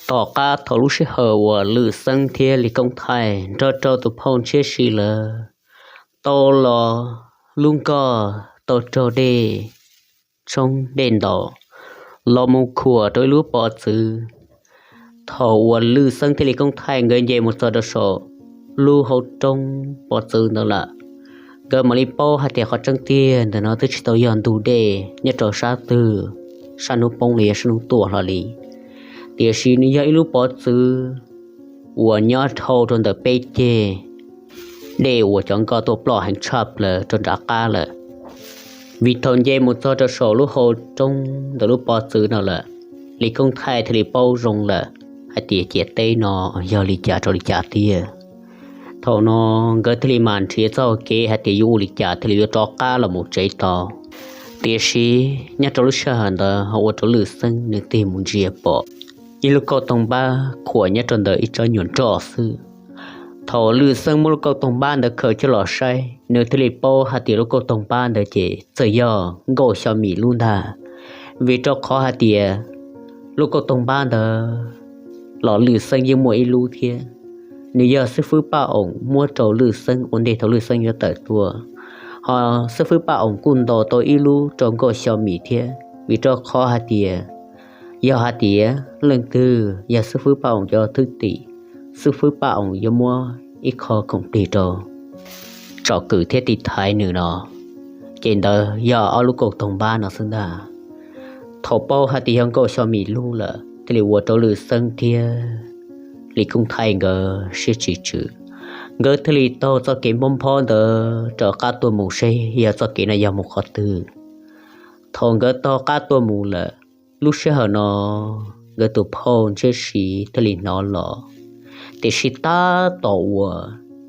Tom qab thaum lub sij hawm uas Lwm Xeeb thiab Lis Koob Thaij nrog rau tus phauj Ntshiab Si lawv tau los lub nkoj tau raug dej tshoob dej ntaus los mus khuam rau ib lub pov txwv. Thaum uas Lwm Xeeb thiab Lis Koob Thaij nkawd nce mus txog rau saum lub hauv roob pov txwv ntawd lawm, nkawd mam li paub hais tias qhov tseeb tiag ntawm no twb tsis tau yog ntug dej nyob rau sab twg, sab hnub poob los yog sab hnub tuaj hlo li, tiam sis nws yog ib lub pov txwv uas nyob dhau rau ntawm peb ceg dej uas cov nkoj tuaj ploj heev tshaj plaws rau nram qab lawm. Vim thaum nce mus txog rau saum lub hauv roob ntawm lub pov txwv no lawm, Lis Koob Thaij thiaj li paub zoo lawm hais tias ciam teb no yog li cas rau li cas tiag. Thaum no nkawd thiaj li mam nrhiav txoj kev hais tias yuav ua li cas thiaj li yuav rov qab los mus tsev tau. Tiam sis nyob rau lub sij hawm ntawd ho ua rau Lwm Xeeb nws tig mus ntsia pom ib lub kauj toog npab khuam nyob rau ntawm ib tsob nyuag nroj xwb. Thaum Lwm Xeeb muab lub kauj toog npab ntawd khaws coj los saib, nws thiaj li paub hais tias lub kauj toog npab ntawd ces txawm yog Nkauj Xyo Mim lub ntag, vim rau qhov hais tias lub kauj toog npab ntawd los Lwm Xeeb yeej muaj ib lub thiab. Nws yog xib fwb Paj Oom muab rau Lwm Xeeb ua ntej thaum Lwm Xeeb yuav tawm tuaj, ho xib fwb Paj Oom kuj ntaus tau ib lub rau Nkauj Xyo Mim thiab, vim rau qhov hais tias yog hais tias leej twg yog xib fwb Paj Oom cov thwj tim, xib fwb Paj Oom yuav muab ib qho khoom plig rau tsom kwm thiab tiv thaiv nws no, ces ntawd yog ob lub kauj toog npab no xwb ntag. Thaum paub hais tias yog Nkauj Xyo Mim lub lawm thiaj li ua rau Lwm Xeeb thiab Lis Koob Thaij nkawd siab tsis tswm, nkawd thiaj li taug txoj kev npob nphob ntawd rov qab tuaj mus seb yog txoj kev no yog mus qhov twg. Thaum nkawd taug qab tuaj mus lawm, lub sij hawm no nkawd tus phauj Ntshiab Si thiaj li hnov los, tiam sis tab tom uas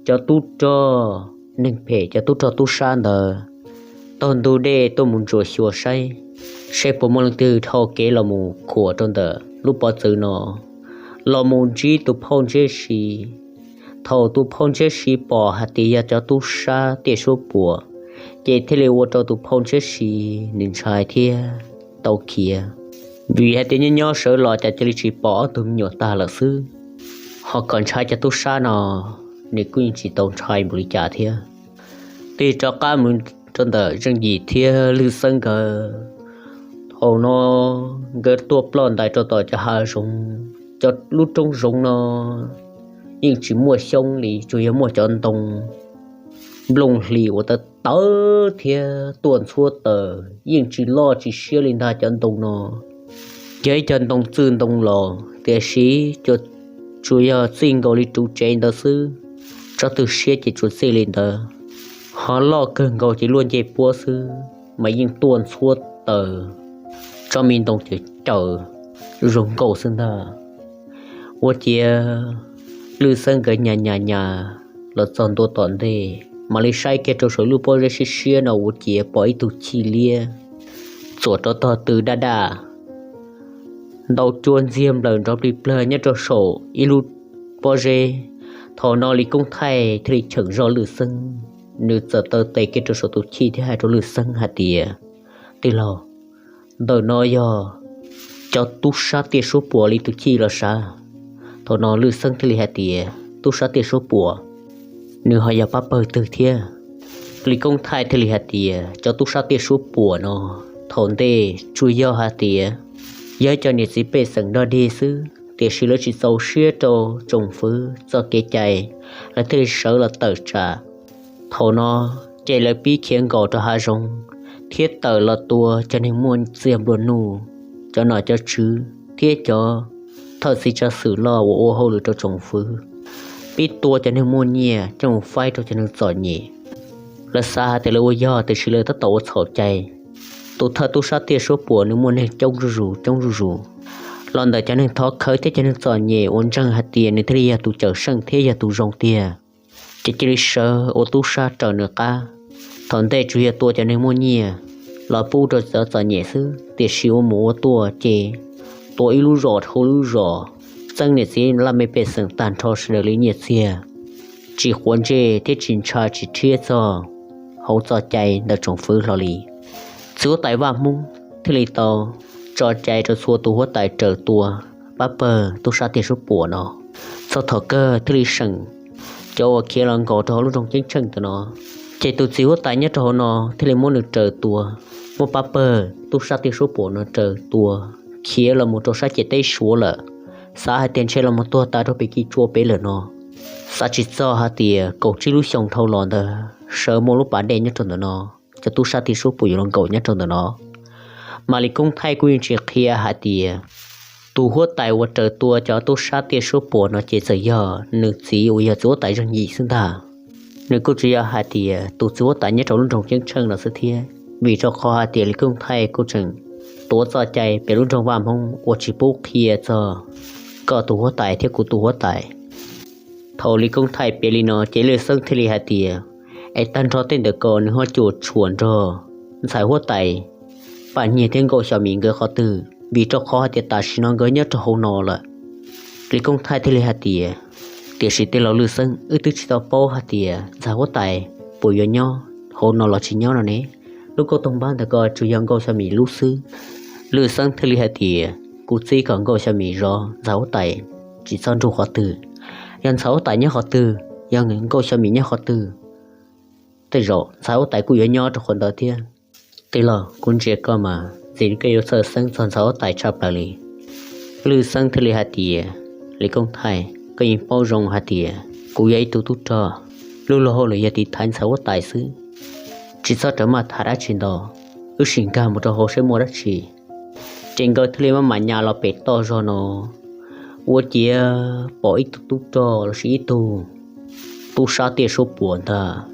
cov tub rog neeg phem, cov tub rog tub sab ntawd taug ntug dej tuaj mus ntsuas xyuas saib, saib puas muaj leej twg dhau kev los mus khuam rau ntawm lub pov txwv no los mus ntsib tus phauj Ntshiab Si. Thaum tus phauj Ntshiab Si pom hais tias yog cov tub sab tiaj suab puam, ces thiaj li ua rau tus phauj Ntshiab Si nws ntshai thiab tau khiav, vim hais tias nyob nyob sawv los cas cia li tsis pom ob tug me nyuam tag lawm xwb. Ho kom ntshai cov tub sab no, nws kuj yeej tsis tau ntshai npaum li cas thiab. Tig rov qab mus rau ntawm Zeej Yim thiab Lwm Xeeb nkawd. Thaum no nkawd tuaj ploj ntais rau tom cov hav zoov, cov lub roob zoov no yeej tsis muaj xyoob li, tsuas yog muaj cov ntoo nplooj hlis uas tawv tawv thiab tuaj ntxhuab taws yeej tsis loj tsis siab li ntag cov ntoo no. Yog ib co ntoo txwj ntoo laus tiam sis tsuas yog txij nkaus li ruv tsev ntawd xwb, tsob twg siab ces tsuas txij li ntawd, ho loj kawg nkaus ces luaj ncej puab xwb mas yeej tuaj ntxhuab taws, tsob me ntoo caws caws zoo nkauj xwb ntag. Ua ciav Lwm Xeeb nkawd nyas nyas nyas los txog ntua tom ntej, mam li saib kiag rau saum lub pob zeb siab siab no ua ciav pom ib tug chij liab txuam rau tog tw daj daj, ntaus cua ntxiag nplawm nrov plig plawg nyob rau saum ib lub pob zeb. Thaum no Lis Koob Thaij thiaj li cheem zog Lwm Xeeb, nws txawm taw tes kiag rau saum tus chij thiab hais rau Lwm Xeeb hais tias, Tij laug, ntawm no yog cov tub sab tiaj suab puam li tus chij los sav? Thaum no Lwm Xeeb thiaj li hais tias, Tub sab tiaj suab puam, nws ho yog pab pawg twg thiab? Lis Koob Thaij thiaj li hais tias, Cov tub sab tiaj suab puam no thaum ntej tsuas yog hais tias yog ib co niam txiv pej xeem dog dig xwb, tiam sis lawv tsis txaus siab rau tsoom fwv txoj kev cai, lawv thiaj li sawv los tawm tsam. Thaum no ces lawv pib khiav nkaum rau hav zoov thiab tawm los tua cov neeg muaj txiag nplua nuj, cov nom cov tswv thiab cov thawj txiv tsav xwm loj uas ua hauj lwm rau tsoom fwv, pib tua cov neeg muaj nyiaj coj mus faib rau cov neeg txom nyem. Lawv xav hais tias lawv ua yog, tiam sis lawv tab tom ua txhaum cai. Tus thawj tub sab tiaj suab puam nws muaj neeg coob zuj zus coob zuj zus, los ntawm cov neeg thov khawv thiab cov neeg txom nyem uas ntseeg hais tias nws thiaj li yog tus cawm seej thiab yog tus zoo tiag, ces cia li sawv ua tub sab raws nws qab. Thaum ntej tsuas yog tua cov neeg muaj nyiaj los pub rau cov txom nyem xwb, tiam sis ua mus ua tuaj ces tua ib lub zos dhau lub zos, txeeb niam txiv laj mej pej xeem tag nrho sawv daws li nyiaj txiag, tsis quav ntsej thiab tsis ntshai tsis rhiab txog hauv txoj cai ntawm tsoom fwv hlo li. Txiv huab tais Vaj Hmoob thiaj li tau tso cai rau txhua tus huab tais raws tua, pab pawg tub sab tiaj suab puam no. Txog thaum kawg thiaj li seem cov uas khiav los nkaum rau hauv lub nroog ceeb tsheej ntawm no. Ces tus txiv huab tais nyob rau hauv no thiaj li muab nws raws tua, muab pab pawg tub sab tiaj suab puam no raws tua, khiav los mus rau sab ciam teb Suav lawm. Xav hais tias ntshe los mus tuag tas rau pem kis tsua pem lawm no. Xav tsis txog hais tias kaum tsib lub xyoo dhau los ntawd sawv muaj lub pas dej nyob rau ntawm no, cov tub sab tiaj suab puam yuav los nkaum nyob rau ntawm no. Mas Lis Koob Thaij kuj yeej tsis qhia hais tias tus huab tais uas raws tua cov tub sab tiaj suab puam no ces txawm yog nws txiv uas yog txiv huab tais Zeej Yim xwb ntag. Nws kuj tsuas yog hais tias tus txiv huab tais nyob rau lub nroog ceeb tsheej no xwb thiab, vim rau qhov hais tias Lis Koob Thaij kuj tseem tuav txoj cai pem lub nroog Vaj Hmoob uas tsis pub qhia txog koj tus huab tais thiab kuv tus huab tais. Thaum Lis Koob Thaij piav li no ces Lwj Xeeb thiaj li hais tias, es tag nrho tej ntawm ko nws ho cuam tshuam nrog ntxhais huab tais Paj Nyiag thiab Nkauj Xyo Mim nkawd qhov twg, vim rau qhov hais tias tam sim no nkawd nyob rau hauv no lawm. Lis Koob Thaij thiaj li hais tias, tiam sis tej laus Lwj Xeeb, wb twb tsis tau paub hais tias ntxhais huab tais puas yuav nyob hauv no los tsis nyob no ne. Lub kauj toog npab ntawm ko tsuas yog Nkauj Xyo Mim lub xwb. Lwj Xeeb thiaj li hais tias, kuv txib kom Nkauj Xyo Mim zov ntxhais huab tais tsis txhob nrug qhov twg. Yog ntxhais huab tais nyob qhov twg, yog Nkauj Xyo Mim nyob qhov twg, tej zaum ntxhais huab tais kuj yuav nyob rau qhov ntawd thiab. Tij laug, kuv ntsia koj mas ntxim li koj yuav txawj xeeb txog ntxhais huab tais tshaj plaws li. Lwj Xeeb thiaj li hais tias, Lis Koob Thaij, koj yeej paub zoo hais tias kuv yog ib tug tub rog, lub luag hauj lwm yog tiv thaiv ntxhais huab tais xwb, tsis txhob rawm maj tham dab tsi ntau, wb sim nkag mus rau hauv saib muaj dab tsi. Ces nkawd thiaj li maj mam nyas los pem toj zog no, ua ciav pom ib tug tub rog lossis ib tug tub sab tiaj suab puam ntag,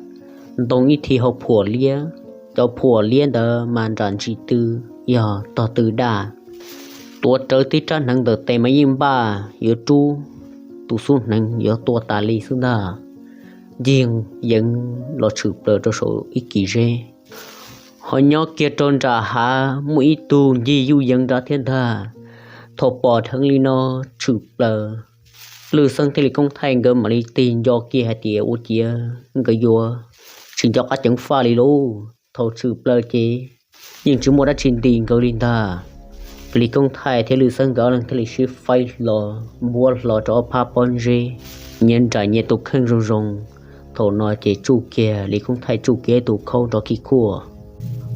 ntoo ib thim hauv phuam liab. Cov phuam liab ntawd mas nram ntsis tw yog tog tw daj, tuav rawv tib rab hneev ntawm tes mas yeej npaj yuav rub tus xub hneev yuav tua tas li xwb ntag. Ncig yeev los tshwm plaws rau saum ib kis zeb, ho nyob kiag rau nram hav muaj ib tug ncig yuj yeev nrad thiab ntag. Thaum pom dheev li no tshwm plaws, Lwj Xeeb thiab Lis Koob Thaij nkawd mam li tig nco kiag hais tias ua ciav nkawd yuav tsis nco qab ceev faj li lauj. Thaum tshwm plaws ces yeej tsis muaj dab tsi nti nkawd li ntag. Lis Koob Thaij thiab Lwj Xeeb nkawd ob leeg thiaj li sib faib hlo, npuab hlo rau ob phab pob zeb, nyias nraim nyias tus kheej zoo zoo. Thaum no ces tsuj kiag, Lis Koob Thaij tsuj kiag ib tug khaub nrov khib khuaj.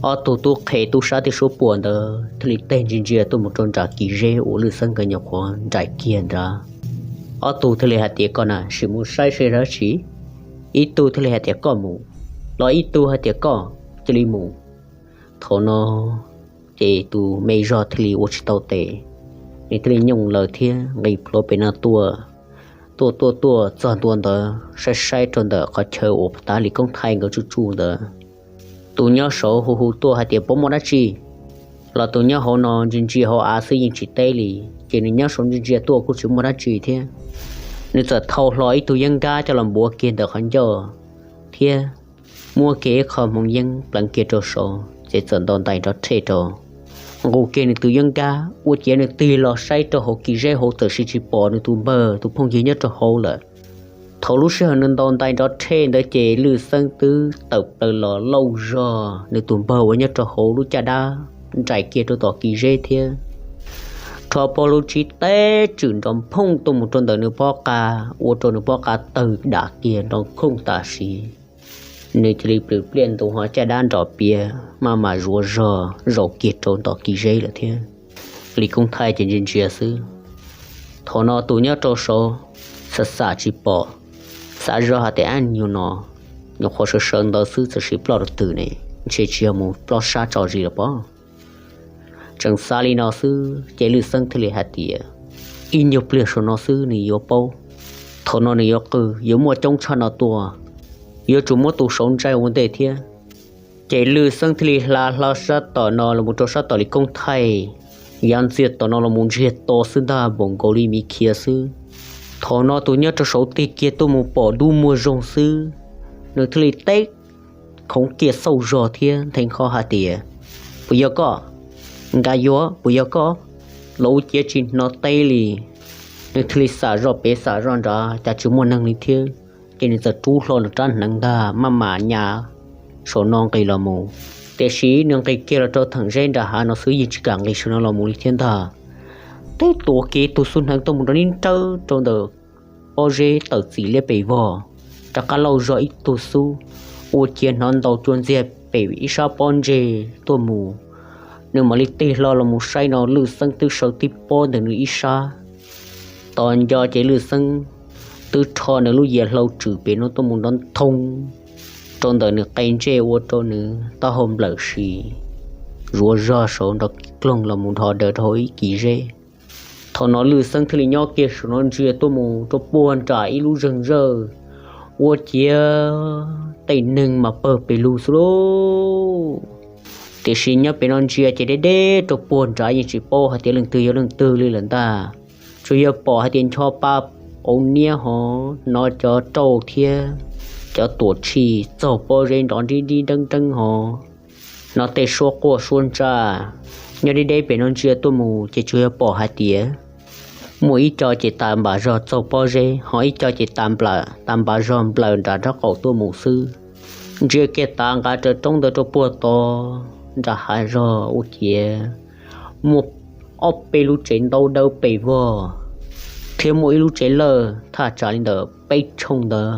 Ob tug tub qhe tub sab tiaj suab puam ntawd thiaj li teg ntsia ntsia tuaj mus rau nram kis zeb uas Lwj Xeeb nkawd nyuam qhuav nraim kiag nrad. Ob tug thiaj li hais tias, koj na sim mus saib seb dab tsi. Ib tug thiaj li hais tias koj mus, los ib tug hais tias koj cia li mus. Thaum no ces tus me zog thiaj li ua tsis tau tes, nws thiaj li nyooj lawm thiab nqis plhuav pem no tuaj. Tuaj tuaj tuaj txog ntua ntawd, saib saib rau ntawm qhov chaw uas tav Lis Koob Thaij nkawd tsuj tsuj ntawd, tus nyob saud hu hu tuaj hais tias puas muaj dab tsi, los tus nyob hauv no ntsia ntsia hauv av xwb yeej tsis teb li. Ces nws nyob saud ntsia ntsia tuaj kuj tsis muaj dab tsi thiab. Nws txawm thau hlo ib tug yeeb nkab coj los npuav kiag ntawm qhov ncauj thiab muab kiag ib qho hmoov yeeb pleev kiag rau saud ces txawm ntaus ntais nrov rhe rau. Nqus kiag nws tus yeeb nkab ua ciav nws tig los saib rau hauv kis zeb hauv txawm sis tsis pom nws tus npawg tus phooj ywg nyob rau hauv lawm. Thaum lub sij hawm nws ntaus ntais nrov rhe ntawd ces Lwj Xeeb twb tawm plaws los lauj zog nws tus npawg uas nyob rau hauv lub caj dab nraim kiag rau tom kis zeb thiab rho pog lub tsib teb tswm nrov nphooj tuaj mus rau ntawm nws pob qa, ua rau nws pob qa tawg dam kiag nrov khooj tam sim. Nws cia li plws pliaj ntu ho caj dab nrov piav maj mam zuav zog zaum kiag rau tom kis zeb lawm thiab. Lis Koob Thaij ces ntsia ntsia xwb. Thaum no tus nyob rau saud xam xam tsis pom, xav zoj hais tias ab nyuag no nyuam qhuav sawv sawv ntawd xwb txawm sis ploj rau twg ne, ntshe tsis yog mus plob sab tso zis los pob. Tseem xav li no xwb ces Lwj Xeeb thiaj li hais tias, ib nyuag pliag saum no xwb nws yuav paub. Thaum no nws yuav qw yuav muaj coob tshaj no tuaj, yuav tsum muab tus saud ntsaij ua ntej thiab. Ces Lwj Xeeb thiaj li hla hlo sab tom no los mus rau sab tom Lis Koob Thaij, yav ntxiag tom no los mus ntsiag to xwb ntag npaum nkaus li miv khiav xwb. Thaum no tus nyob rau saud tig kiag tuaj mus pom dub muag zoo xwb, nws thiaj li teb khoov kiag xauj zog thiab nthe qho hais tias, puas yog koj? Nka yuav puas yog koj? Los ua ciav tsis hnov teb li. Nws thiaj li xam zoj pem xam zoj nrad cas tsis muaj neeg li thiab. Ces nws txawm rub hlo nws rab hneev ntag maj mam nyas saum no nqis los mus. Tiam sis nws nqis kiag los rau theem zeb nram hav no xwb yeej tsis kam nqis saum no los mus li thiab ntag. teb tuav kiag ib tug xub hneev tuaj mus nrov nrawb rau ntawm pob zeb tawm txim liab pes vog, rov qab lauj zog ib tug xub, ua ciav hnov ntaus cua ntxiag pem ib sab pob ntseg tuaj mus. Nws mam li tig hlo los mus saib no Lwj Xeeb twb sawv tib pob ntawm nws ib sab. Tos nco ces Lwj Xeeb twb rho nws lub yias hlau tswm pem no tuaj mus nrov nthoo rau ntawm nws qe ntsej ua rau nws taub hau nplawm si zuav zog saum nrov kloog los mus dhos daws rau hauv ib kis zeb. Thaum no Lwj Xeeb thiaj li nyob kiag saum no ntsia tuaj mus rau puag nram ib lub zeeg zawj, ua ciav tej neeg mas pawg pes lug xwb lauj. Tiam sis nyob pem no ntsia ces deb deb rau puag nrad yeej tsis paub hais tias leej twg yog leej twg li lawm ntag. Tsuas yog pom hais tias ncho pa auv niab hov, hnov cov rauj thiab cov tuam tshij txaug pob zeb nrov nrib nrib nreeb nreeb hov, hnov tej suab quaj suab ntsaj. Nyob deb deb pem no ntsia tuaj mus ces tsuas yog pom hais tias muaj ib co ces tas npam zog txaug pob zeb, ho ib co ces tas npam zog nplawm nram nraub qaum tuaj mus xwb. Ntsia kiag tav nqa raws roob ntawd rau puag tod nram hav zog ua ciav muaj ob peb lub tsev ntaub dawb pes vog, thiab muaj ib lub tsev lawj thaj tsam li ntawm peb tshooj ntawd,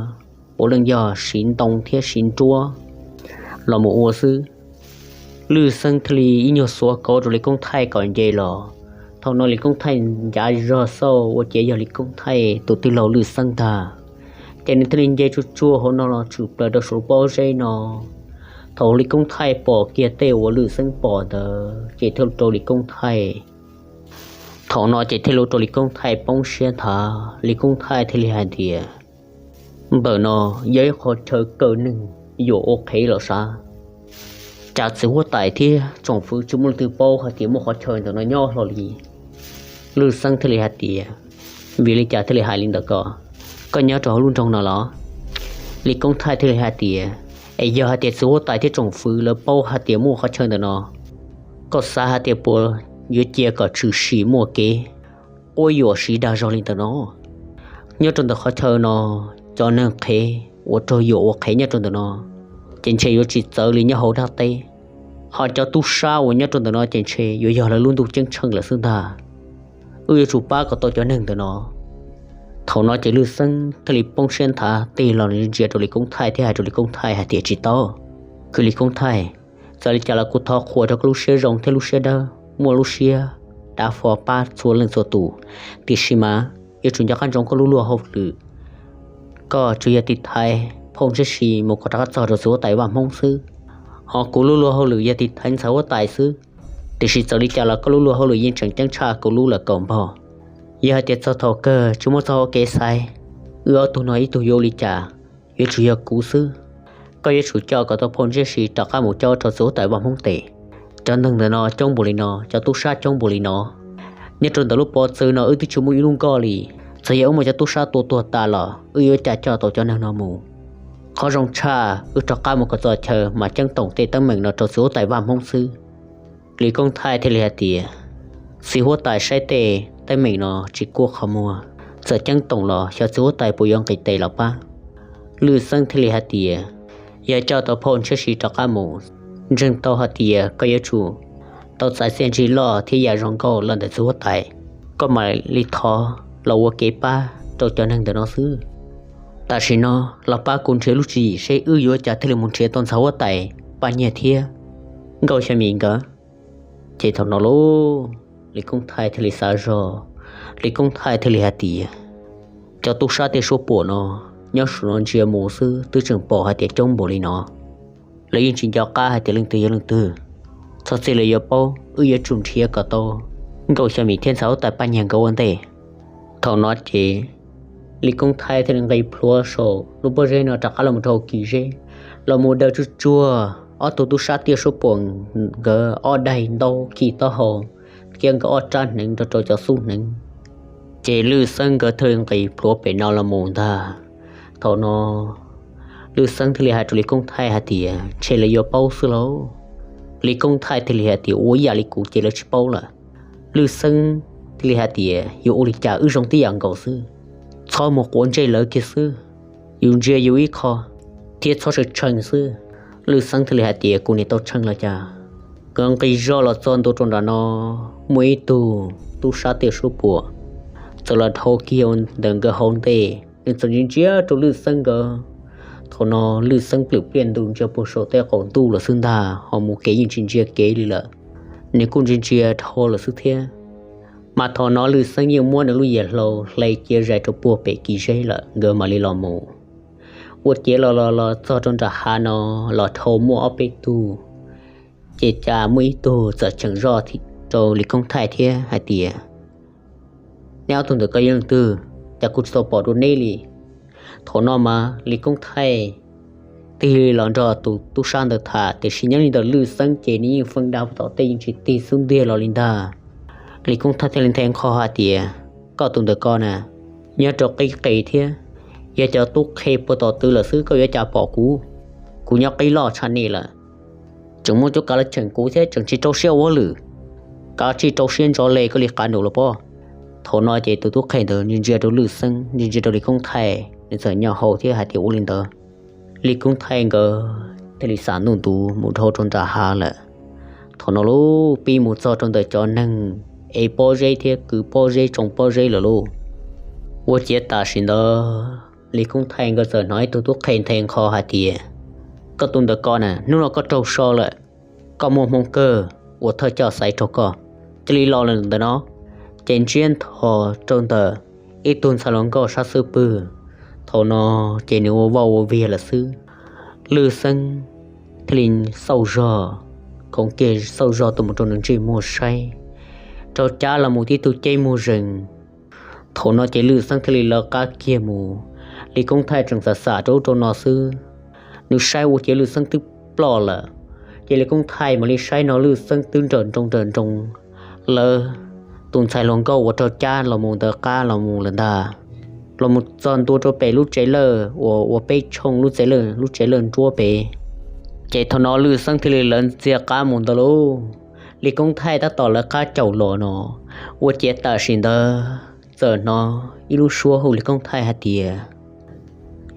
puav leej yog siv ntoo thiab siv nruab los mus ua xwb. Lwj Xeeb thiaj li ib nyuag xuav kauv rau Lis Koob Thaij kom nce los. Thaum no Lis Koob Thaij ncav zog xauj ua ciav yog Lis Koob Thaij tus tij laug Lwj Xeeb ntag, ces nws thiaj li nce tsuag tsuag hauv no los tshwm plaws rau saum lub pob zeb no. Thaum Lis Koob Thaij pom kiag tej uas Lwj Xeeb pom ntawd ces thiaj li ua rau Lis Koob Thaij, thaum no ces thiaj li ua rau Lis Koob Thaij poob siab nthav. Lis Koob Thaij thiaj li hais tias, ntawm no yog ib qhov chaw kaw neeg yuam ua qhev los sav. Cas txiv huab tais thiab tsoom fwv tsis muaj leej twg paub hais tias muaj qhov chaw ntawm no nyob hlo li. Lwj Xeeb thiaj li hais tias, vim li cas thiaj li hais li ntawd ko? Koj nyob rau hauv lub nroog no los? Lis Koob Thaij thiaj li hais tias, es yog hais tias txiv huab tais thiab tsoom fwv lawv paub hais tias muaj qhov chaw ntawm no, koj xav hais tias puas yuav cia kom tshwm sim muaj kev quab yuam siv dag zog li ntawm no? Nyob rau ntawm qhov chaw no, cov neeg qhev uas raug yuam ua qhev nyob rau ntawm no ces ntshe yuav tsis txawv li nyob hauv dab teb, ho cov tub sab uas nyob rau ntawm no ces ntshe yuav yog lawv lub ntuj ceeb tsheej lawm xwb ntag. Wb yuav tsum pab kom tau cov neeg ntawm no. Thaum no ces Lwj Xeeb thiaj li poob siab nthav tig los ntsia rau Lis Koob Thaij thiab hais rau Lis Koob Thaij hais tias, tsis tau, kwv Lis Koob Thaij, txawm li cas los kuv thov qhuas rau koj lub siab zoo thiab lub siab dawb, muaj lub siab dav fo pab txhua leej txhua tus, tiam sis mas yuav tsum nco qab ntsoov koj lub luag hauj lwm. Koj tsuas yog tiv thaiv phauj Ntshiab Si mus kom rov qab txog rau txiv huab tais Vaj Hmoob xwb, ho kuv lub luag hauj lwm yog tiv thaiv ntxhais huab tais xwb. Tiam sis txawm li cas los koj lub luag hauj lwm yeej tseem ceeb tshaj kuv lub lawm kaum npog. Yog hais tias txog thaum kawg tsis muaj txoj hau kev xaiv, wb ob tug no ib tug yuav ua li cas, yuav tsum yog kuv xwb. Koj yuav tsum coj kom tau phauj Ntshiab Si rov qab mus cob rau txiv huab tais Vaj Hmoob tes. Cov neeg ntawm no coob npaum li no, cov tub sab coob npaum li no, nyob rau ntawm lub pob txwv no wb twb tsis muaj ib lub nkoj li. Txawm yog wb muaj cov tub sab tua tuag tas los wb yuav cas coj tau cov neeg no mus. Qhov zoo tshaj wb rov qab mus kom txog chaw mas ceeb toom tej teeb meem no rau txiv huab tais Vaj Hmoob xwb. Lis Koob Thaij thiaj li hais tias, txiv huab tais saib tej teeb meem no tsis kub qhov muag, txawm ceeb toom los xyov txiv huab tais puas yuav nqis tes los pab. Lwj Xeeb thiaj li hais tias, yog coj tau phauj Ntshiab Si rov qab mus, ntseeg tau hais tias koj yuav tsum tau txais txiaj ntsig loj thiab yam zoo nkauj los ntawm txiv huab tais, koj mam li thov los ua kev pab rau cov neeg ntawm no xwb. Tam sim no los pab kuv nrhiav lub tswv yim seb wb yuav cas thiaj li mus nrhiav tau ntxhais huab tais Paj Nyiag thiab Nkauj Xya Mim nkawd. Ces thaum no lauj, Lis Koob Thaij thiaj li xav zog, Lis Koob Thaij thiaj li hais tias, cov tub sab tej suab puam no nyob saum no ntsia mus xwb twb tseem pom hais tias coob npaum li no. Lawv yeej tsis nco qab hais tias leej twg yog leej twg. Txhob txij lawv yuav paub, wb yuav tsum nrhiav kom tau Nkauj Xya Mim thiab ntxhais huab tais Paj Nyiag nkawd ua ntej. Thaum no ces Lis Koob Thaij thiaj li nqis plhuav saum lub pob zeb no rov qab los rau hauv kis zeb, los mus daws tsuag tsuag ob tug tub sab tiaj suab puam nkawd ob daim ntaub khi taub hau thiab nkawd ob rab hneev nrog rau cov xub hneev. Ces Lwj Xeeb nkawd thiaj li nqis plhuav pem no los mus ntag. Thaum no Lwj Xeeb thiaj li hais rau Lis Koob Thaij hais tias, ntshe lawv yuav paub xwb lauj. Lis Koob Thaij thiaj li hais tias, ua ib yam li kuv ces lawv tsis paub lawm. Lwj Xeeb thiaj li hais tias, yuav ua li cas, wb zoo tib yam nkaus xwb, txhob mus quav ntsej lawv kiag xwb. Yus ntsia yus ib qho thiab txhob tshee tshee xwb. Lwj Xeeb thiaj li hais tias, kuv niam tau tshee los cas? Nkawd nqis zog los txog ntua rau nram no, muaj ib tug tub sab tiaj suab puam txawm los dhau kiag ntawm nkawd hauv ntej, nws txawm ntsia ntsia rau Lwj Xeeb nkawd. Thaum no Lwj Xeeb plwm pliaj ntus ntsia puag saum tej qaum ntuj lawm xwb ntag, ho mus kev yeej tsis ntsia kev li lawm. Nws kuj ntsia ntsia dhau lawm xwb thiab. Mas thaum no Lwj Xeeb yeej muab nws lub yias hlau hle cia zais rau puag pem kis zeb lawm, nkawd mam li los mus. Ua ciav los los los txog rau nram hav no, los dhau muaj ob peb tug, ces cas muaj ib tug txawm cheem zoj rau Lis Koob Thaij thiab hais tias, neb ob tug ntawm ko yog leej twg, cas kuv tsis tau pom dua neb li? Thaum no mas Lis Koob Thaij tig los nrog tus tub sab ntawd tham, tiam sis nyob li ntawm Lwj Xeeb ces nws yeej feeb dab tom tej yeej tsis tig xub ntiag los li ntag. Lis Koob Thaij thiaj li nthe nqho hais tias, koj tus ntawm ko na, nyob rau qib qis thiab, yog cov tub qhe puag tom twg lawm xwb, koj yuav cas pom kuv? Kuv nyob qib loj tshaj nej lawm. Tseem muaj cuab kav los cheem kuv thiab tseem tsis rau siab ua hauj lwm. Kav tsij rau siab ntso le koj li qab nraum los pob. Thaum no ces tus tub qhe ntawd ntsia ntsia rau Lwj Xeeb, ntsia ntsia rau Lis Koob Thaij, nws txawm nyo hau thiab hais tias ua li ntawd. Lis Koob Thaij nkawd thiaj li xam ntuj ntuv mus dhau rau nram hav lawm. Thaum no lub pib mus txog rau ntawm cov neeg ev pob zeb thiab kwv pob zeb tsoo pob zeb lawm lauj. Ua ciav tam sim ntawd Lis Koob Thaij nkawd txawm hnov ib tug tub qhe nthe nqho hais tias, koj tus ntawm ko na, hnub no koj raug so lawm. Koj muaj hmoo kawg uas thawj coj xaiv rau koj. Cia li los ntawm no. Ces ntsiab nthos rau ntawm ib tug ntxhais hluas nkauj sab xub pwg. Thaum no ces nws ua vaj ua viag lawm xwb. Lwj Xeeb thiaj li xauj zog, khoov kiag xauj zog tuaj mus rau nws ntsej muag saib, raug cab los mus tib tug ceb muag zees. Thaum no ces Lwj Xeeb thiaj li lawv qab kiag mus. Lis Koob Thaij tseem xam xam rau ub rau no xwb, nws saib ua ciav Lwj Xeeb twb ploj lawm. Ces Lis Koob Thaij mam li saib no Lwj Xeeb twb nrawm nroos nrawm nroos lawv tus ntxhais hluas nkauj uas raug cab los mus ntawd qab los mus lawm ntag. Los mus txog ntua rau pem lub tsev lawj uas ua peb tshooj lub tsev lawj, lub tsev lawj nruab pem. Ces thaum no Lwj Xeeb thiaj li lawv ntxias qab mus ntawd lauj. Lis Koob Thaij tab tom lawv qab caum los no, ua ciav tam sim ntawd txawm hnov ib lub suab hu Lis Koob Thaij hais tias,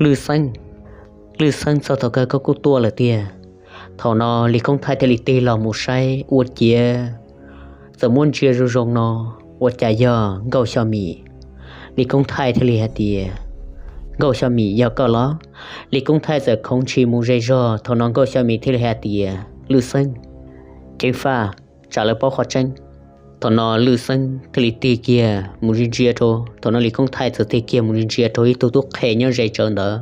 Lwj Xeeb, Lwj Xeeb, txog thaum kawg koj kuj tuaj lawm tiag. Thaum no Lis Koob Thaij thiaj li tig los mus saib ua ciav txawm muab ntsia zoo zoo no, ua cas yog Nkauj Xyo Mim. Lis Koob Thaij thiaj li hais tias, Nkauj Xyo Mim, yog koj los? Lis Koob Thaij txawm khoov ntshis mus ze zog. Thaum no Nkauj Xyo Mim thiaj li hais tias, Lwj Xeeb, ceev faj, tsam lawv paub qhov tseeb. Thaum no Lwj Xeeb thiaj li tig kiag mus ntsia ntsia rau, thaum no Lis Koob Thaij txawm tig kiag mus ntsia ntsia rau ib tug tub qhe nyob ze tsawv ntawd.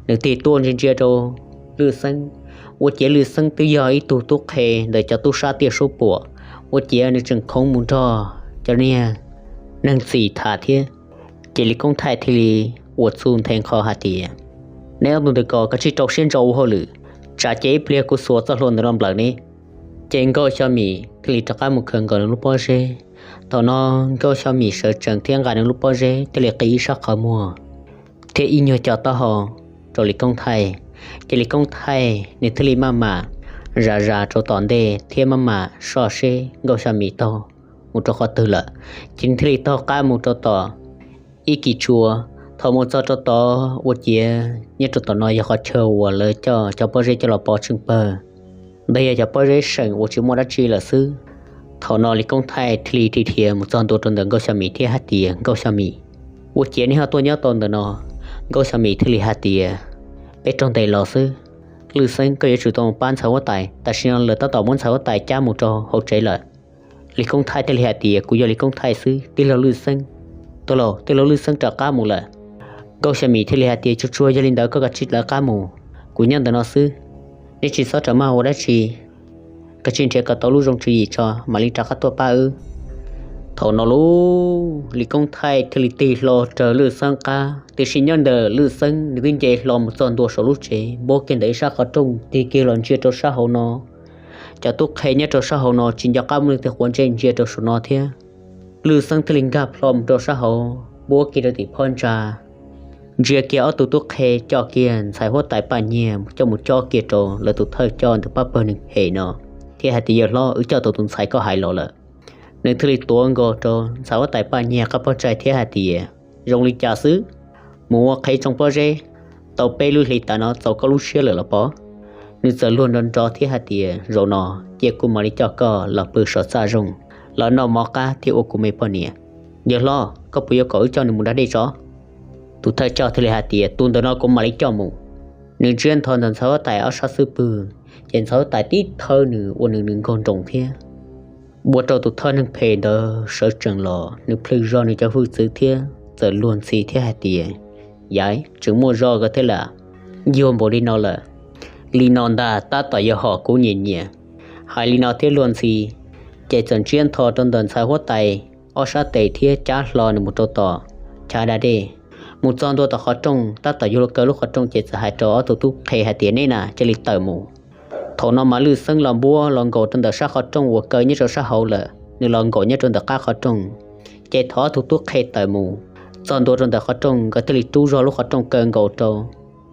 Nws tig tuaj ntsia ntsia rau Lwj Xeeb, ua ciav Lwj Xeeb twb yog ib tug tub qhe ntawm cov tub sab tiaj suab puam, ua ciav nws tseem khoov mus nrog cov niag neeg txim tham thiab. Ces Lis Koob Thaij thiaj li ua txuj nthe nqho hais tias, neb ob tug ntawm ko kav tsij rau siab ntso ua hauj lwm, tsam ces ib pliag kuv xuas txoj hlua ntawm no nplawm neb. Ces Nkauj Xyo Mim thiaj li rov qab mus khaws nkaus nws lub pob zeb. Thaum no Nkauj Xyo Mim sawv tsees thiab nqa nws lub pob zeb thiaj li qi ib sab qhov muag thiab ib nyuag co taub hau rau Lis Koob Thaij. Ces Lis Koob Thaij nws thiaj li maj mam zam zam rau tom ntej thiab maj mam soj seb Nkauj Xyo Mim taug mus rau qhov twg lawm. Ces nws thiaj li taug qab mus rau tom ib kis tsua. Thaum mus txog rau tod ua ciav nyob rau tom no yog qhov chaw uas lawv coj cov pob zeb coj los pov tsheej pawg, ntawd yog cov pob zeb seem uas tsis muaj dab tsi lawm xwb. Thaum no Lis Koob Thaij thiaj li dhia dhia mus txog ntua rau ntawm Nkauj Xyo Mim thiab hais tias, Nkauj Xyo Mim, ua ciav nej ho tuaj nyob tau ntawm no? Nkauj Xyo Mim thiaj li hais tias, peb raug ntes los xwb. Lwj Xeeb, koj yuav tsum tau mus pab ntxhais huab tais, tam sim no lawv tab tom muab ntxhais huab tais cab mus rau hauv tsev lawm. Lis Koob Thaij thiaj li hais tias, kuv yog Lis Koob Thaij xwb, tij laug Lwj Xeeb. Tij laug, tij laug Lwj Xeeb rov qab mus lawm. Nkauj Xyo Mim thiaj li hais tias, tsuag tsuag yog li ntawd koj kav tsij lawv qab mus, kuv nyob ntawm no xwb. Neb tsis txhob rawm maj ua dab tsi, kav tsij nrhiav kom tau lub zoo tswv yim tso mam li rov qab tuaj pab wb. Thaum no lauj, Lis Koob Thaij thiaj li tig hlo raws Lwj Xeeb qab, tiam sis nyob ntawm Lwj Xeeb nws twb nce hlo mus txog ntua saum lub tsev, npuab kiag ntawm ib sab qhov rooj tig kiag los ntsia rau sab hauv no. Cov tub qhe nyob rau sab hauv no tsis nco qab muaj leej twg quav ntsej ntsia rau saum no thiab. Lwj Xeeb thiaj li nkag plho mus rau sab hauv, npuab kiag rau tim phab ntsa, ntsia kiag ob tug tub qhe coj kiag ntxhais huab tais Paj Nyiag coj mus cob kiag rau lawv tus thawj coj ntawm pab pawg neeg phem no, thiab hais tias, yawg hlob, wb coj tau tus ntxhais koj hais los lawm. Nws thiaj li tuav nkaus rau ntxhais huab tais Paj Nyiag qab pob tsaig thiab hais tias, zoo li cas xwb, mus ua qhev tsoo pob zeb tau peb lub hlis tas no txaus koj lub siab lawm los pob? Nws txawm luag nrov nrov thiab hais tias, Zaum no cia kuv mam li coj koj los pw saum txaj zoo, los noj mov qab thiab ua kuv me poj niam. Yawg hlob, koj puas yuav kom wb coj nws mus da dej tso? Tus thawj coj thiaj li hais tias, Tus ntawm no kuv mam li coj mus. Nws ntsiab ntho ntawm ntxhais huab tais ob sab xub pwg, ces ntxhais huab tais tib thawb nws ua nws nws nkaug nroos thiab. Ua rau tus thawj neeg phem ntawd sawv tsees los, nws plhws zog nws cov hwj txwv thiab txawm luag ntxhi thiab hais tias, Yaiv, tseem muaj zog kawg thiab lam, yuag npaum li no lawm. Li no ntag tab tom yog hom kuv nyiam nyiam. Hais li no thiab luag ntxhi, ces txawm ntsiab ntho rau ntawm ntxhais huab tais ob sab tes thiab cab hlo nws mus rau tom chav da dej. Mus txog ntua tom qhov rooj, tab tom yuav luag kaw lub qhov rooj ces txawm hais rau ob tug tub qhe hais tias, Neb na cia li tawm mus. Thaum no mas Lwj Xeeb los npuab los nkaus rau ntawm sab qhov rooj uas kaw nyob rau sab hauv lawm, nws los nkaus nyob rau ntawm qab qhov rooj. Ces thaum ob tug tub qhe tawm mus txog ntua rau ntawm qhov rooj, nkawd thiaj li rub zog lub qhov rooj kaw nkaus rau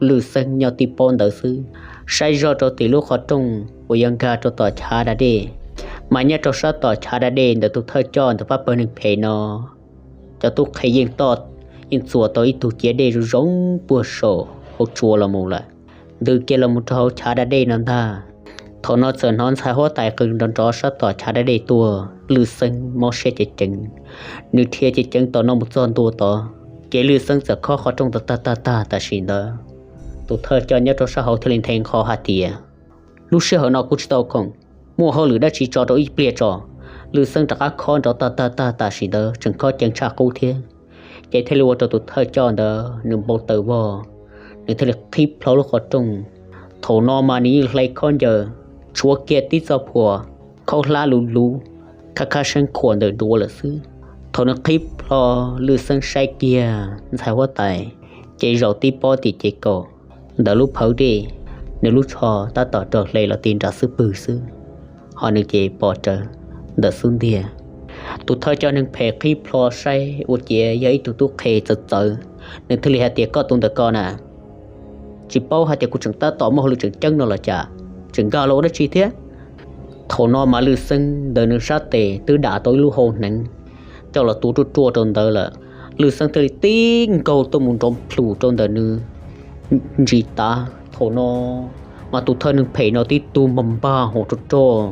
Lwj Xeeb nyob tib pob ntawd xwb. Saib zog rau tim lub qhov rooj uas yuav nkag rau tom chav da dej, mas nyob rau sab tom chav da dej ntawm tus thawj coj ntawm pab pawg neeg phem no, cov tub qhe yeej toj, yeej txuas tau ib tug ciav dej zoo zoo puag saum hauv tsua los mus lawm, ntws kiag los mus rau hauv chav da dej no ntag. Thaum no txawm hnov ntxhais huab tais qw nrov nrov sab tom chav da dej tuaj, Lwj Xeeb mob siab ceev ceev. Nws dhia ceev ceev tom no mus txog ntua tod, ces Lwj Xeeb txawm khob qhov rooj tag tag tag tag tam sim ntawd. Tus thawj coj nyob rau sab hauv thiaj li nthe nqho hais tias, Lub sij hawm no kuv tsis tau khoom, muaj hauj lwm dab tsi tso rau ib pliag tso. Lwj Xeeb rov qab khob nrov tag tag tag tam sim ntawd tseem khob ceev tshaj qub thiab. Ces thiaj li ua rau tus thawj coj ntawd nws npau taws vog, nws thiaj li qhib plho lub qhov rooj. Thaum no mas nws yeej hle khaub ncaws, tshuav kiag tib txoj phuam khaub hlab luv luv, khab khab seeb khuam ntawm duav lawm xwb. Thaum nws qhib plho, Lwj Xeeb saib kiag ntxhais huab tais, ces zaum tib pob tim ces kaum ntawm lub phawv dej, nws lub tsho tab tom raug hle los ti nram xub pwg xwb, ho nws ces pom rawv ntawm xub ntiag. Tus thawj coj neeg phem qhib plho saib ua ciav yog ib tug tub qhe txawv txawv, nws thiaj li hais tias, Koj tus ntawm ko na, tsis paub hais tias kuv tseem tab tom muaj hauj lwm tseem ceeb no los cas, tseem nkag los ua dab tsi thiab? Thaum no mas Lwj Xeeb ntawm nws sab tes twb dam tau ib lub hau hneev coj los tuav ruaj ruaj rau ntawd lawm. Lwj Xeeb thiaj li tib nkaug tuaj mus nrov plhum rau ntawm nws ntsis tav. Thaum no mas tus thawj neeg phem no tib tug npag npag hauv rog rog,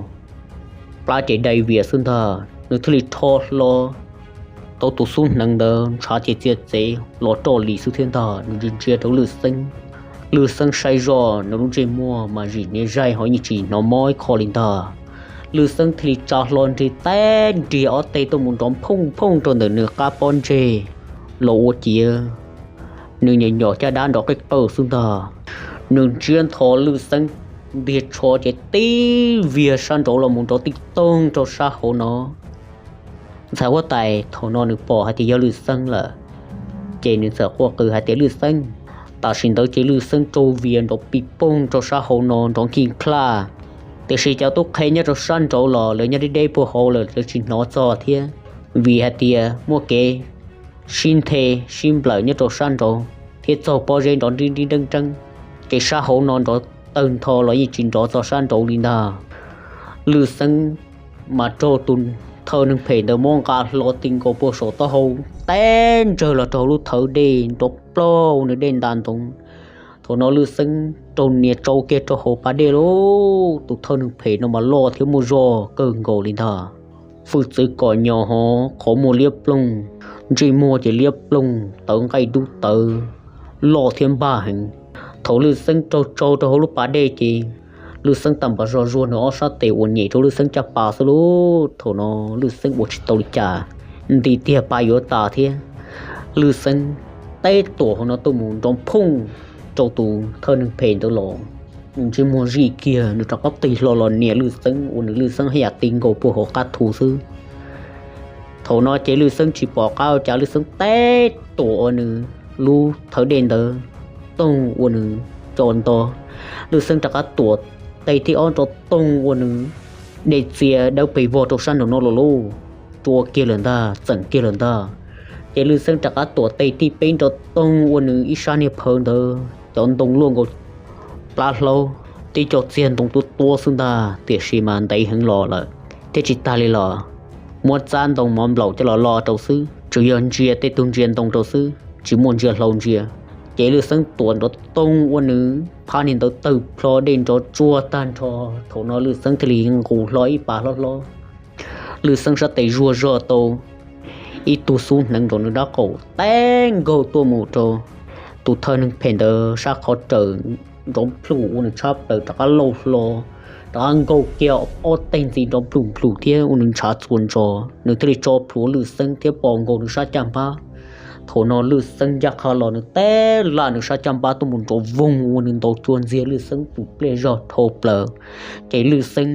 plab ces dai vias xwb ntag, nws thiaj li rho hlo tau tus xub hneev ntawd ntshav ces txia txev los roj li xwb thiab ntag. Nws ntsia ntsia rau Lwj Xeeb, Lwj Xeeb saib zoj nws lub ntsej muag mas zim niam zaij ho yeej tsis hnov mob ib qho li ntag. Lwj Xeeb thiaj li tsa hlo nrig teb nrig ob teg tuaj mus nrov phooj phooj rau ntawm nws qab pob ntseg los ua ciav nws nyuam nyuam caj dab nrov qeej qawj xwb ntag. Nws ntsiab ntho Lwj Xeeb ntiag tsho ces tib viag sab nraud los mus nrov tij toog rau sab hauv no. Ntxhais huab tais thaum no nws pom hais tias yog Lwj Xeeb lawm, ces nws txawm quaj qw hais tias, Lwj Xeeb! Tam sim ntawd ces Lwj Xeeb raug vias nrov pij poog rau sab hauv no nrov nkig nklaj. Tiam sis cov tub qhe nyob rau sab nraud los lawv nyob deb deb puag hauv lawm, lawv tsis hnov txog thiab, vim hais tias muaj kev sib nthe sib nplawm nyob rau sab nraud thiab txaug pob zeb nrov nrib nrib nreeb nreeb, ces sab hauv no nrov tawg ntho los yeej tsis nrov txog sab nraud li ntag. Lwj Xeeb mas raug tus thawj neeg phem ntawd muab nqa hlo ti nkaus puag saum taub hau, teb ntsawg los rau hauv lub thawv dej nrov plaug nws dej nta ntoov. Thaum no Lwj Xeeb raug nias tsau kiag rau hauv pas dej lauj. Tus thawj neeg phem no mas loj thiab muaj zog kawg nkaus li ntag. Hwj txwv kom nyos hov, qhov muag liab ploog, ntsej muag ces liab ploog, tawv nqaij dub tawv, loj thiab npaj heev. Thaum Lwj Xeeb raug tsau rau hauv lub pas dej ces Lwj Xeeb tau npam zog zuag nws ob sab tes uas nyem rau Lwj Xeeb caj pas xwb lauj. Thaum no Lwj Xeeb ua tsis tau li cas, nti tiag pas yuav tas thiab. Lwj Xeeb teb tuam hauv no tuaj mus nrov phooj rau tus thawj neeg phem ntawd los, nws ntsej muag zij kiag, nws rov qab tig hlo los nias Lwj Xeeb uas nws Lwj Xeeb haj yam ti nkaus puag hauv qab thu xwb. Thaum no ces Lwj Xeeb tsis pom qab ua cas, Lwj Xeeb teb tuam ua nws lub thawv dej ntawd toog ua nws co nto. Lwj Xeeb rov qab tuam teg thib ob nrov toog ua nws dej txia dawb pes vog rau sab nraum no los lauj, rua kiag lawm ntag, txeem kiag lawm ntag. Ces Lwj Xeeb rov qab tuam teg thib peb nrov toog ua nws ib sab niag phawv ntawd cov ntoo luaj nkaus plab hlaub, tib co txiag ntoo tuab tuab xwb ntag, tiam sis mas ntev heev los lawm thiab tsis tag li los, muab txab ntoo mov nplaum coj los lo rau xwb, tsuas yog ntsia tej tug ntsia ntoo rau xwb, tsis muaj ntsia hlau ntsia. Ces Lwj Xeeb tuam nrov toog ua nws phab niag ntawd tawg plho dej nrov tsuag tag nrho. Thaum no Lwj Xeeb thiaj li nqus hlo ib pas hlob hlob. Lwj Xeeb sab tes zuag zog tau ib tug xub hneev nraum nws dab qaum teb nkaug tuaj mus rau tus thawj neeg phem ntawd sab qhov raws nrov nplum ua nws tshab plaws rov qab lauj hlo, rov qab nkaug kiag ob teg ntxiv nrov nplum nplum thiab ua nws ntshav txuas ntsos, nws thiaj li tso plhuav Lwj Xeeb thiab pos nkaus nws sab caj npab. Thaum no Lwj Xeeb ncaj qha los nws teb laj nws sab caj npab tuaj mus nrov voog ua nws ntaus cua ntxiag Lwj Xeeb tus pliaj zog dhau plaws. Ces Lwj Xeeb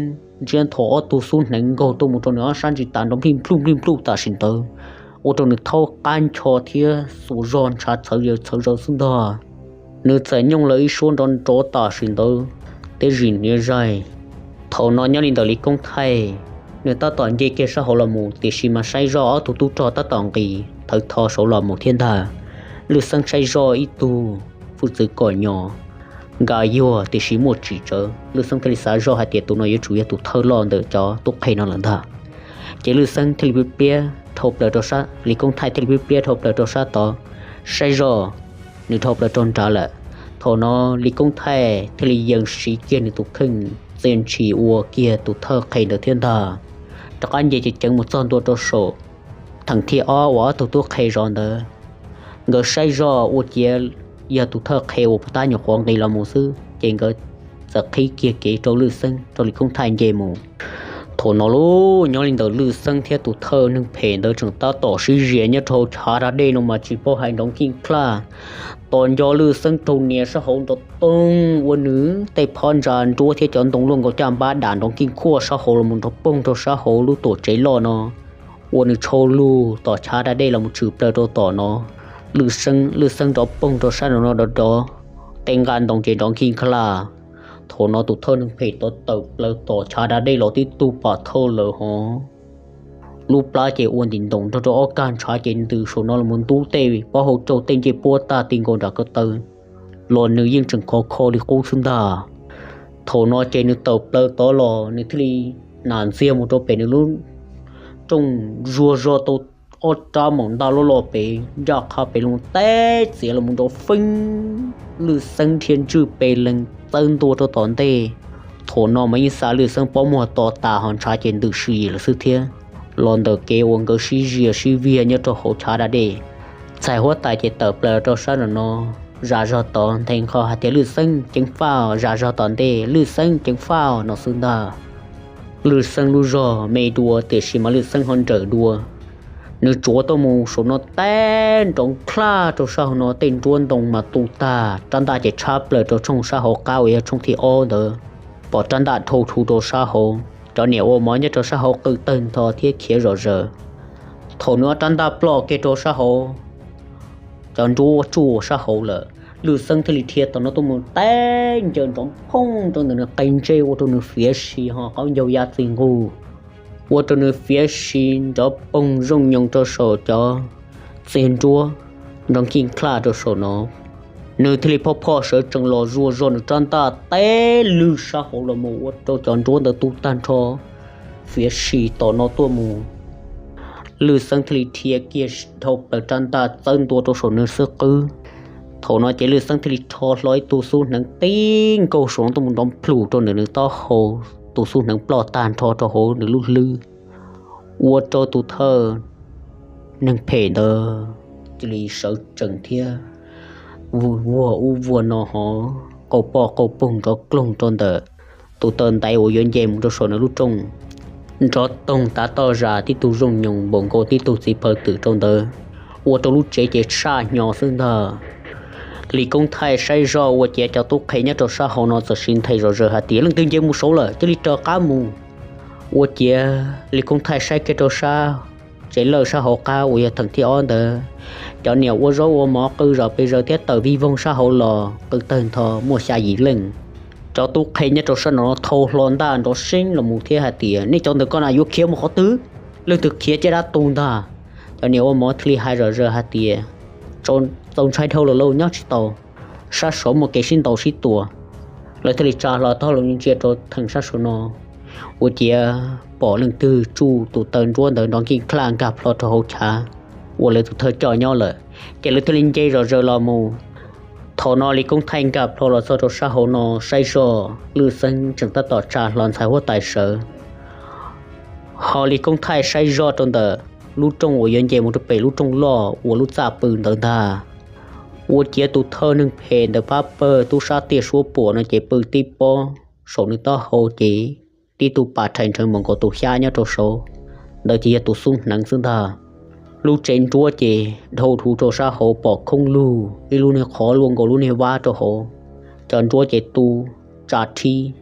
ntsiab nthos ob tug xub hneev nkaug tuaj mus rau nws ob sab ntsis tas nrov nplij nplug nplij nplug tam sim ntawd, ua rau nws thaub qab ncho thiab xuas zog ntshav txhawv zaws txhawv zaws xwb ntag. Nws txawm nyooj lawv ib suab nrov nrov tam sim ntawd, tib zim niv zaig. Thaum no nyob li ntawm Lis Koob Thaij, nws tab tom nce kiag sab hauv los mus tiam sis mas saib zoj ob tug tub rog tab tom nqis thawv tho saud los mus thiab ntag. Lwj Xeeb saib zoj ib tug hwj txwv kom nyo nka yuag tiam sis muaj tsim tsawv, Lwj Xeeb thiaj li xav zoj hais tias tus no yuav tsum yog tus thawj loj ntawm cov tub qhe no lawm ntag. Ces Lwj Xeeb thiaj li pliab dhau plaws rau sab, Lis Koob Thaij thiaj li pliab dhau plaws rau sab tod, saib zoj nws dhau plaws rau nrad lawm. Thaum no Lis Koob Thaij thiaj li yees siv kiag nws tus kheej txias ntshis ua kiag tus thawj qhe ntawd thiab ntag, rov qab nce ceev ceev mus txog ntua rau saum theem thib ob uas ob tug tub qhe zov ntawd. Nkawd saib zoj ua ciav yog tus thawj qhe uas puag ta nyuam qhuav nqis los mus xwb, ces nkawd txawm qhib kiag kev rau Lwj Xeeb rau Lis Koob Thaij nce mus. Thaum no lub nyob li ntawm Lwj Xeeb thiab tus thawj neeg phem ntawd tseem tab tom sib zias nyob rau hauv chav da dej no mas tsis paub hais nrov nkij klaj. Tos nco Lwj Xeeb raug nias sab hauv nrov toog ua nws tej phab ntsa nruab thiab cov ntoo luaj nkaus caj npab dam nrov nkij khuaj sab hauv los mus nrov poog rau sab hauv lub tuam tsev loj no, ua nws tshau lug tom chav da dej los mus tshwm plaws rau tom no. Lwj Xeeb, Lwj Xeeb nrov poog rau sab no dov dov, tej nqaj ntoo ces nrov nkij klaj. Thaum no tus thawj neeg phem tod tawm plaws tom chav da dej los tib tug pam thawj lawm hov. Lub plab ces ua ntim ntoos nrog rau ob kag ntshav ces ntws saum no los mus ntub tej pob hau rau tej ncej puab tag ti nkaus nram ko taw los nws yeej tseem khov kho li qub xwb ntag. Thaum no ces nws tawm plaws tod los nws thiaj li nam ntxiag mus rau pem nws lub rooj zuag zog tau ob rab maum ntaj loj loj pem ncaj qha pem los teb txiav los mus nrov feeb, Lwj Xeeb dhia ntswj pes lees txawb ntua rau tom ntej. Thaum no mas yeej xa Lwj Xeeb pob muag to tas ho ntshav ces ntws si lawm xwb thiab. Los ntawm kev uas nkawd sib zias sib viag nyob rau hauv chav da dej, txhais huab tais ces tawm plaws rau sab nram no, zam zog tod nthe nqho hais tias Lwj Xeeb ceev faj, zam zog tom ntej Lwj Xeeb ceev faj no xwb ntag. Lwj Xeeb lub zog me dua tiam sis mas Lwj Xeeb ho nrawm dua. Nws tsuav tuaj mus saum no teb nrov nklaj rau sab hauv no tej nruab ntoo mas tu tag, rab ntaj ces tshab plaws rau tshooj sab hauv qab uas yog tshooj thib ob ntawd. Pom rab ntaj dhau rhu rau sab hauv, cov niam ua mov nyob rau sab hauv qw tawg ntho thiab khiav zom zaws. Thaum nws ob rab ntaj ploj kiag rau sab hauv, cov nruab tsuj sab hauv lawm, Lwj Xeeb thiaj li dhia tom no tuaj mus teb ncaws nrov phooj rau ntawm nws qe ntsej ua rau nws fiav si ho qaub ncaug ya txi nqug, ua rau nws fiav si nrov poog zooj nyoos rau saum cov txiag nruab nrov nkij nklaj rau saum no. Nws thiaj li phoj phoj sawv tsees los zuag zog nws rab ntaj teb lwg sab hauv los mus ua rau cov nruab ntawd tu tag nrho, fiav si tom no tuaj mus. Lwj Xeeb thiaj li dhia kiag dhau plaws rab ntaj txawb ntua rau saum nws xub qwb. Thaum no ces Lwj Xeeb thiaj li rho hlo ib tug xub hneev tib nkaug saum no tuaj mus nrov plhum rau ntawm nws taub hau, tus xub hneev ploj tag nrho rau hauv nws lub hlwb, ua rau tus thawj neeg phem ntawd cia li sawv tsees thiab vuag ub vuag no hov, qaug poj qaug poog nrov kloog rau ntawm tus taw ntaiv uas yuav nce mus rau saum nws lub rooj. Nrov toog tav toj zas tib tug zooj nyoos npaum nkaus tib tug txiv phaw twm rau ntawd, ua rau lub tsev ces saj hnyo xwb ntag. Lis Koob Thaij saib zoj ua ciav cov tub qhe nyob rau sab hauv no txawm siv nthe zom zaws hais tias leej twg nce mus saud lawm cia li raws qab mus. Ua ciav Lis Koob Thaij saib kiag rau sab tsev lawj sab hauv qab uas yog theem thib ob ntawd, cov niam ua zaub ua mov qw zom pes zaws thiab tawm vij voog sab hauv los qw tawg ntho muaj xya yim leej. Cov tub qhe nyob rau sab no thau hlo ntaj nrov seeb los mus thiab hais tias nej cov ntawm ko na yuav khiav mus qhov twg? Leej twg khiav caj dab tu ntag. Cov niam ua mov thiaj li hais zom zaws hais tias txaus ntshai dhau lawm lauj, nyob tsis tau, sab saud muaj kev sib ntaus sib tua. Lawv thiaj li tsa hlo taub hau los ntsia rau theem sab saud no, ua ciav pom leej twg tsuj tus taw nruab ntawd nrov nkij nklaj nkag plho rau hauv chav uas lawv tus thawj coj nyob lawm, ces lawv thiaj li nce zom zaws los mus. Thaum no Lis Koob Thaij nkag plho los txog rau sab hauv no saib zog, Lwj Xeeb tseem tab tom tsa hlo ntxhais huab tais sawv. Ho Lis Koob Thaij saib zog rau ntawm lub rooj uas yuav nce mus rau pem lub rooj loj uas lub txaj pw ntawd ntag, ua ciav tus thawj neeg phem ntawd pab pawg tub sab tiaj suab puam no ces pw tib pob saum nws taub hau ces tib tug pas rhais nrheev npaum nkaus tus xyab nyob rau saud, ntawd ces yog tus xub hneev xwb ntag. Lub tsev nruab ces dhau huv rau sab hauv pom khoob lug ib lub niag qhov luaj nkaus lub niag vab rau hauv, cov nruab ces tu tsa rhib.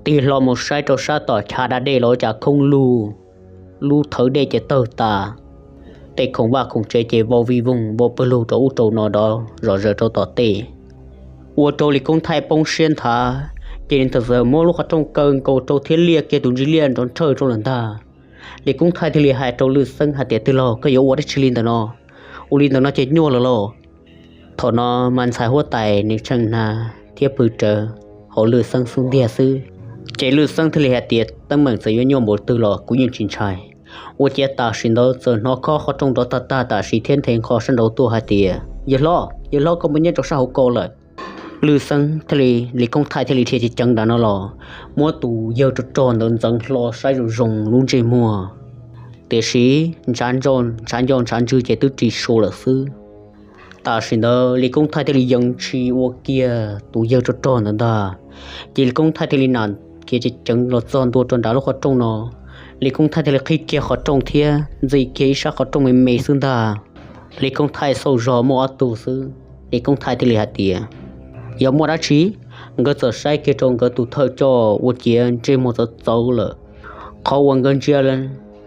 Tig hlo mus saib rau sab tom chav da dej los cas khoob lug, lub thawv dej ces tawg tas, tej khoom vaj khoom tsev ces vau vij voog vau pawg lug rau ub rau no dov zom zaws rau tom tej. Ua rau Lis Koob Thaij poob siab nthav, ces nws txawm muab lub qhov rooj kaw nkaus rau thiab liaj kiag tus ntsis liaj nrov nrhawj rau lawm ntag. Lis Koob Thaij thiaj li hais rau Lwj Xeeb hais tias, twg los koj yuav ua dab tsi li ntawm no? Ua li ntawm no ces nyuaj lawm lauj. Thaum no mas ntxhais huab tais nws tshee hnav thiab pw rawv hauv Lwj Xeeb xub ntiag xwb. Ces Lwj Xeeb thiaj li hais tias, teeb meem txawm yuav nyuaj npaum twg los kuv yeej tsis ntshai. Ua ciav tam sim ntawd txawm hnov khob qhov rooj nrov tag tag tam sim thiab nthe nqho sab nraud tuaj hais tias, yawg hlob, yawg hlob, koj puas nyob rau sab hauv ko lawm? Lwj Xeeb thiaj li, Lis Koob Thaij thiaj li dhia ceev ceev nram no los muab tus yawg rog rog ntawd ntxeev hlo saib zoo zoo lub ntsej muag, tiam sis ntshav nco ntshav ntswg ces twb ris su lawm xwb. Tam sim ntawd Lis Koob Thaij thiaj li yees ntshis ua kiag tus yawg rog rog ntawd ntag. Ces Lis Koob Thaij thiaj li nam khiav ceev ceev los txog ntua rau nram lub qhov rooj no. Lis Koob Thaij thiaj li qhib kiag qhov rooj thiab ntxi kiag ib sab qhov rooj me me xwb ntag. Lis Koob Thaij xauj zog muaj ob tug xwb, Lis Koob Thaij thiaj li hais tias, yog muaj dab tsi? Nkawd txawm saib kiag rau nkawd tus thawj coj ua ciav ntsej muag txawv txawv lawm. Qhov uas nkawd ntsia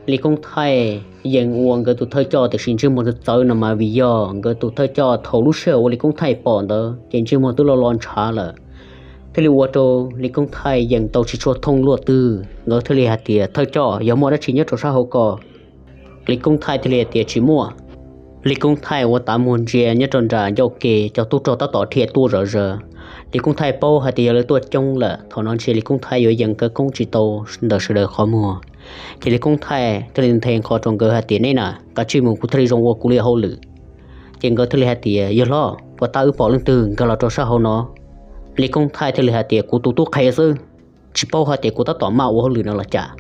Lis Koob Thaij yees ua nkawd tus thawj coj tiam sis ntsej muag txawv txawv no mas vim yog nkawd tus thawj coj thaum lub sij hawm uas Lis Koob Thaij pom ntawd ces ntsej muag twb lo lo ntshav lawm. Thiaj li ua rau Lis Koob Thaij yees tau tsis tshua thooj luaj twg, nkawd thiaj li hais tias, thawj coj, yog muaj dab tsi nyob rau sab hauv ko? Lis Koob Thaij thiaj li hais tias, tsis muaj. Lis Koob Thaij ua tav muag ntsia nyob rau nram ncauj ke cov tub rog tab tom dhia tuaj zom zaws. Lis Koob Thaij paub hais tias yog lawv tuaj coob lawm, thaum no ntshe Lis Koob Thaij yuav yees khawv koob tsis tau ntawm sawv daws qhov muag. Ces Lis Koob Thaij thiaj li nthe nqho rau nkawd hais tias, neb na, kav tsij mus, kuv thiaj li zoo ua kuv li hauj lwm. Ces nkawd thiaj li hais tias, yawg hlob, puas tab wb pom leej twg nkag los rau sab hauv no? Lis Koob Thaij thiaj li hais tias, kuv tus tub qhe xwb, tsis paub hais tias kuv tab tom maj ua hauj lwm no los cas.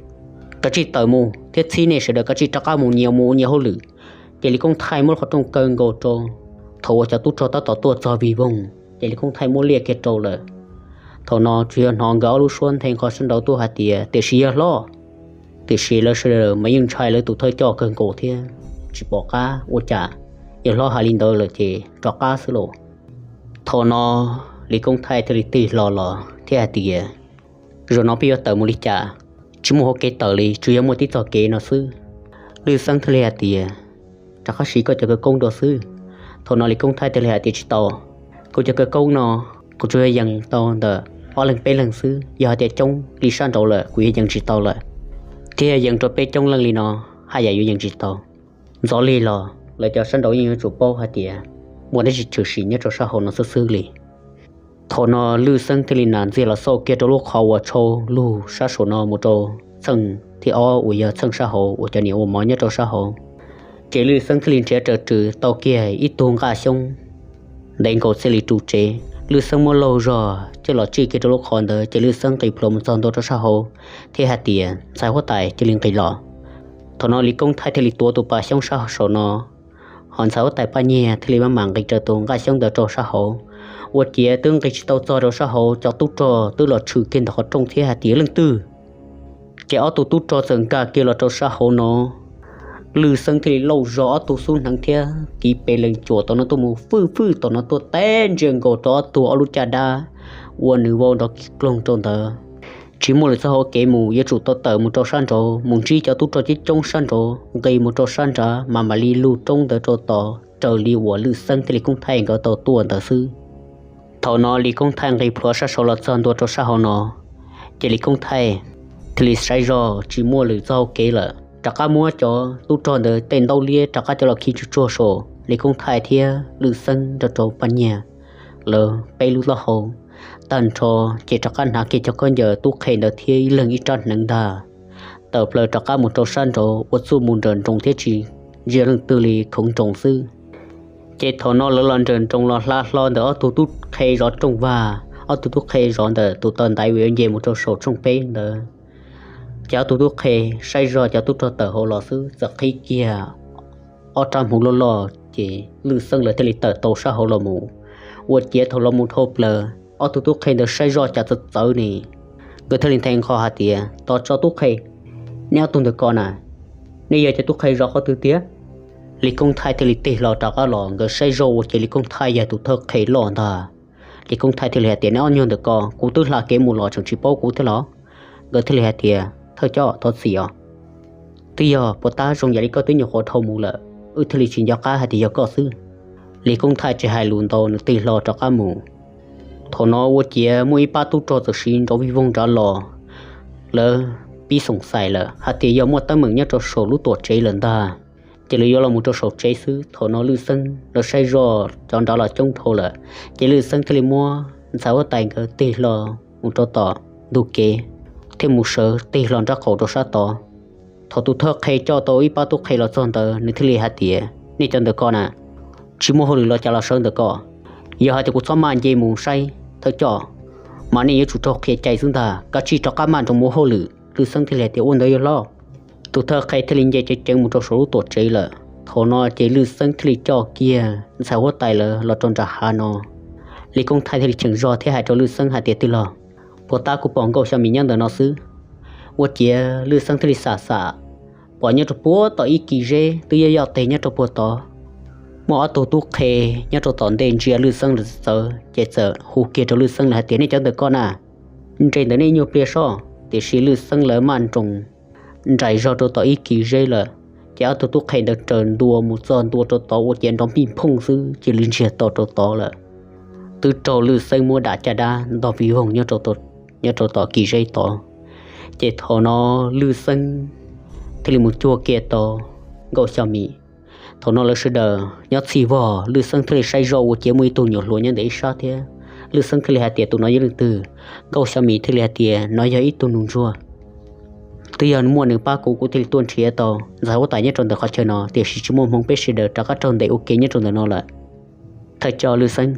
Kav tsij tawm mus thiab txhib nej sawv daws kav tsij rov qab mus nyias mus ua nyias hauj lwm. Ces Lis Koob Thaij muab lub qhov rooj kaw nkaus rau, thaum uas cov tub rog tab tom tuaj txog vij voog ces Lis Koob Thaij muab liaj kiag rau lawm. Thaum no tsuas yog hnov nkawd ob lub suab nthe nqho sab nraud tuaj hais tias, tiam sis yawg hlob, tiam sis lawv sawv daws mas yeej ntshai lawv tus thawj coj kawg nkaus thiab tsis pom qab ua cas. Yawg hlob hais li ntawd lawm ces rov qab xwb lauj. Thaum no Lis Koob Thaij thiaj li tig hlo los thiab hais tias, zaum no peb yuav tawm mus li cas? Tsis muaj hauv kev tawm li, tsuas yog muaj tib txoj kev no xwb. Lwj Xeeb thiaj li hais tias, rov qab siv koj cov khawv koob dua xwb. Thaum no Lis Koob Thaij thiaj li hais tias, tsis tau, kuv cov khawv koob no kuv tsuas yog yees tau ntawm ob leeg peb leeg xwb, yog hais tias coob li sab nraud lawm kuv yuav yees tsis tau lawm, thiab yog yees rau peb coob leej li no haj yam yuav yees tsis tau. Ntxov li los lawv cov sab nraud yeej yuav tsum paub hais tias muaj dab tsi tshwm sim nyob rau sab hauv no xwb xwb li. Thaum no Lwj Xeeb thiaj li nam ntxiag los xauj kiag rau lub qhov uas tshau lug sab saum no mus rau txheej thib ob uas yog txheej sab hauv uas cov niam ua mov nyob rau sab hauv. Ces Lwj Xeeb thiaj li nrhiav raws rws tau kiag ib tug nqaj xyoob ntev nkaus thiaj li ru tsev. Lwj Xeeb muab laug zog coj los tsij kiag rau lub qhov ntawd ces Lwj Xeeb nqis plhuav mus txog ntua rau sab hauv thiab hais tias, ntxhais huab tais, cia li nqis los. Thaum no Lis Koob Thaij thiaj li tuav tus pas xyoob sab saum no, ho ntxhais huab tais Paj Nyiag thiaj li maj mam nqis raws tus nqaj xyoob ntawd rau sab hauv. Ua ciav twb nqis tsis tau txog rau sab hauv, cov tub rog twb los tshwm kiag ntawm qhov rooj thiab hais tias, leej twg? Ces ob tug tub rog txawm nkag kiag los rau sab hauv no. Lwj Xeeb thiaj li lauj zog ob tug xub hneev thiab tiv pes lees cuam tom no tuaj mus fwj fwj tom no tuaj teb ntsia nkaus rau ob tug ob lub caj dab uas nws vau nrov kig kloog rau ntawd. Tsis muaj lwm txoj hauv kev mus, yuav tsum tau tawm mus rau sab nraud mus ntsib cov tub rog coob coob sab nraud, nqis mus rau sab nrad mas mam li lug roob ntawd rau tod raws li uas Lwj Xeeb thiab Lis Koob Thaij nkawd tau tuaj ntawd xwb. Thaum no Lis Koob Thaij nqis plhuav sab saud los txog ntua rau sab hauv no, ces Lis Koob Thaij thiaj li saib zog tsis muaj lwm txoj hauv kev lawm, rov qab muab cov tub rog ntawd tej ntaub liab rov qab coj los khi tsuj tsuag saum Lis Koob Thaij thiab Lwj Xeeb nrog rau Paj Nyiag lawv peb lub taub hau. Tag nrho ces rov qab hnav kiag cov khaub ncaws tub qhe ntawd thiab ib leeg ib rab hneev ntag, tawm plaws rov qab mus rau sab nraud ua txuj mus nrawm nroos thiab tsis ntsia leej twg li, khoov nroos xwb. Ces thaum no lawv los nrawm nroos los hla hlo ntawm ob tug tub qhe zov rooj vag, ob tug tub qhe zov ntawm tus tau ntaiv uas yuav nce mus rau saum tshooj peb ntawd. Ces ob tug tub qhe saib zoj cov tub rog tawm hauv los xwb txawm qhib kiag ob rab hmuv loj loj ces Lwj Xeeb lawv thiaj li tawm tau sab hauv los mus. Ua ciav thaum los mus dhau plaws ob tug tub qhe ntawd saib zoj cas txawv txawv ne, nkawd thiaj li nthe nqho hais tias, Tos tso tub qhe, nej ob tug ntawm ko na, nej yog cov tub qhe zov qhov twg tiag? Lis Koob Thaij thiaj li tig hlo rov qab los, nkawd saib zoj ua ciav Lis Koob Thaij yog tus thawj qhe loj ntag. Lis Koob Thaij thiaj li hais tias, Neb ob nyuag ntawm ko, kuv twb hla kev mus los tseem tsis paub kuv thiab los? Nkawd thiaj li hais tias, Thawj coj, thov txim os. Twb yog puas tab zoo yam li koj twb nyuam qhuav dhau mus lawm, wb thiaj li tsis nco qab hais tias yog koj xwb. Lis Koob Thaij tsis hais lus ntau nws tig hlo rov qab mus. Thaum no ua ciav muaj ib pab tub rog txawm siv nrov vij voog nrad los, lawv pib xoom xais lawm hais tias yog muaj teeb meem nyob rau saum lub tuam tsev lawm ntag, ces lawv yuav los mus rau saum tsev xwb. Thaum no Lwj Xeeb lawv saib zoj cov nrad los coob dhau lawm, ces Lwj Xeeb thiaj li muab ntxhais huab tais nkawd tig hlo mus rau tom ntug kev, thiaj mus sawv tig hlo nraub qaum rau sab tod. Thaum tus thawj qhe coj tau ib pab tub qhe los txog ntawd, nws thiaj li hais tias, Nej cov ntawm ko na, tsis muaj hauj lwm los cas los sawv ntawm ko? Yog hais tias kuv txhob maj nce mus saib thawj coj, mas nej yuav tsum raug qhia cai xwb ntag. Kav tsij rov qab maj nroos mus hauj lwm. Lwj Xeeb thiaj li hais tias, Ua ntawd yog hlob. Tus thawj qhe thiaj li nce ceev ceev mus rau saum lub tuam tsev lawm. Thaum no ces Lwj Xeeb thiaj li coj kiag ntxhais huab tais lawv los rau nram hav no. Lis Koob Thaij thiaj li cheem zog thiab hais rau Lwj Xeeb hais tias, Tij laug, puas tab kuv pom Nkauj Xyo Mim nyob ntawm no xwb. Ua ciav Lwj Xeeb thiaj li xam xam, pom nyob rau puag tom ib kis zeb twb yoj yoj teg nyob rau puag tod. Muaj ob tug tub qhe nyob rau tom ntej ntsia Lwj Xeeb lawv txawv, ces txawm hu kiag rau Lwj Xeeb lawv hais tias, Nej cov ntawm ko na, nres ntawm nej nyuag pliag soj. Tiam sis Lwj Xeeb lawv maj nroos nraim zog rau tom ib kis zeb lawm, ces ob tug tub qhe ntawd raws ntua mus txog ntua rau tod ua ciav nrov npij nphooj xwb cia li ntsiag to rau tod lawm. Twb raug Lwj Xeeb muab dam caj dab ntog vij voog nyob rau tom kis zeb tod. Ces thaum no Lwj Xeeb thiaj li mus cuag kiag tau Nkauj Xyo Mim. Thaum no lawv sawv daws nyob txhij vog, Lwj Xeeb thiaj li saib zoj ua ciav muaj ib tug nyuam hluas nyob ntawm ib sab thiab. Lwj Xeeb thiaj li hais tias, Tus no yog leej twg? Nkauj Xyo Mim thiaj li hais tias, Nov yog ib tug nus ntsuag, twb yog muaj nws pab kuv, kuv thiaj li tuaj nrhiav tau ntxhais huab tais nyob rau ntawm qhov chaw no, tiam sis tsis muaj hmoo, peb sawv daws rov qab raug ntes ua ke nyob rau ntawm no lawm. Thawj coj Lwj Xeeb,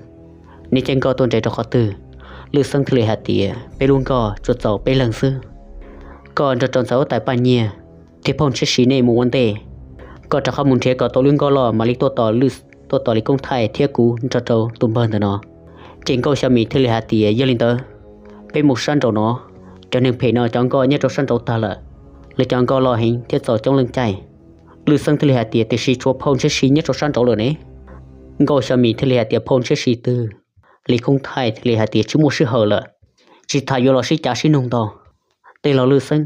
nej caij nkoj tuaj nres rau qhov twg? Lwj Xeeb thiaj li hais tias, Peb lub nkoj tsuas txaus peb leeg xwb. Koj nrog rau ntxhais huab tais Paj Nyiag thiab phauj Ntshiab Si nej mus ua ntej. Koj rov qab mus nrhiav kom tau lub nkoj loj mam li tuaj tos Lis Koob Thaij thiab kuv nrog rau tus npawg ntawm no. Ces Nkauj Xyo Mim thiaj li hais tias, Yog li ntawd, peb mus sab nraud no. Cov neeg phem no cov nkoj nyob rau sab nraud tag lawm, lawv cov nkoj loj heev thiab txaus coob leej caij. Lwj Xeeb thiaj li hais tias, Tiam sis tshuav phauj Ntshiab Si nyob rau sab nraud lawm ne? Nkauj Xyo Mim thiaj li hais tias, Phauj Ntshiab Si twg? Lis Koob Thaij thiaj li hais tias, Tsis muaj sij hawm lawm, tsis tas yuav los sib cav sib nug ntau. Tij laug Lwj Xeeb,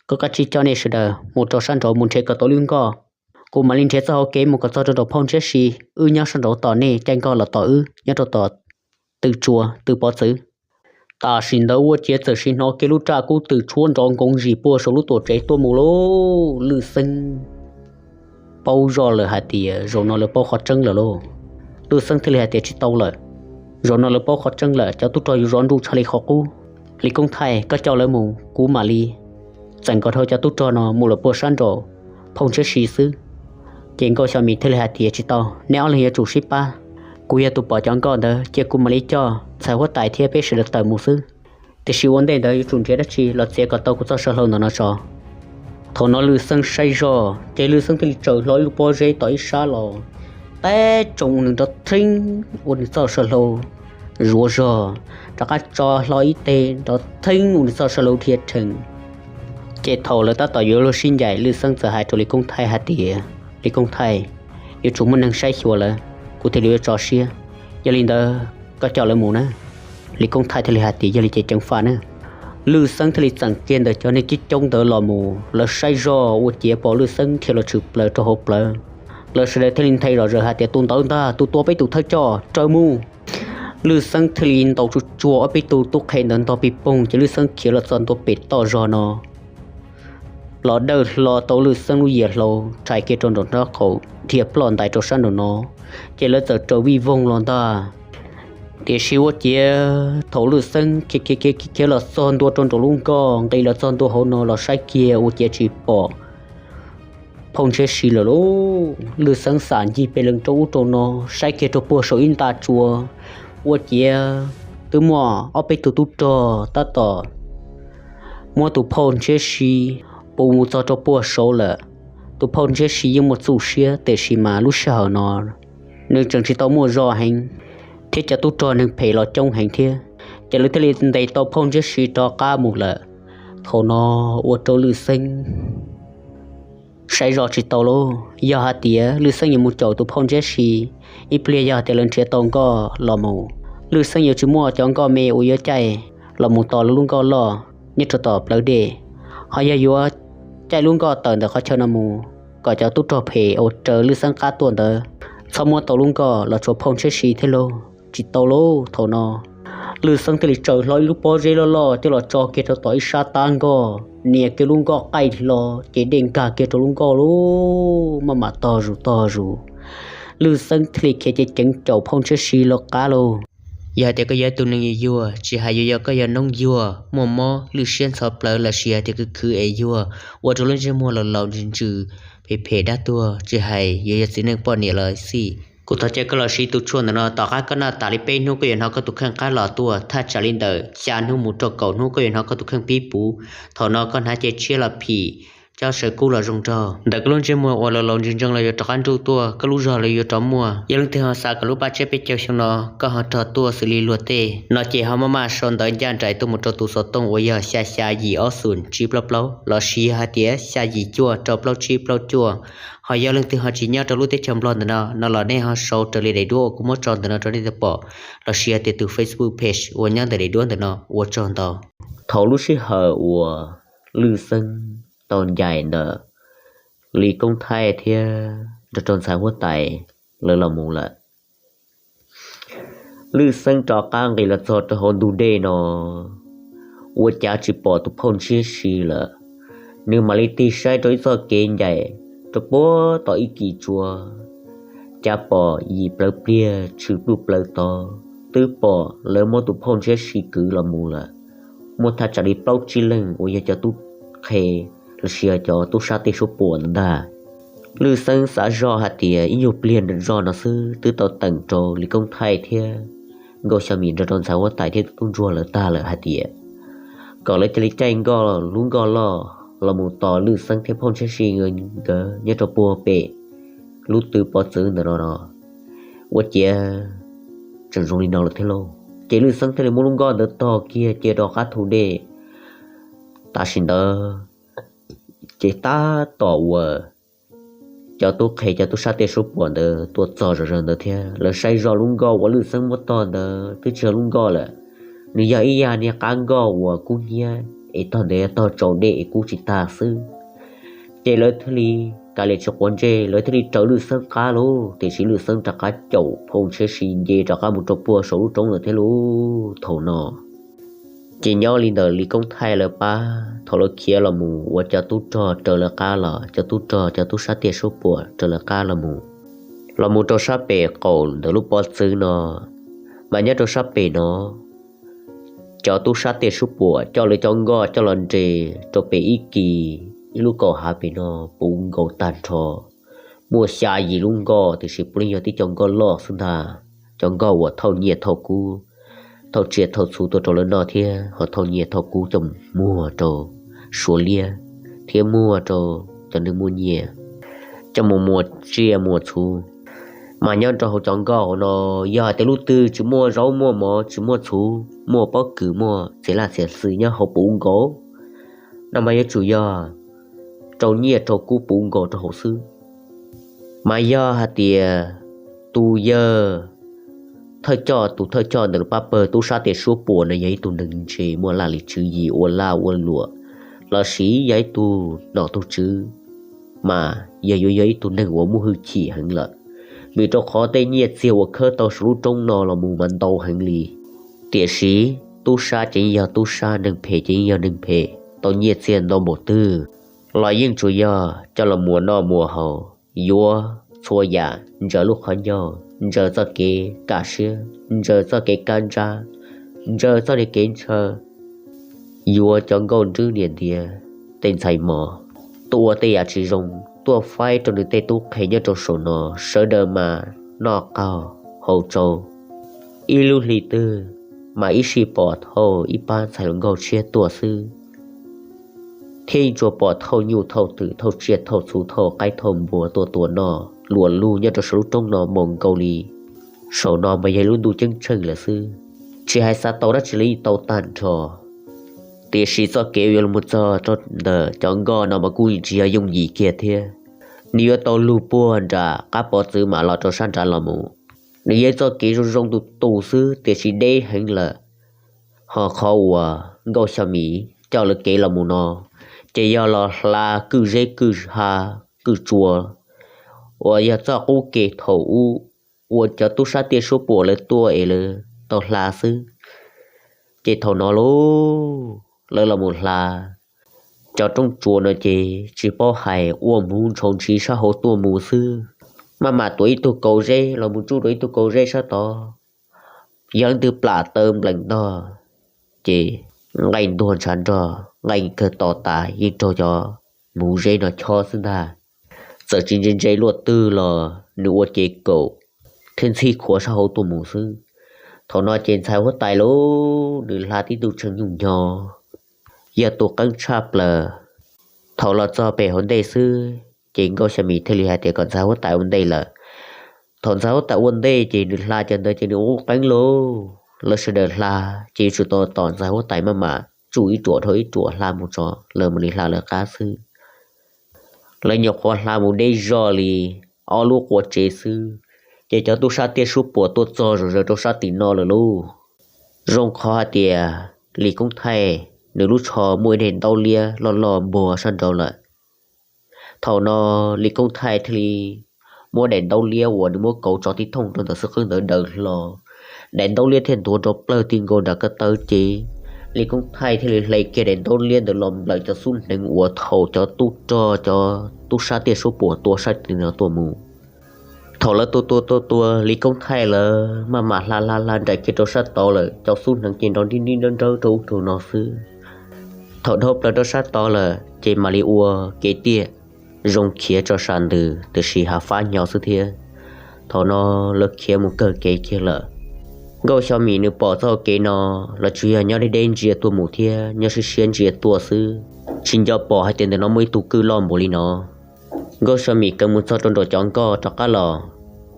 koj kav tsij coj nej sawv daws mus rau sab nraud mus nrhiav kom tau lub nkoj. Kuv mam li nrhiav txoj hauv kev mus kom txog rau nraum phauj Ntshiab Si, wb nyob sab nraud tos nej, caij nkoj los tos wb nyob rau tom tw tsua tw pov txwv. Tam sim ntawd ua ciav txawm sim hnov kiag lub raj kub twm tshuab nrov nkoov zis puag saum lub tuam tsev tuaj mus lauj. Lwj Xeeb paub zoj lawm hais tias zaum no lawv paub qhov tseeb lawm lauj. Lwj Xeeb thiaj li hais tias, Tsis tau lawm, zaum no lawv paub qhov tseeb lawm, cov tub rog yuav zov nruj tshaj li qhov qub. Lis Koob Thaij, koj coj lawv mus, kuv mam li txeem kom dhau cov tub rog no mus lawm puag sab nraum phauj Ntshiab Si xwb. Ces Nkauj Xyo Mim thiaj li hais tias, Tsis tau, neb ob leeg yuav tsum sib pab. Kuv yog tus pom cov nkoj ntawd, cia kuv mam li coj ntxhais huab tais thiab peb sawv daws tawm mus xwb. Tiam sis ua ntej ntawd yuav tsum nrhiav dab tsi los txiav kom tau kuv txoj saw hlau ntawm no tso. Thaum no Lwj Xeeb saib zoj ces Lwj Xeeb thiaj li tsaws hlo ib lub pob zeb tom ib sab los, tab tsoom nws nrov theeb ua nws txoj saw hlau zuav zog, rov qab tso hlo ib teg nrov theeb ua nws txoj saw hlau dhia rhees. Ces thaum lawv tab tom yuav luag sib ncaim, Lwj Xeeb txawm hais rau Lis Koob Thaij hais tias, Lis Koob Thaij, yuav tsum muaj neeg saib xyuas lawv, kuv thiaj li yuav tso siab. Yog li ntawd, koj coj lawv mus na. Lis Koob Thaij thiaj li hais tias, Yog li ces ceev faj na. Lwj Xeeb thiaj li txeem kiag ntawm cov neeg coob coob ntawd los mus, lawv saib zoj ua ciav pom Lwj Xeeb dhia los tshwm plaws rau hauv plawv. Lawv sawv daws thiaj li nthe zom zaws hais tias, Tus ntawd ntag, tus tua peb tus thawj coj, raws mus. Lwj Xeeb thiaj li ntaus tsuj tsuag ob peb tug tub qhe ntawd ntog pij poog, ces Lwj Xeeb khiav los txog ntua pem toj zog no los dawj hlo tau Lwj Xeeb lub yias hlau rhais kiag rau nraum nraub qaum dhia ploj ntais rau sab nraum no, ces lawv txawm raws vij voog los ntag. Tiam sis ua ciav thaum Lwj Xeeb khiav khiav khiav khiav los txog ntua rau nraum lub nkoj, nqis los txog ntua hauv no los saib kiag ua ciav tsis pom phauj ntshiab si lawm lauj. Lwj Xeeb xam ncig pes lees rau ub rau no, saib kiag rau puag saum ib nta tsua, ua ciav twb muaj ob peb tug tub rog tab tom muab tus phauj ntshiab si puv mus txog rau puag saud lawm. Tus phauj ntshiab si yeej muaj txuj siab, tiam sis mas lub sij hawm no nws tseem tsis tau muaj zog heev, thiab cov tub rog neeg phem los coob heev thiab, ces lawv thiaj li ntes tau phauj ntshiab si rov qab mus lawm. Thaum no ua rau Lwj Xeeb saib zog tsis tau lauj. Yog hais tias Lwj Xeeb yuav mus caum tus phauj ntshiab si, ib pliag yog tias lawv nrhiav tau nkoj los mus, Lwj Xeeb yuav tsis muaj cov nkoj me uas yuav caij los mus tos lawv lub nkoj loj nyob rau tom plawv dej, ho yog yuav caij lub nkoj tawm ntawm qhov chaw no mus kom cov tub rog phem uas raws Lwj Xeeb qab tuaj ntawd txhob muab tau lub nkoj los tshuav phauj ntshiab si thiab lauj. Tsis tau lauj. Thaum no Lwj Xeeb thiaj li tsaws hlo ib lub pob zeb loj loj coj los tso kiag rau tom ib sab tab nkoj, nias kiag lub nkoj qaij hlo, ces dej nkag kiag rau lub nkoj lauj, maj mam tog zus tog zus. Lwj Xeeb thiaj li khiav ceev ceev caum phauj ntshiab si lawv qab lauj. Yog hais tias koj yog ib tug neeg yuag yuag, tsis hais yuav yog koj yog noob yuag muaj mob lwj siab ntxhov plawv los sis yog tias khwv khwv es yuag ua rau lub ntsej muag laus laus ntsws ntsws phem phem dab tuag, tsis hais yuav yog txiv neej poj niam los xij, kuv thov caw koj los siv tus tshuaj ntawm no, tom qab koj noj tas li peb hnub koj yuav hnov koj tus kheej qab los tuaj, thaj tsam li ntawm xya hnub mus rau kaum hnub koj yuav hnov koj tus kheej pib puv. Thaum no koj hnav cev tshiab los phim, cob saw kub los zoo nraug, ntawm koj lub ntsej muag uas laus laus ntsws ntsees los yuav rov qab nruj tuaj, koj lub zog los yuav rov muaj. Yog leej twg ho xav kom lub paj tsiab peb caug xyoo no koj ho rog tuaj xws li luag tej no ces ho maj maj sau ntawv ncaj nraim tuaj mus rau tus xov tooj uas yog xya xya yim ob xoom tsib plaub plaub los sis yog hais tias xya yim cuaj rau plaub tsib plaub cuaj. Ho yog leej twg ho tsis nyob rau lub teb chaws Nplog ntawm no no los nej ho sau raws li daim duab uas kuv muab tso ntawm no rau nej tau pom, los sis hais tias tus Facebook page uas nyob ntawm daim duab ntawm no. Ua tsaug ntau. Thaum lub sij hawm uas Lwj Xeeb tau ncaim ntawm Lis Koob Thaij thiab nrog rau ntxhais huab tais lawv los mus lawm, Lwj Xeeb rov qab nqis los txog rau hauv ntug dej no, ua cas tsis pom tus phauj ntshiab si lawm. Nws mam li tig saib rau ib txoj kev ncaim rau puag tom ib kis tsua, cas pom yim plawv pliag tshwm pluj plawv tod, twb pom lawv muab tus phauj ntshiab si kwv los mus lawm. Muaj thaj tsam li plaub tsib leeg uas yog cov tub qhe los sis yog cov tub sab tej suab puam ntawd ntag. Lwj Xeeb xav zoj hais tias ib nyuag pliag zog no xwb twb tau teem rau Lis Koob Thaij thiab Nkauj Xya Mim nrog rau ntxhais huab tais thiab tub ntsuag lawv tag lawm hais tias kom lawv cia li caij nkoj lub nkoj loj los mus tos Lwj Xeeb thiab phauj ntshiab si nkawd nyob rau puag pem lub tw pov txwv ntawm no no. Ua ciav tseem zoo li no lawm thiab lauj. Ces Lwj Xeeb thiaj li muab lub nkoj ntawd tog kiag cia rov qab thu dej. Tam sim ntawd ces tab tom uas cov tub qhe cov tub sab tej suab puam ntawd tuaj txog zom zaws ntawd thiab lawv saib zoj lub nkoj uas Lwj Xeeb muab tog ntawd twb tsis yog lub nkoj lawm. Nws yog ib yam niag qab nkoj uas kub hnyiab es tog ntawd tog tsaus dej es kub tsis tag xwb. Ces lawv thiaj li kav liam tsis quav ntsej, lawv thiaj li raws Lwj Xeeb qab lauj, tiam sis Lwj Xeeb rov qab caum phauj ntshiab si nce rov qab mus rau puag saum lub roob lawm thiab lauj. Thaum no ces nyob li ntawm Lis Koob Thaij lawv pab, thaum lawv khiav los mus uas cov tub rog raws lawv qab los, cov tub rog cov tub sab tiaj suab puam raws lawv qab los mus, los mus rau sab pem qaum ntawm lub pob txwv no, mas nyob rau sab pem no cov tub sab tiaj suab puam coj lawv cov nkoj coj los nres rau pem ib kis ib lub kaum hav pem no puv nkaus tag nrho. Muaj xya yim lub nkoj tiam sis puav leej yog tib co nkoj loj xwb ntag, cov nkoj uas thauj nyiaj thauj kub, thauj tsiaj thauj txhu tuaj rau lawv noj thiab ho thauj nyiaj thauj kub coj muag rau Suav liab thiab muag rau cov neeg muaj nyiaj coj mus muas tsiaj muas txhu. Mas nyob rau hauv cov nkoj hauv no, yog hais tias lub twg tsis muaj zaub muaj mov tsis muaj txhuv muaj pob kws muaj txiv laj txiav xwm nyob hauv puv nkaus, no mas yuav tsum yog rau nyiaj rau kub puv nkaus rau hauv xwb. Mas yog hais tias tus yawg thawj coj, tus thawj coj ntawm lub pab pawg tub sab tiaj suab puam no yog ib tug neeg ntse muaj laj lim tswv yim ua laj ua luam, los sis yog ib tug nom tug tswv, mas yog yuav yog ib tug neeg uas muaj hwj chim heev lawm, vim rau qhov tej nyiaj txiag uas khawb tau saum lub roob no los mus mas ntau heev li. Tiam sis tub sab ces yeej yog tub sab, neeg phem ces yeej yog neeg phem, tau nyiaj txiag ntau npaum twg los yeej tsuas yog coj los muas noj muas haus, yuav txhua yam, ntsaws lub qhov ncauj, ntsaws txoj kev kaj siab, ntsaws txoj kev kab ntsab, ntsaws txoj niag kev ntshaw, yuav cov nkauj nrwb niam ntiav, tej ntxhais mos, tuaj ua tej yam tsis zoo, tuaj faib rau nws tej tub qhe nyob rau saum no, sawv daws mas noj qaug haus tsau. Ib lub hli twg mas ib sij pom thauj ib pab ntxhais hluas nkauj tshiab tuaj xwb, thiab yeej tsuas pom thauj nyuj thauj twm thauj tsiaj thauj txhu thauj qaib thauj npua tuaj tua noj luam lug nyob rau saum lub roob no mus nkaus li. Saum no mas yog lub ntuj ceeb tsheej lawm xwb, tsis hais xav tau dab tsi los yeej tau tag nrho. Tiam sis txoj kev yuav los txog rau ntawm cov nkoj no mas kuj tsis yog yooj yim kiag thiab. Nws yuav tau lug puag nram qab pov txwv mam los rau sab nrad los mus. Nws yog txoj kev zoo zoo tus tus xwb tiam sis deb heev lawm. Ho qhov uas Nkauj Xyo Mim coj lawv kev los mus no, ces yog los hla kwj zeb kwj ha kwj tsua uas yog txoj qub kev thaum ub uas cov tub sab tiaj suab puam lawv tuaj es lawv tau hla xwb. Ces thaum no lauj, lawv los mus hla cov roob tsua no ces tsis paub hais ua muv ntshau ntshiv sab hauv tuaj mus xwb. Maj mam tuav ib tug kaus zeb los mus tsuj rau ib tug kaus zeb sab tod, yog leej twg plam taw nplees ntog ces nqaij ntuag ntshav nrog nqaij kawg to tas yeej raug cov muv zeb no chob xwb ntag. Txawm tsis ntse ntse luaj twg los nws ua cev kaum thiab ntxhib khuav sab hauv tuaj mus xwb. Thaum no ces ntxhais huab tais lauj, nws hla tib tug tshee nyuj nyo, yog tus qeeb tshaj plaws. Thaum los txog pem hauv ntej xwb ces Nkauj Xyo Mim thiaj li hais tias kom ntxhais huab tais ua ntej lawm. Thaum ntxhais huab tais ua ntej ces nws hla cov ntawd ces nws ua qeeb lauj, lawv sawv daws hla ces yuav tsum tau tos ntxhais huab tais maj mam tsuj ib ruam dhau ib ruam hla mus tso lawv mam li hla lawv qab xwb. Lawv nyuam qhuav hla mus deb zog li ob lub qua tsev xwb, ces cov tub sab tiaj suab puam tuaj txog zom zaws rau sab tim no lawm lauj. Zoo qhov hais tias Lis Koob Thaij nws lub tsho muaj ib daim ntaub liab loj loj npuag sab nraud lawm. Thaum no Lis Koob Thaij thiaj li muab daim ntaub liab uas nws muab kauv tso tib thooj rau ntawm xwb qwb ntawd daws hlo, daim ntaub liab thiaj ntuav nrov plawg ti nkaus nram ko taw ces Lis Koob Thaij thiaj li hle kiag daim ntaub liab ntawd los nplawm cov xub hneev uas thaum cov tub rog cov tub sab tiaj suab puam tua sab tim no tuaj mus. Thaum lawv tua tua tua tua Lis Koob Thaij lawv maj mam hla hla hla nraim kiag rau sab tod lawm, cov xub hneev ces nrov nrib nrib nrawb nrawb rau ub rau no xwb. Thaum dhau plaws rau sab tod lawm ces mam li ua kev tiaj zoo khiav tso sam ntws tiam sis hav fab hnyo xwb thiab. Thaum no lawv khiav mus kawg kev kiag lawm. Nkauj Xyo Mim nws pom txoj kev no, lawv tsuas yog nyob deb deb ntsia tuaj mus thiab nyob siab siab ntsia tuaj xwb, tsis nco pom hais tias ntawm no muaj ib tug kwj loj npaum li no. Nkauj Xyo Mim kawg mus txog rau nraum cov nkoj rov qab los,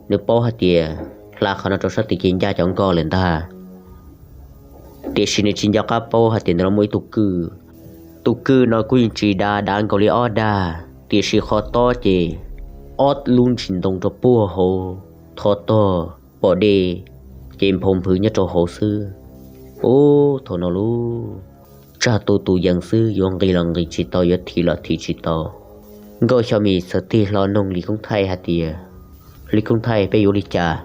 nws paub hais tias hla qhov no rau sab tid ces ncaj cov nkoj lawm ntag. Tiam sis nws tsis nco qab paub hais tias ntawm no muaj ib tug kwj. Tus kwj no kuj yeej tsis dav, dav nkaus li ob dag, tiam sis qhov tob ces ob lub ntsis ntoo rau puag hauv, thov tog pom dej ces nphau nphwv nyob rau hauv xwb. Ub, thaum no lauj, tsag tu tus yees xwb, yuav nqis los nqis tsis tau, yuav thim los thim tsis tau. Nkauj Xyo Mim txawm tig hlo noog Lis Koob Thaij hais tias, Lis Koob Thaij, peb yuav ua li cas?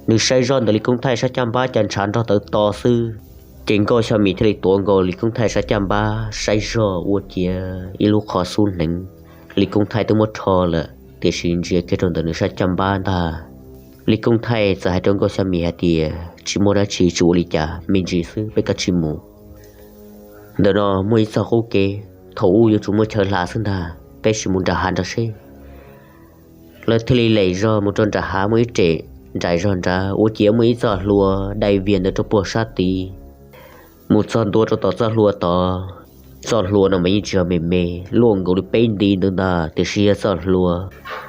Nws saib zoj ntawm Lis Koob Thaij sab caj npab cas ntshav nrog tawv to xwb. Ces Nkauj Xyo Mim thiaj li tuav nkaus Lis Koob Thaij sab caj npab saib zoj ua ciav ib lub qho xub hneev Lis Koob Thaij twb muab rho lawm, tiam sis ntsia kiag rau ntawm nws sab caj npab ntag. Lis Koob Thaij txawm hais rau Nkauj Xyo Mim hais tias, Tsis muaj dab tsi, tsis ua li cas, me ntsis xwb, peb kav tsij mus. Ntawm no muaj ib txoj qub kev, thaum ub yuav tsum muaj chaw hla xwb ntag, peb sim mus nram hav nrad seb. Lawv thiaj li lem zog mus rau nram hav, muaj ib rem nraim zog nrad ua ciav muaj ib txoj hlua dai vias ntawd rau puag sab tid. Mus txog ntua rau tom txoj hlua tod, txoj hlua no mas yeej tsis yog me me, luaj nkaus li peb nti ntawd ntag, tiam sis yog txoj hlua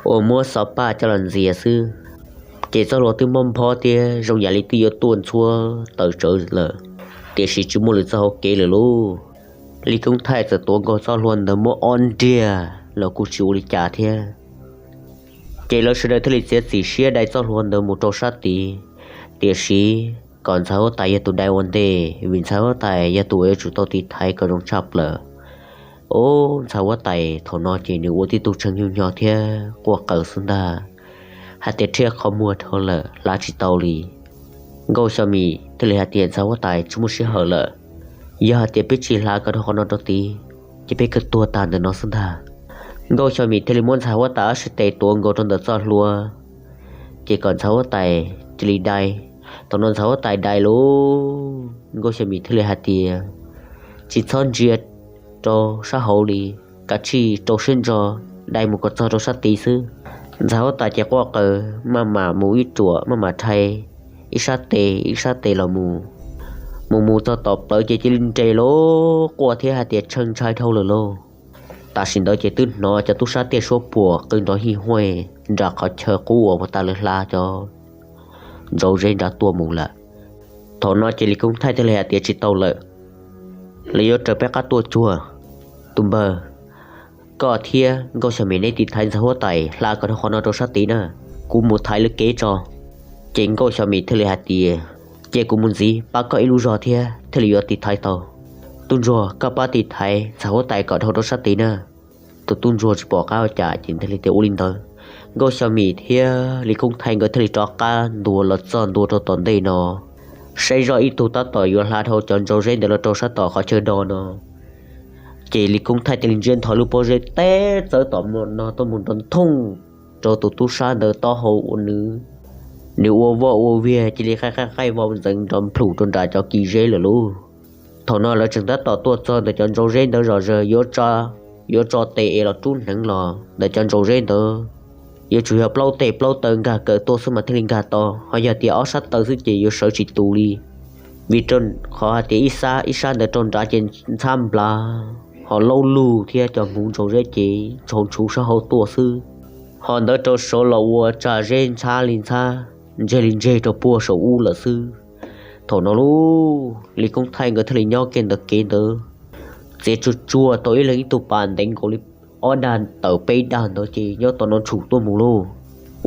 uas muab xov paj coj los ntxias xwb. Ces txoj hlua twb mob nphob thiab zoo yam li twb yuav tuaj ntxhuab tawm tsawv lawm, tiam sis tsis muaj lwm txoj hauv kev lawm lauj. Lis Koob Thaij txawm tuav nkaus txoj hlua ntawd muab ob nriag los kuj tsis ua li cas thiab. Ces lawv sawv daws thiaj li txiav txim siab dai txoj hlua ntawd mus rau sab tid, tiam sis kom ntxhais huab tais yog tus dai ua ntej, vim ntxhais huab tais yog tus uas yuav tsum tau tiv thaiv kom zoo tshaj plaws. Ub, ntxhais huab tais thaum no ces nws ua tib tug tshee nyuj nyo thiab quaj qawm xwb ntag, hais tias rhiab qhov muag dhau lawm, hla tsis tau li. Nkauj Xyo Mim thiaj li hais tias, Ntxhais huab tais, tsis muaj sij hawm lawm, yog hais tias peb tsis hla kom dhau qhov no rau tid, ces peb kawg tuag tag ntawm no xwb ntag. Nkauj Xyo Mim thiaj li muab ntxhais huab tais ob sab tes tuav nkaus rau ntawm txoj hlua, ces kom ntxhais huab tais cia li dai. Thaum no ntxhais huab tais dai lauj, Nkauj Xyo Mim thiaj li hais tias, Tsis txhob ntsia rau sab hauv li, kav tsij rau siab ntso dai mus kom txog rau sab tid xwb. Ntxhais huab tais ces quaj qw, maj mam mus ib ruam maj mam rhais ib sab tes ib sab tes los mus. Mus mus txog tom plawv ces cia li nres los quaj thiab hais tias tshee ntshai dhau lawm lauj. Tam sim ntawd ces twb hnov cov tub sab tiaj suab puam qw nrov hij huaj nram qhov chaw qub uas puag ta lawv hla cov ntsaum zeb nrad tuaj mus lawm. Thaum no ces Lis Koob Thaij thiaj li hais tias tsis tau lawm, lawv yuav raws peb qab tuaj cuag. Tus npawg, koj thiab Nkauj Xyo Mim neb tiv thaiv ntxhais huab tais hla kom dhau qhov no rau sab tid na, kuv mus thaiv lawv kev tso. Ces Nkauj Xyo Mim thiaj li hais tias, cia kuv mus ntxiv pab koj ib lub zog thiab thiaj li yuav tiv thaiv tau. Tub ntsuag, koj pab tiv thaiv ntxhais huab tais kom dhau rau sab tid na. Tus tub ntsuag tsis pom qab ua cas ces thiaj li tias ua li ntawd. Nkauj Xyo Mim thiab Lis Koob Thaij nkawd thiaj li rov qab ntua los txog ntua rau tom ntej no, saib zoj ib tug tab tom yuav hla dhau cov ntsaum zeb ntawd los rau sab tom qhov chaw do no. Ces Lis Koob Thaij thiaj li ntsiab ntho lub pob zeb teb txawv tom no tuaj mus nrov nthooj rau tus tub sab ntawd taub hau ua nws, nws ua voj ua viag cia li qaij qaij qaij vau ntxeev nrov nplhum rau nram cov kis zeb lawm lauj. Thaum no lawv tseem tab tom tuaj txog ntawm cov ntsaum zeb ntawd zom zaws, yuav tso tes es los rub hneev los ntawm cov ntsaum zeb ntawd yuav tsum yog plaub tes plaub taw nkag kawm tuaj xwb mas thiaj li nkag tau, ho yog tias ob sab taw xwb ces yuav sawv tsis tus li. Vim rau qhov hais tias ib sab ib sab ntawd rau nrad ces ntxhab nplav, ho laub lug thiab cov hmuv ntsaum zeb ces ntshau ntshuv sab hauv tuaj xwb, ho ntawd rau saud los ua tsaj zeb ntxhab li ntxhab, ntseg li ntseg rau puag saum ub lawm xwb. Thaum no lauj, Lis Koob Thaij nkawd thiaj li nyob kiag ntawm kev ntawd, txiav tsuag tsuag tau ib leeg ib tug pas ntev nkaus li ob dag tawm peb dag ntawd ces nyob tom no tshum tuaj mus lauj.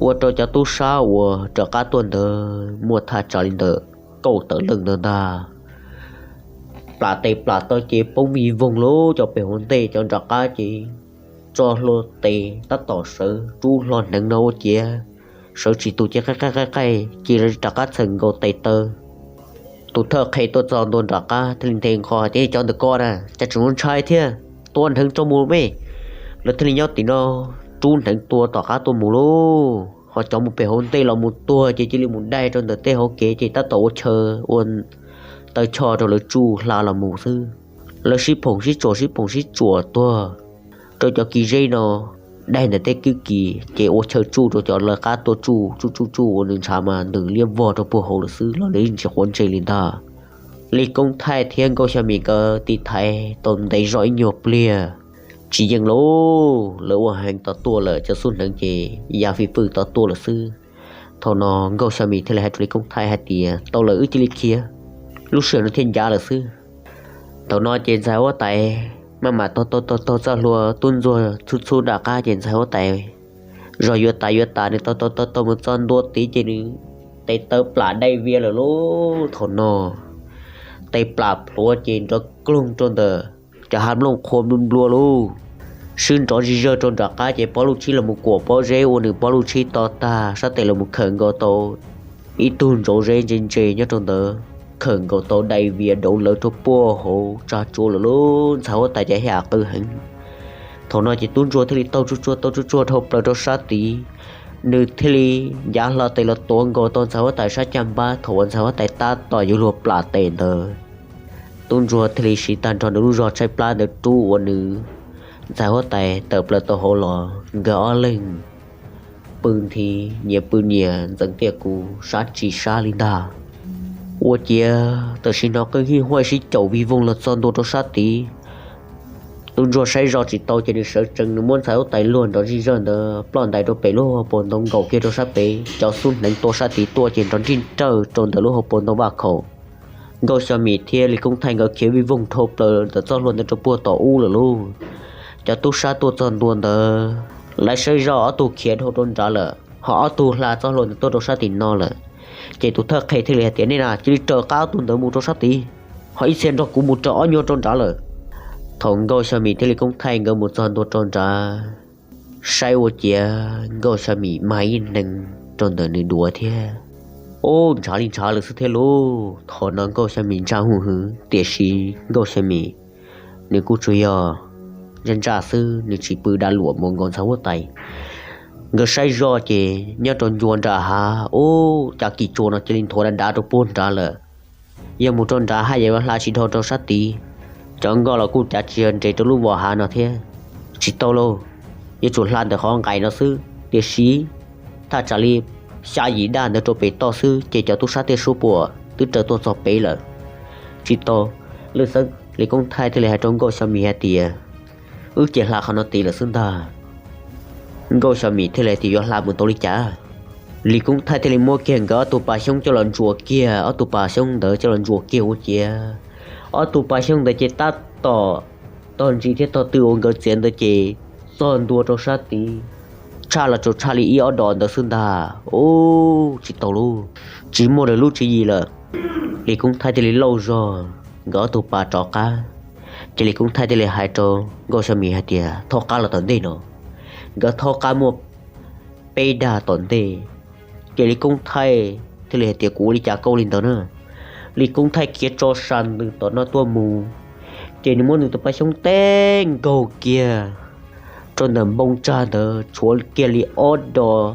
Ua rau cov tub sab uas rov qab tuaj ntawd muaj thaj tsam li ntawm kaum tawm leej ntawd ntag. Plam tes plam taw ces poob vij voog lauj, cov pem hauv ntej cov nram qab ces tso hlo tes tab tom sawv rub hlo hneev no ua ciav sawv tsis tus ces qaij qaij qaij qaij cia li rov qab txhawm nkaus tes taw. Tus thawj qhe tuaj txog ntua nram qab thiaj li nthe nqho hais tias cov ntawm ko na cas tseem ntshai thiab, tua hneev rau mus me. Lawv thiaj li nyob tim no rub hneev tua tom qab tuaj mus lauj, ho cov mus pem hauv ntej los mus tuag ces cia li mus dai rau ntawm tej hauv kev ces tab tom ua chaw ua taw choj rau lawv tsuj hla los mus xwb. Lawv sib phoom sib tsuam sib phoom sib tsuam tuag rau cov kis zeb no, dai ntawm tej kwj kis ces ua chaw tsuj rau cov lawv qab tuaj tsuj tsuj tsuj tsuj ua nws ntshav mas ntws liab vog rau puag hauv lawm xwb los lawv yeej tsis quav ntsej li ntag. Lis Koob Thaij thiab Nkauj Xyo Mim nkawd tiv thaiv tau ntev zog ib nyuag pliag tsis yeej lauj, lawv ua heev tod tuaj lawm, cov xub hneev ces ya fij fwj tod tuaj lawm xwb. Thaum no Nkauj Xyo Mim thiaj li hais rau Lis Koob Thaij hais tias tau lawm, wb cia li khiav, lub sij hawm no thiaj ncav lawm xwb. Thaum no ces ntxhais huab tais maj mam taug taug taug taug txoj hlua, tub ntsuag txhub txhub nram qab ces ntxhais huab tais zog yuav tas yuav tas, nws taug taug taug taug mus txog ntua tid ces nws tes taw plam dai vias lawm lauj. Thaum no tes plam plhuav ces nrov kloog rau ntawm cov hav nplooj qhuav nplua nplua lauj. Swb nrov zig zawg rau nram qab ces pob lub tshib los mus kuam pob zeb ua nws pob lub tshib to tag, sab tes los mus khawm nkaus tau ib tug ntsaum zeb ntse ntse nyob rau ntawd, khawm nkaus tau dai vias dauv lawv rau puag hauv tsag tsuav lawm lauj. Ntxhais huab tais ces haj yam qw heev. Thaum no ces tub ntsuag thiaj li taug tsuag tsuag taug tsuag tsuag dhau plaws rau sab tid, nws thiaj li ncav hlo tes los tuav nkaus tau ntxhais huab tais sab caj npab thaum uas ntxhais huab tais tab tom yuav luag plam tes ntawd. Tub ntsuag thiaj li siv tag nrho nws lub zog tshaib plab ntawd rub ua nws ntxhais huab tais tawm plaws tau hauv los, nkawd ob leeg pw nthi nyias pw nyias ntxeev tiaj kuv sab tsis sab li ntag. Ua ciav tam sim no qwj hij huaj sib caum vij voog los txog ntua rau sab tid. Tub ntsuag saib zoj tsis tau ces nws sawv tsees, nws muab ntxhais huab tais luag nrov zig zawg ntawd ploj ntais rau pem lub hauv paus ntoo nkaum kiag rau sab pem, cov xub hneev tua sab tid tuaj ces nrov nrij nrawj rau ntawm lub hauv paus ntoo vaj khaum. Nkauj Xyo Mim thiab Lis Koob Thaij nkawd khiav vij voog dhau plaws ntawm txoj hlua ntawd rau puag tom ub lawm lauj. Cov tub sab tuaj txog ntua ntawd, lawv saib zoj ob tug khiav dhau rau nrad lawm, ho ob tug hla txoj hlua ntawd tuaj rau sab tim no lawm. Ces tus thawj qhe thiaj li hais tias nej na cia li raws qab ob tug ntawd mus rau sab tid, ho ib txhia nrog kuv mus raws ob nyuag rau nrad lawm. Thaum Nkauj Xyo Mim thiab Lis Koob Thaij nkawd mus txog ntua rau nrad, saib ua ciav Nkauj Xyo Mim mag ib hneev rau ntawm nws duav thiab. Ub, ntshav li ntshav lawm xwb thiab lauj. Thaum no Nkauj Xyo Mim ntsaj huj hwv, tiam sis Nkauj Xyo Mim nws kuj tsuas yog ntsaj ntsaj xwb, nws tsis pw da luam mus nkaus ntxhais huab tais. Nkawd saib zoj ces nyob rau ncua nram hav, ub, cov kis tsuas no cia li nthuav dav dav rau puag nrad lawm. Yog mus rau nrad haj yam yuav hla tsis dhau rau sab tid. Cov nkoj los kuj cav tsis yog nres rau lub vos hav no thiab. Tsis tau lauj, yuav tsum hla ntawm qhov nqaim no xwb. Tiam sis thaj tsam li xya yim daj ntawd rau pem toj xwb ces cov tub sab thiaj suab puam twb raws tuaj txog pem lawm. Tsis tau, lwj xeeb Lis Koob Thaij thiaj li hais rau Nkauj Xyo Mim hais tias, wb cia hla qhov no tid lawm xwb ntag. Nkauj Xyo Mim thiaj li hais tias, yuav hla mus tau li cas? Lis Koob Thaij thiaj li muab kiag nkawd ob tug pas xyoob coj los ntsuas kiag, ob tug pas xyoob ntawd coj los ntsuas kiag ua ciav. Ob tug pas xyoob ntawd ces tab tom tog ntsis thiab tog twg uas nkawd txiav ntawd ces txog ntua rau sab tid, tshaj los tsuas tshaj li ib ob dos ntawd xwb ntag. Ub, tsis tau lauj, tsis muaj lwm lub tswv yim lawm. Lis Koob Thaij thiaj li lauj zog nkawd ob tug pas rov qab. Ces Lis Koob Thaij thiaj li hais rau Nkauj Xyo Mim hais tias, thaub qab los tom ntej no. Nkawd thaub qab muaj peb dag tom ntej, ces Lis Koob Thaij thiaj li hais tias, kuv ua li cas koj ua li ntawd na. Lis Koob Thaij khiav tso sa ntws tom no tuaj mus, ces nws muab nws tus pas xyoob teb nkaug kiag rau ntawm npoo tsag ntawd tshuav kiag li ob dos,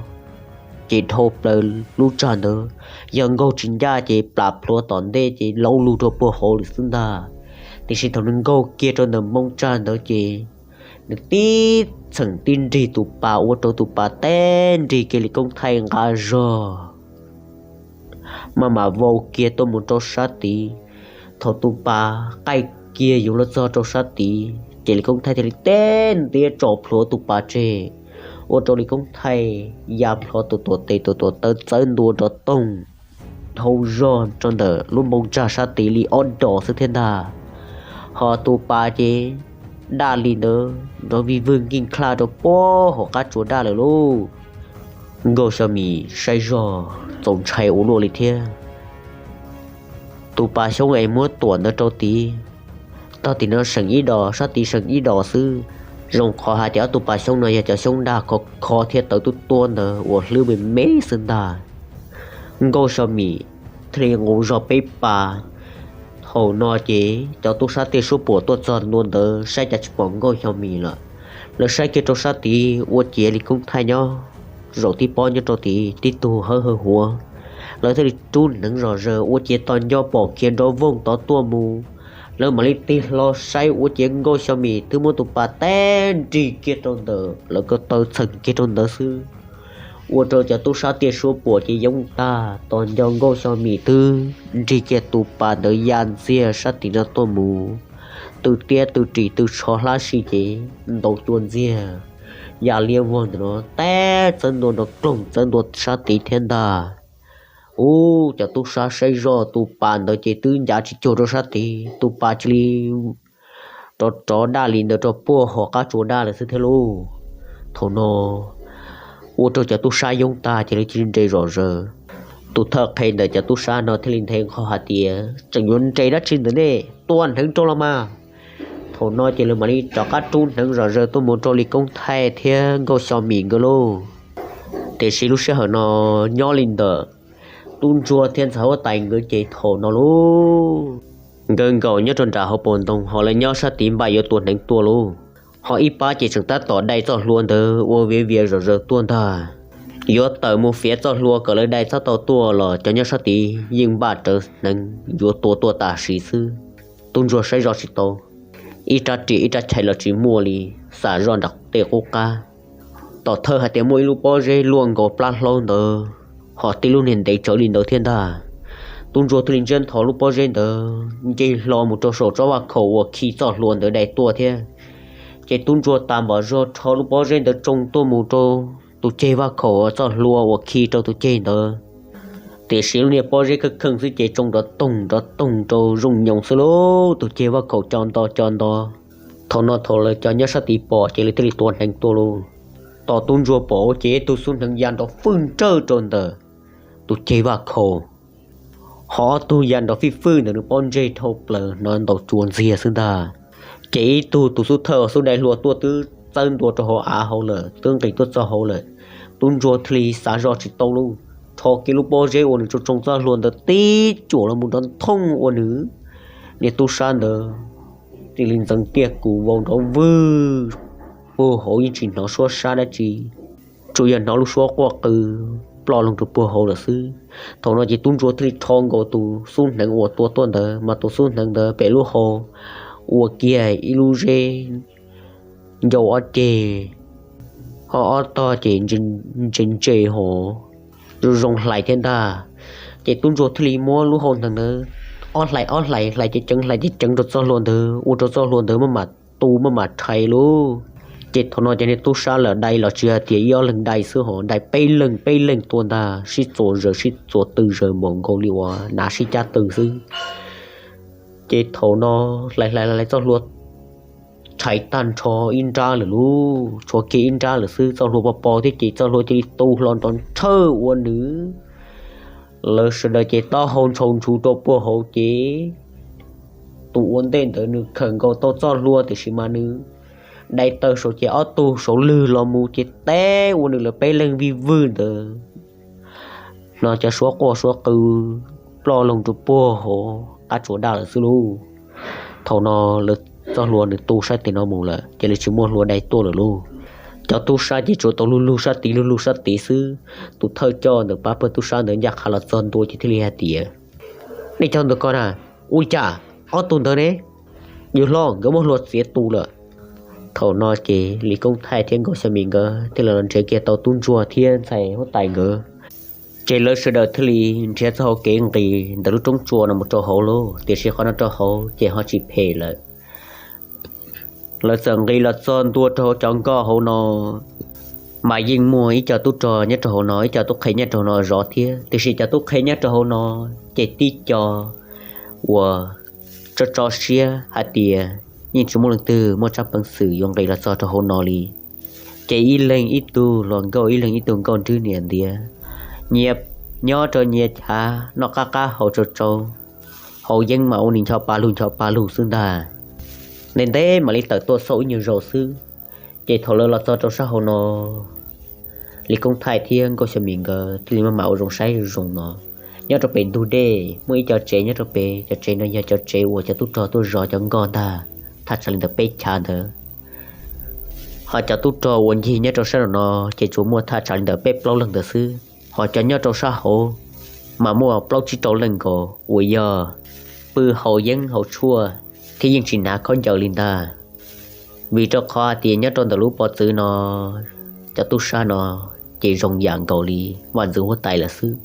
ces dhau plaws lub tsag ntawd. Yog nkaug tsis ncaj ces plam plhuav tom ntej ces laub lug rau puag hauv lawm xwb ntag. Tiam sis thaum nws nkaug kiag rau ntawm npoo tsag ntawd ces nws tib txheem tib nrig tus pas ua rau tus pas teb nrig kiag Lis Koob Thaij nqa zog maj mam vau kiag tuaj mus rau sab tid. Thaum tus pas qaij kiag yuav luag txog rau sab tid ces Lis Koob Thaij thiaj li teb ntiab tso plhuav tus pas tseg, ua rau Lis Koob Thaij ya plhuav tus tuam tes tus tuam taw txawb ntua nrov toog dhau zog rau ntawm lub npoo tsag sab tid li ob dos xwb thiab ntag. Ho tus pas ces daj li ntawd nrov vij vwg nkij nklaj rau puag hauv qab tsua daj lawm lauj. Nkauj Xyo Mim saib zog txaus ntshai ua luaj li thiab. Tus pas xyoob es muab tuam ntawd rau tid, tog tim no seem ib dos, sab tid seem ib dos xwb. Zoo qhov hais tias ob tug pas xyoob no yog cov xyoob daj khov kho thiab tawv tuab tuab ntawd uas hlwb me me xwb ntag. Nkauj Xyo Mim thiaj li nqus zog peb pas. Thaum no ces cov tub sab thiaj suab puam tuaj txog ntua ntawd saib cas tsis pom Nkauj Xyo Mim lawm. Lawv saib kiag rau sab tid ua ciav Lis Koob Thaij nyob zaum tib pob nyob rau tid tib tug hawb hawb huav. Lawv thiaj li rub hneev zom zaws ua ciav tos nco pom khiav nrov voog tod tuaj mus. Lawv mam li tig hlo saib ua ciav Nkauj Xyo Mim twb muab tus pas teb nrig kiag rau ntawm lawv ko taw txheem kiag rau ntawd xwb. Ua rau cov tub sab thiaj suab puam ces yoob tag, tos nco Nkauj Xyo Mim twb nrig kiag tus pas ntawd ya ntxiag sab tim no tuaj mus. Tw tiab tw ris tw tsho hlab si ces ntaus cua ntxiag, ya liab vog ntawm no teb txawb ntua nrov kloog txawb ntua sab tid thiab ntag. Ub, cov tub sab saib zoj tus pas ntawd ces twb ncav tsis cuag rau sab tid, tus pas cia li rov rov daj li ntawd rau puag hauv qab tsua daj lawm xwb thiab lauj. Thaum no ua rau cov tub sab yoob tag ces lawv cia li nres zom zaws. Tus thawj qhe ntawm cov tub sab no thiaj li nthe nqho hais tias, tseem yuav nres dab tsi ntawm nej, tua hneev rau los mas. Thaum no ces lawv mam li rov qab rub hneev zom zaws tuaj mus rau Lis Koob Thaij thiab Nkauj Xyo Mim nkawd lauj. Tiam sis lub sij hawm no nyob li ntawm Tub Ntsuag thiab Ntxhais Huab Tais nkawd ces thaum no lauj, nkawd nkaum nyob rau nram hauv paus ntoo, ho lawv nyob sab tid npaj yuav tua hneev tuaj lauj. Ho ib pab ces tseem tab tom dai txoj hlua ntawd ua viav vias zom zaws tuaj ntag. Yuav tawm mus fiav txoj hlua kom lawv dai txhob tau tuaj los cov nyob sab tid yeej npaj rawv hneev yuav tua tuaj tam sim xwb. Tub Ntsuag saib zoj tsis tau, ib rab riam ib rab chais los tsis muaj li, xam zoj nram tej qub qab. Tom thawj hais tias muaj ib lub pob zeb luaj nkaus plab hlaub ntawd, ho tib lub niag ntev tsawv li ntawd thiab ntag. Tub Ntsuag thiaj li ntsiab nthos lub pob zeb ntawd nce hlo mus rau saum tsob vaj khaum uas khi txoj hlua ntawd dai tuaj thiab. Ces Tub Ntsuag tas npam zog rho lub pob zeb ntawd tsoo tuaj mus rau tus ceg vaj khaum uas txoj hlua uas khi rau tus ceg ntawd. Tiam sis lub niag pob zeb kheej kheej xwb ces tsoo nrov toog nrov toog rau zoo nyoos xwb lauj, tus ceg vaj khaum co nto co nto. Thaum no thaum lawv cov nyob sab tid pom ces lawv thiaj li tua hneev tuaj lauj. Tos Tub Ntsuag pom ua ces ib tug xub hneev ya nrov fwj nrawj rau ntawm tus ceg vaj khaum, ho ob tug ya nrov fij fwj ntawm nws pob ntseg dhau plaws hnov ntaus cua ntxiag xwb ntag. Ces ib tug tus xub thawj uas xub dai hlua tuaj twb txawb ntua rau hauv av hauv lawm, twb nqis tuaj txog hauv lawm. Tub Ntsuag thiaj li xav zoj tsis tau lauj, rho kiag lub pob zeb uas nws tsoo tsoo txoj hlua ntawd tib cuam los mus nrov nthooj ua nws niag tub sab ntawd cia li ntxeev tiaj kus vau nrov vwg puag hauv, yeej tsis hnov suab sab dab tsi, tsuas yog hnov lub suab quaj qw ploj loo rau puag hauv lawm xwb. Thaum no ces Tub Ntsuag thiaj li rho nkaus tus xub hneev uas tua tuaj ntawd, mas tus xub hneev ntawd pem lub hau ua kiag ib lub zeb ncau ob ceg, Ho ob tog ces ntse ntse ho zoo hlais thiab ntag. Ces tub ntsuag thiaj li muab lub hau ntawd ob hlais ob hlais, hlais ceev ceev hlais ceev ceev rau txoj hlua ntawd, ua rau txoj hlua ntawd maj mam tu maj mam rhais lauj. Ces thaum no cov niag tub sab lawm dai los tsis hais tias ib ob leeg dai xwb ho dai peb leeg peb leeg tua ntag, sib txuas zaws sib txuas tw zaws npaum nkaus li uas nav sib cab tw xwb. Ces thaum no hlais hlais hlais txoj hlua rhais tag nrho ib nrab lawm lauj, tshuav kiag ib nrab lawm xwb, txoj hlua pos pos thiab ces txoj hlua cia li tu hlo nrov nrhawj ua nws. Lawv sawv daws ces taub hau ntshaus ntshuv rau puag hauv ces tus ua ntej ntawd nws khawm nkaus tau txoj hlua tiam sis mas nws dai taw saum ces ob tug saud lwg los mus ces teb ua nws lawv peb leeg vij vwj ntawd no, cov suab quaj suab qw ploj loo rau puag hauv qab tsuas daj lawm xwb lauj. Thaum no lawv txoj hlua nws tu sab tim no mus lawm ces lawv tsis muaj hlua dai tuaj lawm lauj. Cov tub sab ces tsuas tau lug lug sab tid lug lug sab tid xwb. Tus thawj coj ntawm pab pawg tub sab ntawd ncaj qha los txog ntua ces thiaj li hais tias, nej cov ntawd ko na, ua li cas ob tug ntawd ne? Yawg hlob, nkawd muab hlua txiav tu lawm. Thaum no ces Lis Koob Thaij thiab Nkauj Xya Mim nkawd thiaj li los nrhiav kiag tau tub ntsuag thiab ntxhais huab tais nkawd. Ces lawv sawv daws thiaj li nrhiav txoj hauv kev nqis ntawm lub roob tsua no mus rau hauv lauj, tiam sis qhov no rau hauv ces ho tsis phem lawm. Lawv txawm nqis los txog ntua rau hauv cov nkoj hauv no, mas yeej muaj ib co tub rog nyob rau hauv no, ib co tub qhe nyob rau hauv no zov thiab, tiam sis cov tub qhe nyob rau hauv no ces tib co uas tso tso siab hais tias yeej tsis muaj leej twg muaj tsab peev xwm yuav nqis los txog rau hauv no li. Ces ib leeg ib tug hluas nkauj, ib leeg ib tug nkauj nrwb niam ntiav, nyias nyob rau nyias chav noj qab qab haus tsau tsau, haus yeeb mas ua nws ncho pa lug ncho pa lug xwb ntag. Ntev ntev mam li tawm tuaj xauj ib nyuag zaus xwb. Ces thaum lawv los txog rau sab hauv no, Lis Koob Thaij thiab Nkauj Xya Mim nkawd thiaj li maj mam ua zoo saib zoo no. Nyob rau pem ntug dej muaj ib co tsev nyob rau pem, cov tsev no yog cov tsev uas cov tub rog tuaj zov cov nkoj ntag, thaj tsam li ntawm peb chav ntawd. Ho cov tub rog uas ncig nyob rau sab nraum no ces tsuas muaj thaj tsam li ntawm peb plaub leeg ntawd xwb. Ho cov nyob rau sab hauv mas muaj plaub tsib rau leej nkaus uas yog pw haus yeeb haus tshuaj thiab yeej tsis hnav khaub ncaws li ntag. Vim rau qhov hais tias nyob rau ntawm lub pov txwv no, cov tub sab no ces zoo yam nkaus li vaj ntxwv huab tais lawm xwb.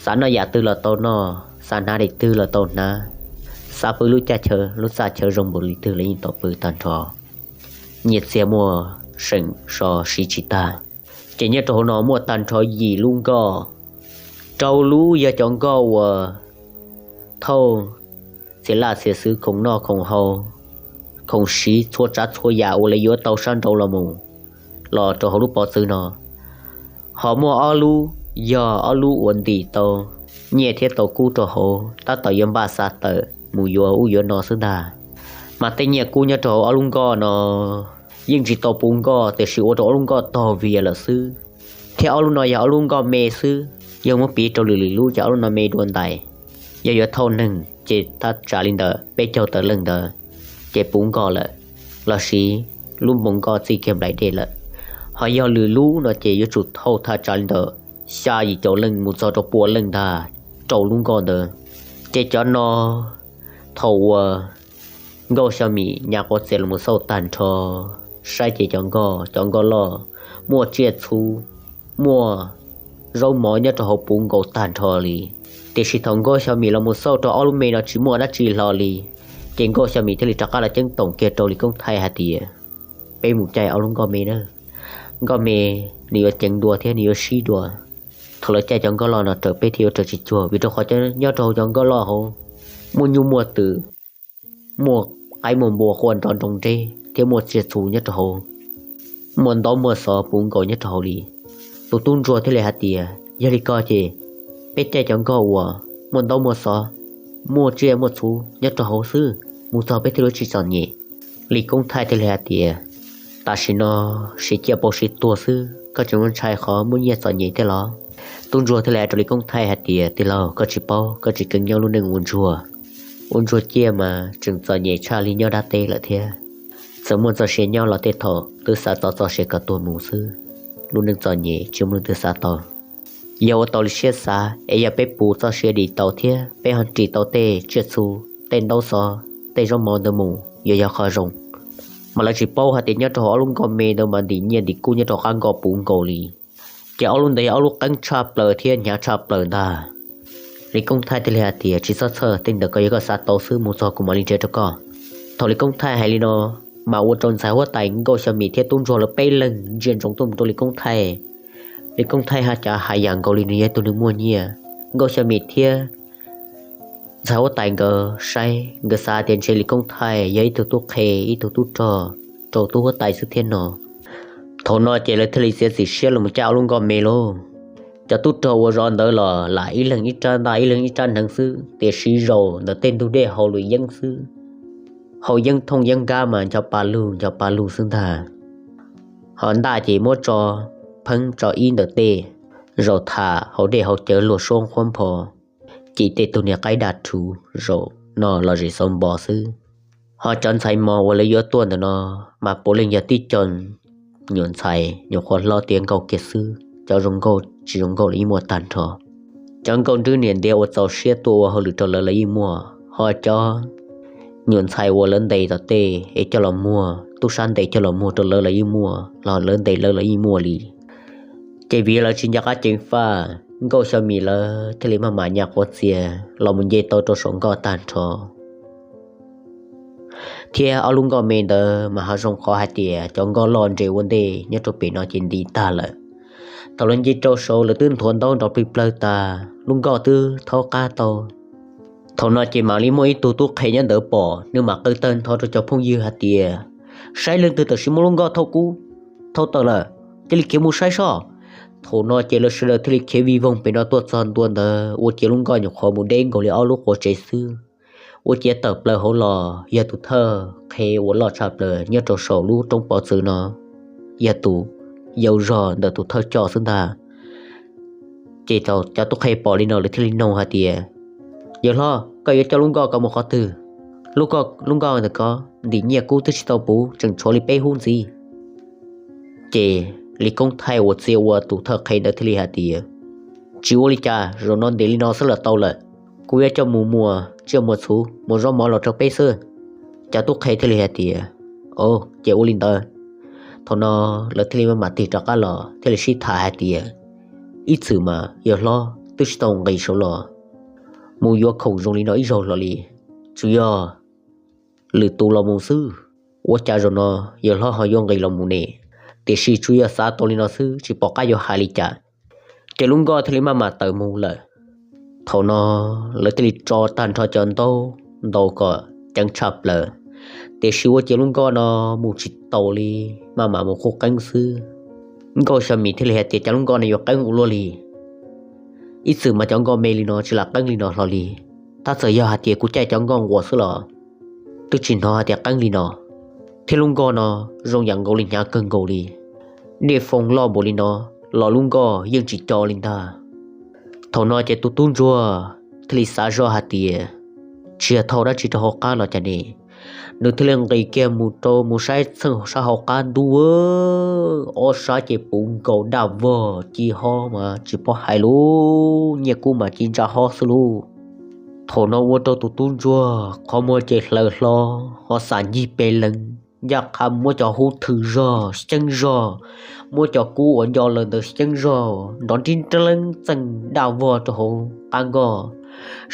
Xav noj yam twg los tau noj, xav hnav daim twg los tau hnav, xav pw lub caij chaw lub txaj chaw zoo npaum li twg los yeej tau pw tag nrho, nyiaj txiag muaj seem so siv tsis tag. Ces nyob rau hauv no muaj tag nrho yim lub nkoj, rau lub yog cov nkoj uas thauj txiv laj txiv xwv khoom noj khoom haus, khoom siv txhua tsav txhua yam uas lawv yuav tau sab nraud los mus, los rau hauv lub pov txwv no. Ho muaj ob lub yog ob lub uas ntim tau nyiaj thiab tau kub rau hauv, tab tom yuav npaj xav tawm mus yuav ub yuav no xwb ntag. Mas tej nyiaj kub nyob rau hauv ob lub nkoj no yeej tsis tau puv nkoj, tiam sis ua rau ob lub nkoj tog vias lawm xwb. Thiab ob lub no yog ob lub nkoj me xwb, yog muab piv rau lwm lwm lub ces ob lub no me dua ntais. Yog yuav thauj neeg ces thaj tsam li ntawm peb caug tawm leej ntawd ces puv nkoj lawm, lossis lub npoo nkoj txij kiag nplaim dej lawm. Ho yog lwm lub no ces yuav tsum thauj thaj tsam li ntawm xya yim caum leej mus txog rau pua leej ntag, rau lub nkoj ntawd. Ces cov no thaum uas Nkauj Xya Mim nyas quav txias los mus xauj tag nrho, saib ces cov nkoj, cov nkoj loj, muaj tsiaj txhu, muaj zaub mov nyob rau hauv puv nkaus tag nrho li. Tiam sis thaum Nkauj Xya Mim los mus xauj rau ob lub me no tsis muaj dab tsi hlo li. Ces Nkauj Xya Mim thiaj li rov qab los ceeb toom kiag rau Lis Koob Thaij hais tias, peb mus caij ob lub nkoj me na, nkoj me nws yuav ceev dua thiab nws yuav sib dua. Thaum lawv caij cov nkoj loj no raws peb thiaj yuav raws tsis cuag, vim rau qhov nyob rau hauv cov nkoj loj hauv muaj nyuj muaj twm, muaj qaib muaj npua quaj nrov nroo nreb thiab muaj tsiaj txhu nyob rau hauv, muaj ntaub muaj xov puv nkaus nyob rau hauv li. Tus tub ntsuag thiaj li hais tias, yog li ko ces peb caij cov nkoj uas muaj ntaub muaj xov, muaj tsiaj muaj txhu nyob rau hauv xwb, mus txog peb thiaj li tsis txom nyem. Lis Koob Thaij thiaj li hais tias, tam sim no siv ciaj pauv siv tuag xwb, koj tseem muaj ntshai qhov muaj nyiaj txom nyem thiab los? Tub ntsuag thiaj li hais rau Lis Koob Thaij hais tias, tij laug, koj tsis paub, koj tsis keev nyob lub neej ua ntsuag. Ua ntsuag ciaj mas tseem txom nyem tshaj li nyob dab teb lawm thiab. Txawm muaj txoj sia nyob los tej thaum twb xav txov txoj sia kom tuag mus xwb. Lub neej txom nyem tsis muaj leej twg xav tau. Yog ua tau li siab xav es yog peb puv txoj sia dim tau thiab peb ho ris tau tej tsiaj txhu, tej ntaub xov, tej zaub mov ntawd mus yuav yog qhov zoo. mas lawv tsis paub hais tias nyob rau hauv ob lub nkoj me ntawd mas ntim nyiaj ntim kub nyob rau qab nkoj puv nkaus li. Ces ob lub ntawd yog ob lub qeeb tshaj plaws thiab hnyav tshaj plaws ntag. Lis Koob Thaij thiaj li hais tias, tsis txhob txhawj, tej ntawd koj yog koj xav tau xwb, mus txog kuv mam li nrhiav rau koj. Thaum Lis Koob Thaij hais li no, mas ua rau ntxhais huab tais Nkauj Xyo Mim thiab tub ntsuag lawv peb leeg ntsia ntsoov tuaj mus rau Lis Koob Thaij. Lis Koob Thaij hais cas hais yam nkaus li nws yog ib tug neeg muaj nyiaj. Nkauj Xyo Mim thiab ntxhais huab tais nkawd saib, nkawd xav tias ntshe Lis Koob Thaij yog ib tug tub qhe, ib tug tub rog rau tub huab tais xwb thiab no. Thaum no ces lawv thiaj li txiav txim siab los mus caij ob lub nkoj me lauj. Cov tub rog ua zov ntawd los lam ib leeg ib rab ntaj ib leeg ib rab hneev xwb, tiam sis zaum ntawm tej ntug dej haus lus yeeb xwb. Haus yeeb thooj yeeb nkab mas ncho pa lug ncho pa lug xwb ntag. Ho ntaj ces muab tso pheeb tso ib ntawm tej, zaum tham hauv dej hauv cawv luag suab nqhuab npho, ces tej tug niag qaib daj rhuv zaum no los zem xauv npo xwb. Ho cov ntxhais mos uas lawv yuav tuaj ntawm no mas puav leej yog tib co nyuam ntxhais nyuam qhuav hlob tiav nkauj kiag xwb, cov zoo nkauj tsis zoo nkauj los yeej muaj tag nrho. Cov nkauj nrwb niam ntiav uas txaus siab tuaj ua hauj lwm rau lawv los yeej muaj, ho cov nyuam ntxhais uas lawv ntes tom tej es coj los muag, tub sab ntes coj los muag rau lawv los yeej muaj, los lawv ntes lawv los yeej muaj li. Ces vim lawv tsis nco qab ceev faj, Nkauj Xyo Mim lawv thiaj li maj mam nyas quav txias los mus nce tau rau saum nkoj tag nrho. Thiab ob lub nkoj me ntawd mas ho zoo qhov hais tias cov nkoj loj nres ua ntej nyob rau pem no ces nti tag lawm. Thaum lawv nce rau saud lawv twb nthuav ntaub nrov plig plawg tas, lub nkoj twb thaub qab tau. Thaum no ces mam li muaj ib tug tub qhe nyob ntawd pom, nws mam qw tawg ntho rau cov phooj ywg hais tias, saib leej twg tam sim muab lub nkoj thauj kub, thauj tawm lawm, cia li khiav mus saib soj. Thaum no ces lawv sawv daws thiaj li khiav vij voog pem no tuaj txog ntua ntawd ua ciav lub nkoj nyuam qhuav mus deb nkaus li ob lub quav tsev xwb. Ua ciav tawm plaws hauv los yog tus thawj qhe uas loj tshaj plaws nyob rau saum lub roob pov txwv no, yog tus yau zog ntawm tus thawj coj xwb ntag. Ces thaum cov tub qhe pom li no lawv thiaj li noog hais tias, yawg hlob, koj yuav coj lub nkoj ko mus qhov twg? Lub nkoj ntawm ko ntim nyiaj kub twb tsis tau puv, tseem tshuav li peb hub ntxiv. Ces Lis Koob Thaij uas txia ua tus thawj qhe ntawd thiaj li hais tias, tsis ua li cas, zaum no ntim li no xwb los tau lawm. Kuv yuav coj mus muas tsiaj muas txhuv muas zaub mov los rau peb xwb. Cov tub qhe thiaj li hais tias, o, ces ua li ntawd. Thaum no lawv thiaj li maj mam tig rov qab los thiaj li sib tham hais tias, ib txwm mas yawg hlob twb tsis tau nqis saud los mus yuav khoom zoo li no ib zaug hlo li, tsuas yog lwm tus los mus xwb. Ua cas zaum no yawg hlob ho yuav nqis los mus ne? Tiam sis tsuas yog xav tau li no xwb tsis pom qab yuav hais li cas. Ces lub nkoj thiaj li maj mam tawm mus lawm. Thaum no lawv thiaj li tso tag nrho cov ntaub ntau kom ceev tshaj plaws, tiam sis ua ciav lub nkoj no mus tsis taus li, maj mam mus qub qeeb xwb. Nkauj Xyo Mim thiaj li hais tias, cas lub nkoj no yuav qeeb ua luaj li? Ib txwm mas cov nkoj me li no tsis lam qeeb li no hlo li. Tab txawm yog hais tias kuv caij cov nkoj nquas xwb los twb tsis hnov hais tias qeeb li no. Thiab lub nkoj no zoo yam nkaus li hnyav kawg nkaus li. Dej foo loj npaum li no los lub nkoj yeej tsis co li ntag. Thaum no ces tus tub ntsuag thiaj li xav zoj hais tias, tsis yog thauj dab tsi rau hauv qab los cas ne? Nws thiaj li nqis kiag mus rau mus saib txheej sab hauv qab ntuj, ob sab ces puv nkaus daj vog ci hob mas tsis paub hais lub nyiaj kub mas ci ntsa hob xwb lauj. Thaum no ua rau tus tub ntsuag qhov muag ces hlaws hlo, ho xam ncig pes lees, ncaj qha muab cov hub thwm zog xyeeb zog, muab cov kub uas nco lawm ntawd xyeeb zog nrov nrib nreeb txeej daj vog rau hauv qab nkoj.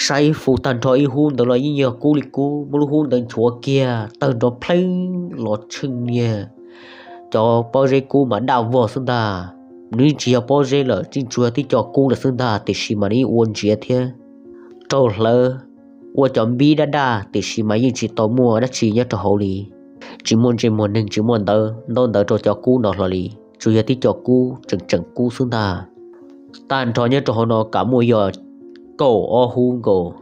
Saib fu tag nrho ib hub ntawd los yeej yog kub li kub, muab lub hub ntawd nchuav kiag tawg nrov pleeb los tsheej niag cov pob zeb kub mas daj vog xwb ntag. Nws yeej tsis yog pob zeb lawm, yeej tsuas yog tib co kub lawm xwb ntag, tiam sis mas nws yeej ua ntsiav thiab raug hlawv ua cov npib daj daj, tiam sis mas yeej tsis tau muaj dab tsi nyob rau hauv li. Tsis muaj ntsej muag neeg, tsis muaj ntawv ntaub ntawv rau cov kub no hlo li, tsuas yog tib co kub tseem tseem kub xwb ntag. Tag nrho nyob rau hauv no kam muaj yog kaum ob hub nkaus.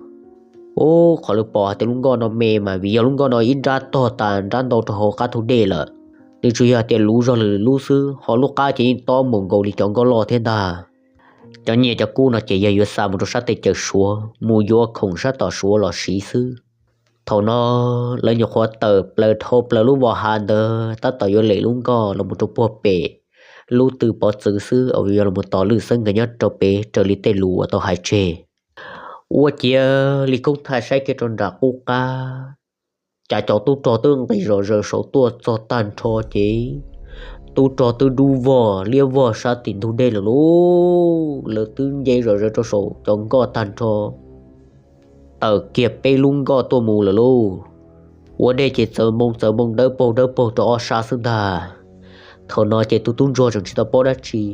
Ub, qhov lawv pom hais tias lub nkoj no me mas vim yog lub nkoj no ib nrab tog tas nrab ntau rau hauv qab thug dej lawm. Nws tsuas yog hais tias luv zog lwm lub xwb, ho lub qab ces yeej tob npaum nkaus li cov nkoj loj thiab ntag. Cov nyiaj cov kub no ces yog yuav xa mus rau sab teb chaws Suav mus yuav khoom sab tom Suav los siv xwb. Thaum no lawv nyuam qhuav tawm plaws dhau plaws lub vos hav ntawd tab tom yuav lem lub nkoj los mus rau puag pem lub tw pov txwv xwb, uas yog los mus tos Lwj Xeeb nkawd nyob rau pem raws li tej lus uas tau hais tseg. Ua ciav Lis Koob Thaij saib kiag rau nram qub qab, Cas cov tub rog twb nqis zom zaws saud tuaj txog tag nrho ces tub rog twb dub vog liab vog sab tim ntug dej lawm lauj. Lawv twb nce zom zaws rau saum cov nkoj tag nrho, tawm kiag peb lub nkoj tuaj mus lawm lauj. Ua dej ces txawv npoo txawv npoo dawb paug dawb paug rau ob sab xwb ntag. Thaum no ces tus tub ntsuag tseem tsis tau paub dab tsi,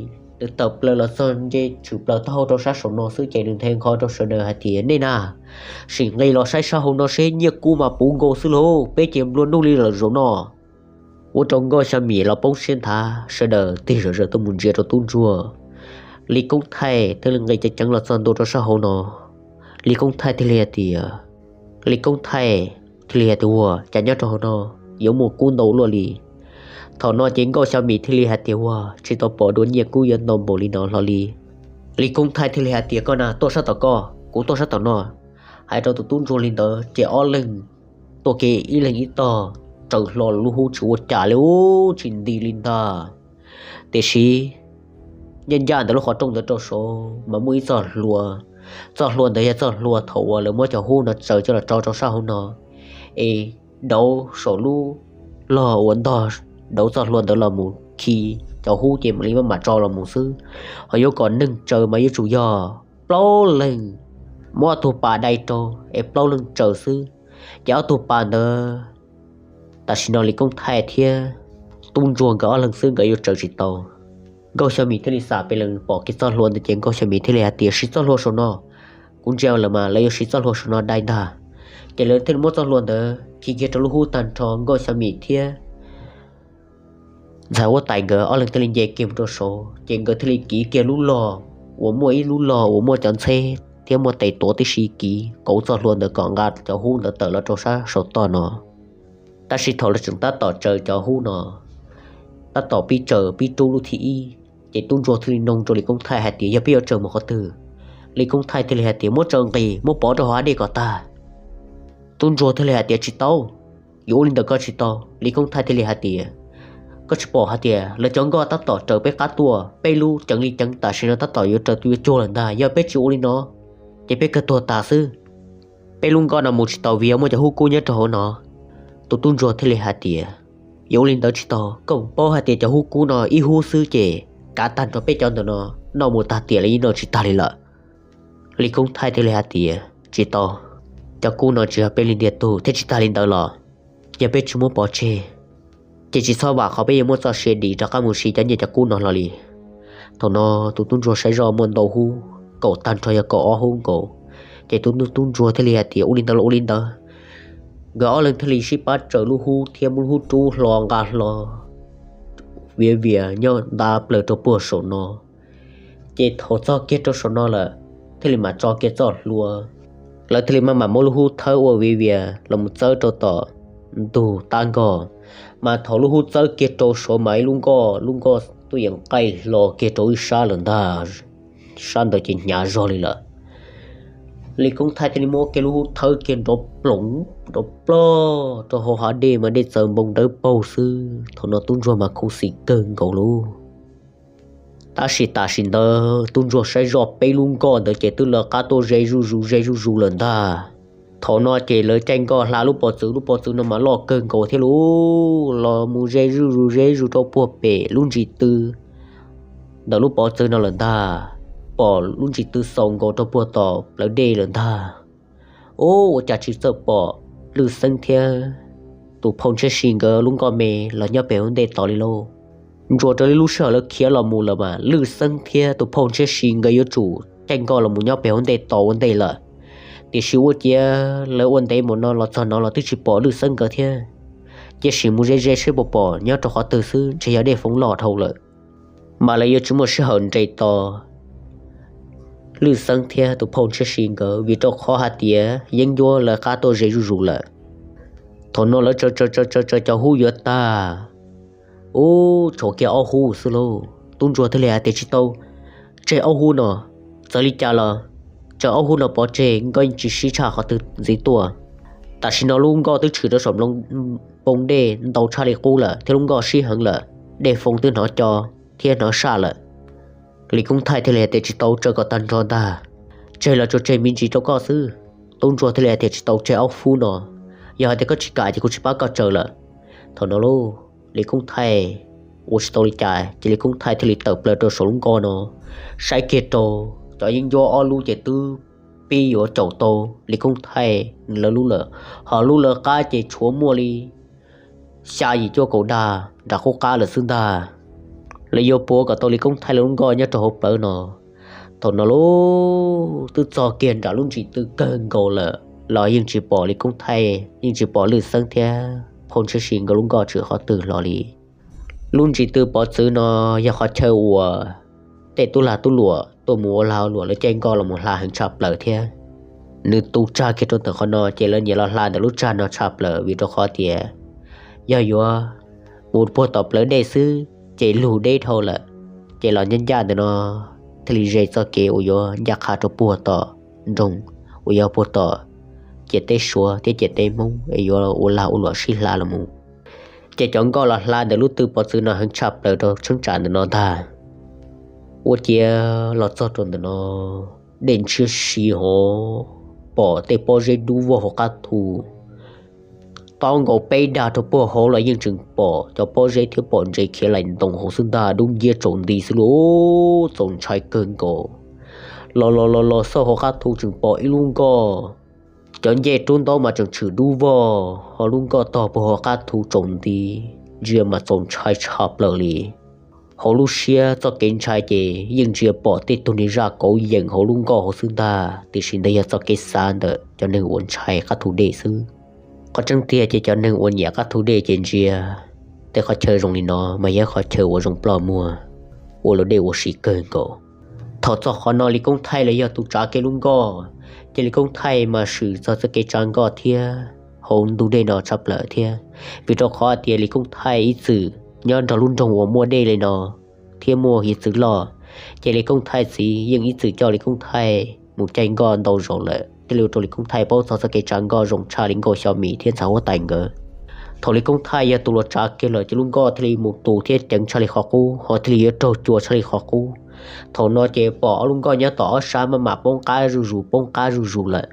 nws tawm plaws los txog nce tshwm plaws taub hau rau sab saum no xwb ces nws nthe nqho rau sawv daws hais tias, nej na, sim nqis los saib sab hauv no seb nyiaj kub mas puv nkaus xwb lauj, peb ces nplua nuj li lawm zaum no. Ua rau Nkauj Xya Mim los poob siab nthav, sawv daws tig zom zaws tuaj mus ntsia rau tub ntsuag. Lis Koob Thaij thiaj li nqis ceev ceev los txog ntua rau sab hauv no. Lis Koob Thaij thiaj li hais tias, Lis Koob Thaij thiaj li hais tias, ua cas nyob rau hauv no yuav muaj kub ntau luaj li. Thaum no ces Nkauj Xya Mim thiaj li hais tias, ua tsis tau pom dua nyiaj kub yuav ntau npaum li no hlo li. Lis Koob Thaij thiaj li hais tias, koj na tuaj sab tom koj, kuv tuaj sab tom no. Hais rau tus tub ntsuag li ntawd ces ob leeg tuaj kiag ib leeg ib tog, tsaws hlo lub hub tsis ua cas li, ub tsis nti li ntag. Tiam sis ncaj ncaj ntawm lub qhov rooj ntawd rau saud mas muaj ib txoj hlua. Txoj hlua ntawd yog txoj hlua thaum uas lawv muab cov hub no tsaws coj los tso rau sab hauv no, es dauv saum lub log uas ntog dauv txoj hlua ntawd los mus khi cov hub ces mam li maj mam tso los mus xwb. Ho yuav kom neeg tsaws mas yuav tsum yog plaub leeg muab ob tug pas dai rau es plaub leeg tsaws xwb. Ces ob tug pas ntawd tam sim no Lis Koob Thaij thiab tub ntsuag nkawd ob leeg xwb nkawd yuav tsaws tsis tau. Nkauj Xya Mim thiaj li xam pem lees pom kiag txoj hlua ntawd ces Nkauj Xya Mim thiaj li hais tias, siv txoj hlua saum no. Kuv ntsia lawm mas lawv yuav siv txoj hlua saum no dai ntag. Ces lawv thiaj li muab txoj hlua ntawd khi kiag rau lub hub tag nrho, Nkauj Xya Mim thiab ntxhais huab tais nkawd ob leeg thiaj li nce kiag mus rau saud ces nkawd thiaj li kiv kiag lub log uas muaj ib lub log uas muaj cov ntxheb thiab muaj tes tuav tib si kiv kauv txoj hlua ntawd kom nqa cov hub ntawd tawm los rau sab saum toj no. Tab sis thaum lawv tseem tab tom tsaws cov hub no, tab tom pib tsaws pib rub lub thib ib, ces tub ntsuag thiaj li nug rau Lis Koob Thaij hais tias, yog peb yuav tsaws mus qhov twg? Lis Koob Thaij thiaj li hais tias, muab tsaws nqis muab pov rau hauv hav dej kom tag. Tub ntsuag thiaj li hais tias, tsis tau, yuav ua li ntawd koj tsis tau. Lis Koob Thaij thiaj li hais tias, koj tsis pom hais tias lawv cov nkoj tab tom raws peb qab tuaj, peb lub ceev li ceev tam sim no tab tom yuav raws yuav cuag lawm ntag, yog peb tsis ua li no ces peb kawg tuag tas xwb. Peb lub nkoj no mus tsis tau vim yog muaj cov hub kub nyob rau hauv no. Tus tub ntsuag thiaj li hais tias, yuav ua li ntawd tsis tau, koj paub hais tias cov hub kub no ib hub xwb ces kav tag nrho peb cov ntawm no noj mus tag tiam li, noj tsis tag li lawm. Lis Koob Thaij thiaj li hais tias, tsis tau, cov kub no tsis yog peb li ntiag tug thiab tsis tag li ntawd los yog peb tsis muab pov tseg ces tsis txhob vam qhov peb yuav muaj txoj sia dim rov qab mus siv cov nyiaj cov kub no hlo li. Thaum no tus tub ntsuag saib zoj muaj ntau hub, kaum tag nrho yog kaum ob hub nkaus, ces tus tub ntsuag thiaj li hais tias, ua li ntawd los ua li ntawd. Nkawd ob leeg thiaj li sib pab tsaws lub hub thiab muab lub hub rub hlo nqa hlo viav vias nyob nta plaws rau puag saum no. Ces thaum txog kiag rau saum no lawm, thiaj li mam tso kiag txoj hlua. Lawv thiaj li maj mam muab lub hub thawb ua viav vias los mus txawb rau tom ntug tab nkoj. Mas thaum lub hub txawb kiag rau saud mas ib lub nkoj, lub nkoj tuaj yeem qaij hlo kiag rau ib sab lawm ntag. Sab ntawd ces hnyav zog li lawm. Lis Koob Thaij thiaj li muab kiag lub hub thawb kiag nrov ploog, nrov plog rau hauv hav dej mas dej txawv npoo dawb paug xwb. Thaum no tub ntsuag mas khuv xim kawg nkaus lauj. Tab sis tam sim ntawd tub ntsuag saib zoj peb lub nkoj ntawd ces twb lawv qab tuaj ze zuj zus ze zuj zus lawm ntag. Thaum no ces lawv caij nkoj hla lub pov txwv, lub pov txwv no mas loj kawg nkaus thiab lauj, los mus ze zuj zus ze zuj zus rau puag pem lub ntsis tw ntawm lub pov txwv no lawm ntag. Pom lub ntsis tw xaus nkaus rau puag tom plawv dej lawm ntag. Ub, ua cas tsis txawj pom Lwj Xeeb thiab tus phauj Ntshiab Si nkawd lub nkoj me los nyob pem hauv ntej tos li lauj. Ntsuas raws li lub sij hawm lawv khiav los mus lawm mas Lwj Xeeb thiab tus phauj Ntshiab Si nkawd yuav tsum caij nkoj los mus nyob pem hauv ntej tos ua ntej lawm. Tiam sis ua ciav lawv ua ntev mus no los txog no los twb tsis pom Lwj Xeeb nkawd thiab. Cia sim mus ze ze seb puas pom nyob rau qhov twg xwb, ntshe yog dej foob loj dhau lawm. Mas lawv yuav tsis muaj sij hawm nres tos Lwj Xeeb thiab tus phauj Ntshiab Si nkawd vim rau qhov hais tias yeeb ncuab lawv qab tuaj ze zuj zus lawm. Thaum no lawv tsaws tsaws tsaws tsaws cov hub yuav tag, ub, tshuav kiag ob hub xwb lauj. Tub ntsuag thiaj li hais tias, tsis tau, tseg ob hub no, txawm li cas los tsaws ob hub no pov tseg, nkoj yeej tsis sib tshaj qhov twg ntxiv tuaj. Tam sim no lub nkoj twb tshwm rau saum npoo dej ntau tshaj li qub lawm thiab lub nkoj sib heev lawm, dej foob twb hnov co thiab hnov saj lawm. Lis Koob Thaij thiaj li hais tias, tsis tau, tsaws kom tag nrho ntag, tseg los tsuas tseg me ntsis rau koj xwb. Tub ntsuag thiaj li hais tias, tsis tau, tseg ob hub no, Yog hais tias koj tsis kam ces kuv tsis pab koj tsaws lawm. Thaum no lauj, Lis Koob Thaij ua tsis tau li cas ces Lis Koob Thaij thiaj li tawm plaws rau saum lub nkoj no, saib kiag rau cov yeeb ncuab ob lub ces twb pib yuav caum tau Lis Koob Thaij lawv lub lawm, ho lub lawv qab ces tshuav muaj li xya yim cuaj kaum dag nram qub qab lawm xwb ntag. Lawv yuav puav kom tau Lis Koob Thaij lawv lub nkoj nyob rau hauv plawv no. Thaum no lauj, twb txog kiag nram lub ntsis tw kawg nkaus lawm los yeej tsis pom Lis Koob Thaij, yeej tsis pom Lwj Xeeb thiab Phauj Ntshiab Si nkawd lub nkoj tshwm qhov twg los li. Lub ntsis tw pov txwv no yog qhov chaw uas tej tub lag tub luam tuaj mus ua lag ua luam lawv caij nkoj los mus hla heev tshaj plaws thiab. Nws tu tsag kiag rau ntawm qhov no ces lawv nyiam los hla ntawm lub tsag no tshaj plaws vim rau qhov tias yog yuav mus puag tom plawv dej xwb ces lug deb dhau lawm, ces los ncaj ncaj ntawm no thiaj li ze txoj kev uas yuav ncaj qha rau puag tom nroog uas yog puag tom ciam teb Suav thiab ciam teb Hmoob es yuav ua lag ua luam sib hla los mus. Ces cov nkoj los hla ntawm lub tw pov txwv no heev tshaj plaws rau cheeb tsam ntawm no ntag. Ua ciav los txog rau ntawm no, dej ntshiab si hov, pom tej pob zeb dub vog hauv qab thu, tob nkaus peb dag rau puag hauv los yeej tseem pom cov pob zeb thiab pom ntses khiav laim ntoos hauv xwb ntag, dub nciab tsaus nti xwb lauj, txaus ntshai kawg nkaus. Los los los los xauj hauv qab thu tseem pom ib lub nkoj, cov ncej rub ntaub mas tseem tshwm dub vog, ho lub nkoj tog puag hauv qab thu tsaus nti, ntsia mas txaus ntshai tshaj plaws li. Hauv lub siab txoj kev ntshai ces yeej ntsia pom tej tug niag zaj kauv yeem hauv lub nkoj hauv xwb ntag, tiam sis ntawd yog txoj kev xav ntawm cov neeg uas ntshai qab thu dej xwb. Qhov tseeb tiag ces cov neeg uas nyiam qab thu dej ces ntsia tej qhov chaw zoo li no mas yog qhov chaw uas zoo ploj muag, ua luam dej ua si kawg nkaus. Thaum txog qhov no Lis Koob Thaij los yog tus tsav kiag lub nkoj, ces Lis Koob Thaij mas swm txog txoj kev tsav nkoj thiab hauv ntug dej no tshaj plaws thiab, vim rau qhov tias Lis Koob Thaij ib txwm nyob nrog lub nroog uas muaj dej li no thiab muaj hiav txwv loj, ces Lis Koob Thaij txiv yeej ib txwm coj Lis Koob Thaij mus caij nkoj ntau zaus lawm, thiaj li ua rau Lis Koob Thaij paub txog txoj kev tsav nkoj zoo tshaj li nkauj Xyo Mim thiab ntxhais huab tais nkawd. Thaum Lis Koob Thaij yog tus los tsav kiag lawm ces lub nkoj thiaj li mus tus thiab ceev tshaj li qhov qub, ho thiaj li yuav raug cua tshaj li qhov qub. Thaum no ces pom ob lub nkoj nyob tom ob sab maj mam poob qab zuj zus poob qab zuj zus lawm.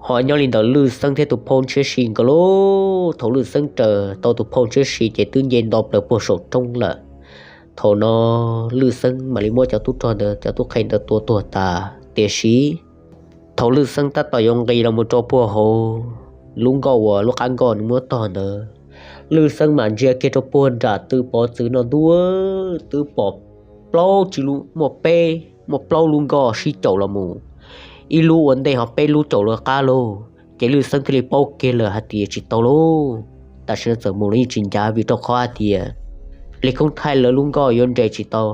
Ho nyob li ntawm Lwj Xeeb thiab tus phauj Ntshiab Si nkawd lauj, thaum Lwj Xeeb raws tau tus phauj Ntshiab Si ces twb nce nto plaws puag saum roob lawm. Thaum no Lwj Xeeb mam li muab cov tub rog ntawd cov tub qhe ntawd tua tuag tas, tiam sis thaum Lwj Xeeb tab tom yuav nqis los mus rau puag hauv lub nkoj uas lub qab nkoj nws muab tog ntawd, Lwj Xeeb mam ntsia kiag rau puag nram tw pov txwv no ntua, twb pom plaub tsi lub, muaj peb, muaj plaub lub nkoj sib caum los mus, ib lub ua ntej ho peb lub caum lawv qab lauj. Ces Lwj Xeeb thiaj li paub kiag lawm hais tias tsis tau lauj, tam sim no txawm mus los yeej tsis ncav vim rau qhov hais tias Lis Koob Thaij lawv lub nkoj yuav nres tsis tau,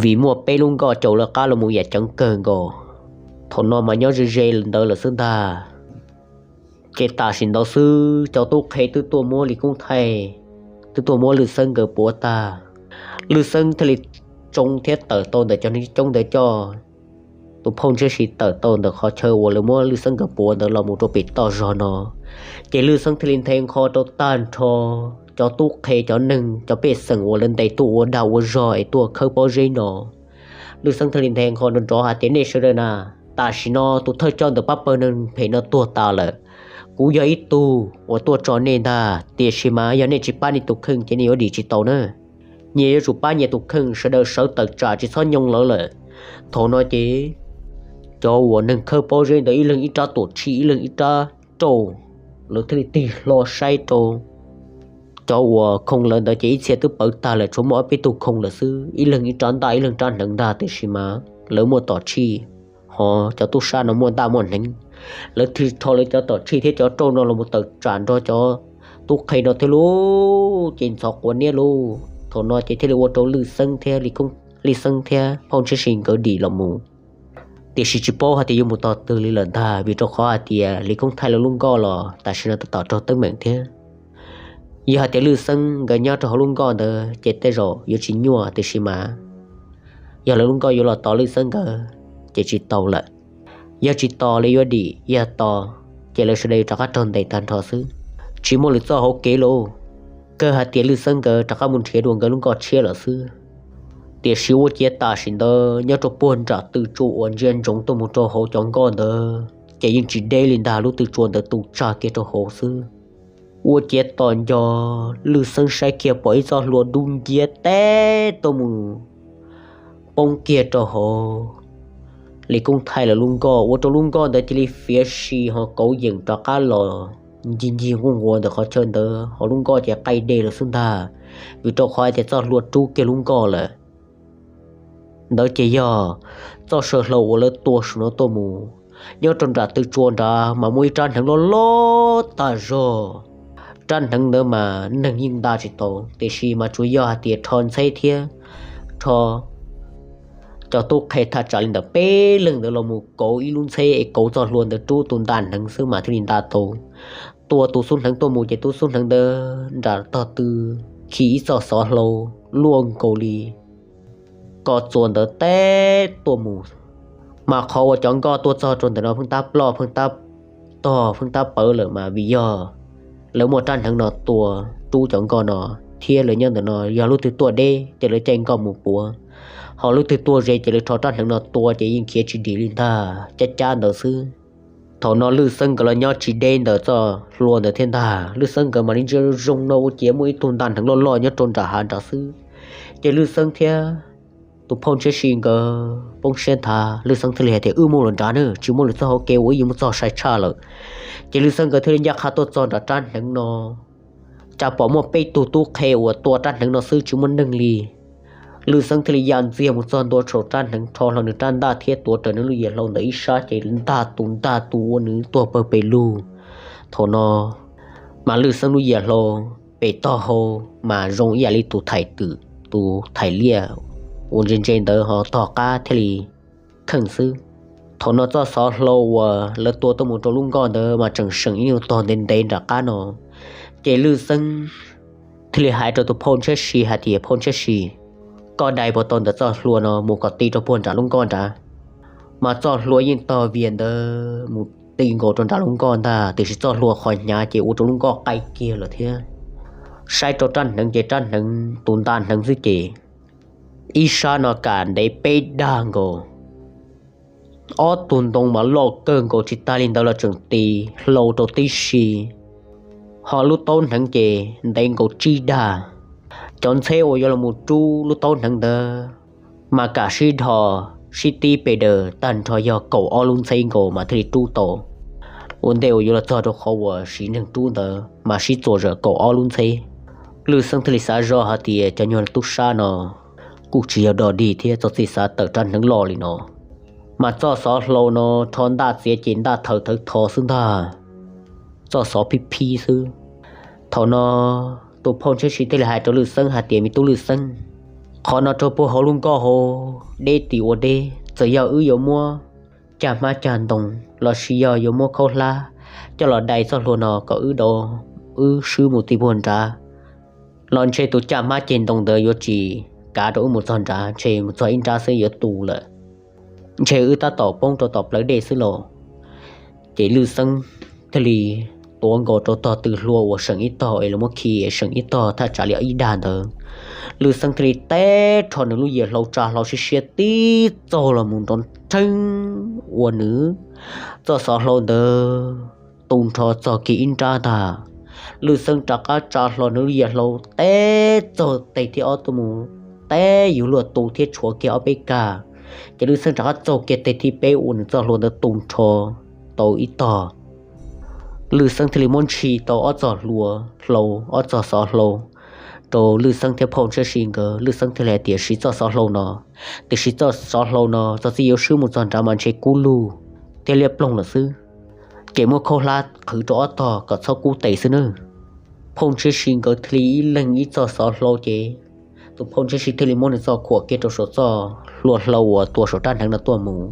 vim muaj peb lub nkoj caum lawv qab los mus yam ceev kawg nkaus. Thaum no mas nyob ze ze ntawd lawm xwb ntag. Ces tam sim ntawd xwb cov tub qhe twb tuaj muab Lis Koob Thaij, twb tuaj muab Lwj Xeeb nkawd puav tag. Lwj Xeeb thiaj li tsoo thiab tawm tau ntawm cov neeg coob ntawd coj tus phauj Ntshiab Si tawm tau ntawm qhov chaw uas lawv muab Lwj Xeeb nkawd puav ntawd los mus rau pem toj zog no. Ces Lwj Xeeb thiaj li nthe nqho rau tag nrho cov tub qhe cov neeg cov pej xeem uas lawv ntes tuaj ua dag ua zog es tuaj khawb pob zeb no. Lwj Xeeb thiaj li nthe nqho nrov nrov hais tias nej sawv daws na, tam sim no tus thawj coj ntawm pab pawg neeg phem no tuag tas lawm. Kuv yog ib tug uas tuaj tso nej ntag, tiam sis mas yog nej tsis pab nej tus kheej ces nej yuav dim tsis tau na. Nyias yuav tsum pab nyias tus kheej, sawv daws sawv tawm tsam tsis txhob nyoo lawv lawm. Thaum no ces cov uas neeg khawb pob zeb ntawd ib leeg ib rab tuam tshij ib leeg ib rab rauj, lawv thiaj li tig hlo saib rau cov uas khoo lawv ntawd ces ib txhia twb pawv tag lawm, tshuav muaj ob peb tug khoo lawm xwb, ib leeg ib rab ntaj ib leeg rab hneev ntag, tiam sis mas lawv muaj tom tshij, ho cov tub sab no muaj ntaj muaj hneev. Lawv thiaj rho lawv cov tom tshij thiab cov rauj no los mus tawm tsam nrog cov tub qhe no thiab lauj, ces ntxhov quav niab lauj. Thaum no ces thiaj li ua rau Lwj Xeeb thiab Lis Koob, Lwj Xeeb thiab phauj Ntshiab Si nkawd dim los mus. Tiam sis tsis paub hais tias yuav mus tog twg li lawm ntag, vim rau qhov hais tias Lis Koob Thaij lawv lub nkoj los tam sim no tab tom raug teeb meem thiab. Yog hais tias Lwj Xeeb nkawd nyob rau hauv lub nkoj ntawd ces tej zaum yuav tsis nyuaj, tiam sis mas yog lawv lub nkoj yuav los tos Lwj Xeeb nkawd ces tsis tau lawm. Yog tsis tos lawv yuav dim, yog tos ces lawv sawv daws yuav rov qab raug ntes tag nrho xwb, tsis muaj lwm txoj hauv kev lauj. Kawg hais tias Lwj Xeeb nkawd rov qab mus nrhiav dua nkawd lub nkoj tshiab lawm xwb. Tiam sis ua ciav tam sim ntawd nyob rau puag nram tw tsuas uas ntsia ntsoov tuaj mus rau hauv cov nkoj ntawd, ces yeej tsis deb li ntag, lub tw tsua ntawd tu tsag kiag rau hauv xwb. Ua ciav tos nco, Lwj Xeeb saib kiag pom ib txoj hlua dub nciab teb tuaj mus poob kiag rau hauv Lis Koob Thaij lawv lub nkoj, ua rau lub nkoj ntawd cia li fiav si ho kauv yeem rov qab los ncig ncig nquj nquav ntawm qhov chaw ntawd, ho lub nkoj ces qaij dej lawm xwb ntag, vim rau qhov hais tias txoj hlua rub kiag lub nkoj lawm. Ntawd ces yog txoj saw hlau uas lawv tua saum no tuaj mus. Nyob rau nram tw tsua nrad mas muaj ib rab hneev loj loj tag zog. Rab hneev ntawd mas neeg yeej nta tsis tau, tiam sis mas tsuas yog hais tias rho ntxheb thiab rho cov tub qhe thaj tsam li ntawm peb leeg ntawd los mus kauv ib lub ntxheb es kauv txoj hlua ntawd rub tus nta hneev xwb mas thiaj li nta tau. Tua tus xub hneev tuaj mus ces tus xub hneev ntawd nram tog tw khi ib txoj xov hlau luaj nkaus li ko txua ntawd teb tuaj mus. Mas qhov uas cov nkoj tuaj txog rau ntawm no pheej tab ploj pheej tab tog pheej tab pawv lawm mas vim yog lawv muaj rab hneev no tua rub cov nkoj no, thiab lawv nyob ntawm no yog lub twg tuaj deb ces lawv caij nkoj mus puav, ho lub twg tuaj ze ces lawv rho rab hneev no tua ces yeej khiav tsis dim li ntag, cab cab ntawd xwb. Thaum no Lwj Xeeb nkawd los nyob tsis deb ntawm txoj hlua ntawd thiab ntag, Lwj Xeeb nkawd mam li ntsia zoo no ua ciav muaj ib tug nta hneev loj loj nyob rau nram hav nrad xwb. Ces Lwj Xeeb thiab tus phauj Ntshiab Si nkawd poob siab nthav, Lwj Xeeb thiaj li hais tias, Wb mus los nrad na, tsis muaj lwm txoj hauv kev ua wb yuav mus txog sai tshaj lawm. Ces Lwj Xeeb nkawd thiaj li ncaj qha tuaj txog nram rab hneev no, cas pom muaj peb tug tub qhe uas tua rab hneev no xwb tsis muaj neeg li. Lwj Xeeb thiaj li ya ntxiag mus txog ntua saum rab hneev, rho hlo nws rab ntaj thiab tuav rawv nws lub yias hlau ntawm ib sab ces ntag tus ntag tus ua nws tuag pawg pes lug. Thaum no mas Lwj Xeeb lub yias hlau pem tog hau mas zoo ib yam li tus thaim twm, tus thaim liaj uas ntse ntse ntawd ho tog qab thiaj li kheej xwb. Thaum no txoj xov hlau uas lawv tua tuaj mus rau lub nkoj ntawd mas tseem seem ib nyuag tog ntev ntev nram qab no. Ces Lwj Xeeb thiaj li hais rau tus phauj Ntshiab Si hais tias, Phauj Ntshiab Si, koj dai puas tau ntawm txoj hlua no mus kom ti rau puag nram lub nkoj nrad? Mas txoj hlua yeej tog vias ntawd mus ti nkaus rau nram lub nkoj ntag, tiam sis txoj hlua qhov hnyav ces ua rau lub nkoj qaij kiag lawm thiab. Saib rau rab hneev ces rab hneev tus nta hneev xwb ces ib sab no kam ntev peb dag nkaus. Ob tug ntoo mas loj kawg nkaus tsis tas li ntawd los tseem tis hlau rau tib si, ho lub taub hneev ces ntev nkaus tsib dag. Cov ntxheb uas yuav los mus rub lub taub hneev ntawd mas kam sib dhos sib tib pe daws tag nrho yog kaum ob lub ntxheb nkaus mas thiaj li rub tau. Ua ntej uas yuav los txog rau qhov uas siv neeg rub ntawd mas sib txuas zawm kaum ob lub ntxheb. Lwj Xeeb thiaj li xav zoj hais tias cov nyuag tub sab no kuj tsis yog dog dig thiab, txog txij xav tawm rab hneev loj li no. Mas txoj xov hlau no rho ntaj txiav ces ntaj thawv thawv tho xwb ntag, txoj xov phib phib xwb. Thaum no tus phauj Ntshiab Si thiaj li hais rau Lwj Xeeb hais tias, Me tub Lwj Xeeb, qhov no rau puag hauv lub nkoj hauv deb tim ua deb, txawm yog wb yuav muab cag hmab cag ntoo lossis yog yuav muab khaub hlab coj los dai txoj hlua no kom wb do, wb swb mus ti puag nrad los ntshe tus cag hmab cag ntoo ntawd yuav tsis kav rau wb mus txog nrad, ntshe mus txog ib nrab xwb yuav tu lawm. Ntshe wb tab tom poob rau tom plawv dej xwb los. Ces Lwj Xeeb thiaj li tuav nkaus rau tog tw hlua uas seem ib tog es los muab khi seem ib tog thaj tsam li ib dag ntawd. Lwj Xeeb thiaj li teb rho nws lub yias hlau tsa hlau siab siab tib txaug los mus nrov nrheeb ua nws txoj xov hlau ntawd tu nrho txog kiag ib nrab ntag. Lwj Xeeb rov qab tsa hlo nws lub yias hlau teb txaug teg thib ob tuaj mus, teb yuav luag tu thiab tshuav kiag ob peb kag. Ces Lwj Xeeb rov qab txaug kiag teg thib peb ua nws txoj hlua ntawd tu nrho tau ib tog. Lwj Xeeb thiaj li muab ntshis tau ob txog hlua hlau, ob txog xov hlau rau Lwj Xeeb thiab phauj Ntshiab Si nkawd. Lwj Xeeb thiaj li hais tias, Siv txoj xov hlau no, tiam sis txoj xov hlau no txog txij yuav swb mus txog nrad mas ntshe kub lug thiab liab ploog lawm xwb. Ces muab khaub hlab qhwv rau ob tog kom txhob kub tes xwb nawb. Phauj Ntshiab Si nkawd thiaj li ib leeg ib txoj xov hlau ces tus phauj Ntshiab Si thiaj li muab nws txoj khuam kiag rau saum txoj hlua hlau uas tua saum rab hneev no tuaj mus.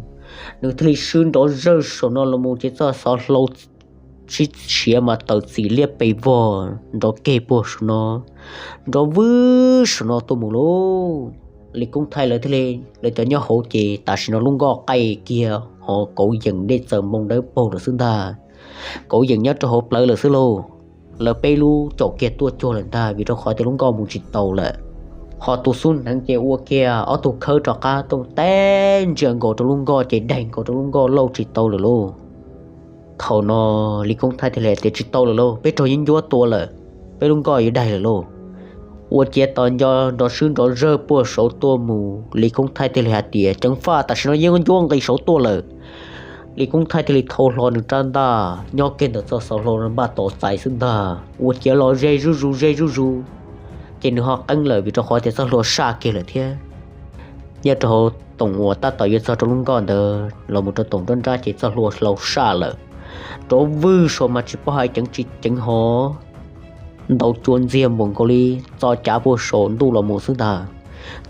Nws thiaj li swb nrov zawj saum no los mus ces txoj xov hlau sib siav mas tawm txim liab pes vog nrov keg puag saum no, nrov vwb saum no tuaj mus lauj. Lis Koob Thaij lawv thiaj li, lawv cov nyob hauv ces tam sim no lub nkoj qaij kiag ho kauv yeem dej txawm npoo dawb paug lawm xwb ntag. Kauv yeem nyob rau hauv plawv lawm xwb lauj. Lawv peb lub caum kiag tuaj cuag lawm ntag vim rau qhov tias lub nkoj mus tsis tau lawm. Ho tus xub hneev ces ua kiag ob tug khawb rov qab tuaj teb ntsia nkaus rau lub nkoj ces daig nkaus rau lub nkoj lauj tsis tau lawm lauj. Thaum no Lis Koob Thaij thiaj li hais tias, Tsis tau lawm lauj, peb raug yeeb ncuab tua lawm, peb lub nkoj yuav daig lawm lauj. Ua ciav tos nco nrov swb nrov zawg puag saud tuaj mus, Lis Koob Thaij thiaj li hais tias, Ceev faj, tam sim no yeeb ncuab nqis saud tuaj lawm. Lis Koob Thaij thiaj li thau hlo nws rab ntaj nyob kiag ntawm txoj xov hlau npaj tos txais xwb ntag. Ua ciav los ze zuj zus ze zuj zus, ces nws ho qeeb lawm vim rau qhov tias txoj hlua saj kiag lawm thiab. Nyob rau hauv toom uas tab tom yuav txog rau lub nkoj ntawd los mus rau toom nruab nrab ces txoj hlua hlau saj lawm. Rov vwg saud mas tsis paub hais ceev tsis ceev hov, ntau cua ntxiag npaum nkaus li txo cav puag saum ntuj los mus xwb ntag.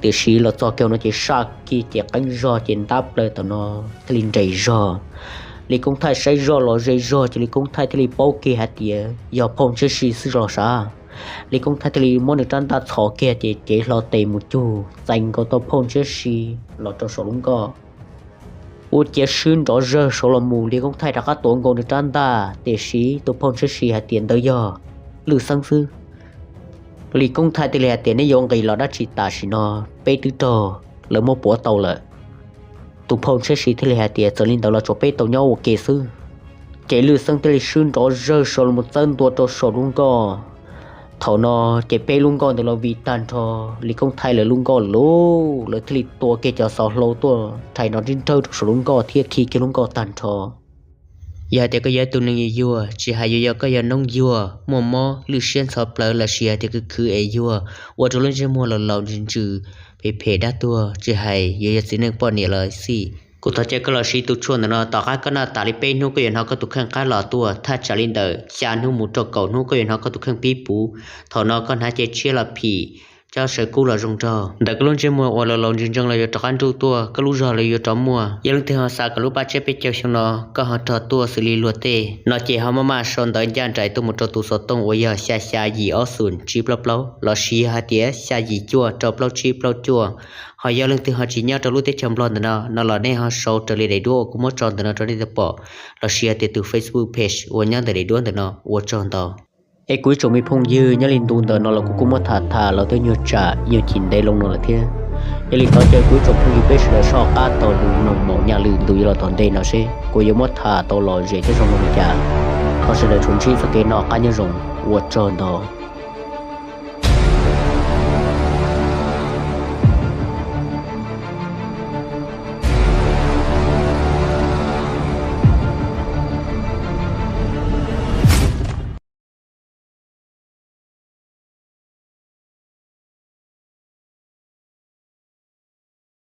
Tiam sis los txog kiag no ces saj kiag ces qeeb zog ces ntab plaws tam no thiaj li nres zog. Lis Koob Thaij saib zog los ze zog ces Lis Koob Thaij thiaj li paub kiag hais tias yog phauj Ntshiab Si xwb los sav. Lis Koob Thaij thiaj li muab nws rab ntaj txhos kiag ces cev hlo tes mus cug txais nkaus tau phauj Ntshiab Si los rau saum lub nkoj. Ua ciav swb nrov zawg saud los mus, Lis Koob Thaij rov qab tuav nkaus nws rab ntaj, tiam sis tus phauj Ntshiab Si hais tias ntawd yog lwj xeeb xwb. Lis Koob Thaij thiaj li hais tias, Neb yuav nqis los dab tsi tam sim no? Peb twb raug lawv muab puav tau lawm. Tus phauj Ntshiab Si thiaj li hais tias, Txawm li ntawd los tsuas peb tau nyob ua ke xwb. Ces lwj xeeb thiaj li swb nrov zawg saud los mus txawb ntua rau saum lub nkoj. Thaum no ces peb lub nkoj ntawd los vim tag nrho Lis Koob Thaij lawv lub nkoj lawm lauj. Lawv thiaj li tua kiag cov xov hlau tuaj rhais nrov nrib nrawg rau saum lub nkoj thiab khi kiag lub nkoj tag nrho. Yog hais tias koj yog ib tug neeg yuag yuag, tsis hais yuav yog koj yog noob yuag muaj mob lwj siab ntxhov plawv lossis hais tias khwv khwv es yuag, ua rau lub ntsej muag laus laus ntsws ntsws, phem phem dab tuag, tsis hais yuav yog txiv neej poj niam los xij, kuv thov caw koj los siv tus tshuaj ntawm no. Tom qab koj noj tas li peb hnub koj yuav hnov koj tus kheej qab los tuaj, thaj tsam li ntawm xya hnub mus rau kaum hnub koj yuav hnov koj tus kheej pib puv. Thaum no koj hnav cev tshiab los phim, cov saw kub los zoo nraug, ntawm koj lub ntsej muag uas laus laus ntsws ntsees los yuav rov qab nruj tuaj, koj lub zog los yuav rov muaj. Yog leej twg ho xav kom lub paj tshiab peb caug xyoo no koj ho rog tuaj xws li luag tej no ces ho maj maj sau ntawv ncaj nraim tuaj mus rau tus xov tooj uas yog xya xya yim ob xoom tsib plaub plaub lossis yog hais tias xya yim cuaj rau plaub tsib plaub cuaj. Ho yog leej twg ho tsis nyob rau lub teb chaws Nplog ntawm no no los nej ho sau raws li daim duab uas kuv muab tso ntawm no rau nej tau pom, lossis hais tias tus Facebook page uas nyob ntawm daim duab ntawm no. Ua tsaug ntau. Es kuv ib tsoom me phooj ywg, nyob li ntu ntawm no los kuv kuj muab tham tham los twb nyuag tsam nyuag chim ntev loo no lawm thiab. Yog li thov caw kuv ib tsoom phooj ywg peb sawv daws soj qab taug lus mloog mus nyaj lwm ntu yuav los tom ntej no seb kuv yuav muab tham tau lom zem thiab zoo li cas. Thov sawv daws tsuas ntsib txoj kev noj qab nyob zoo, ua tsaug ntau.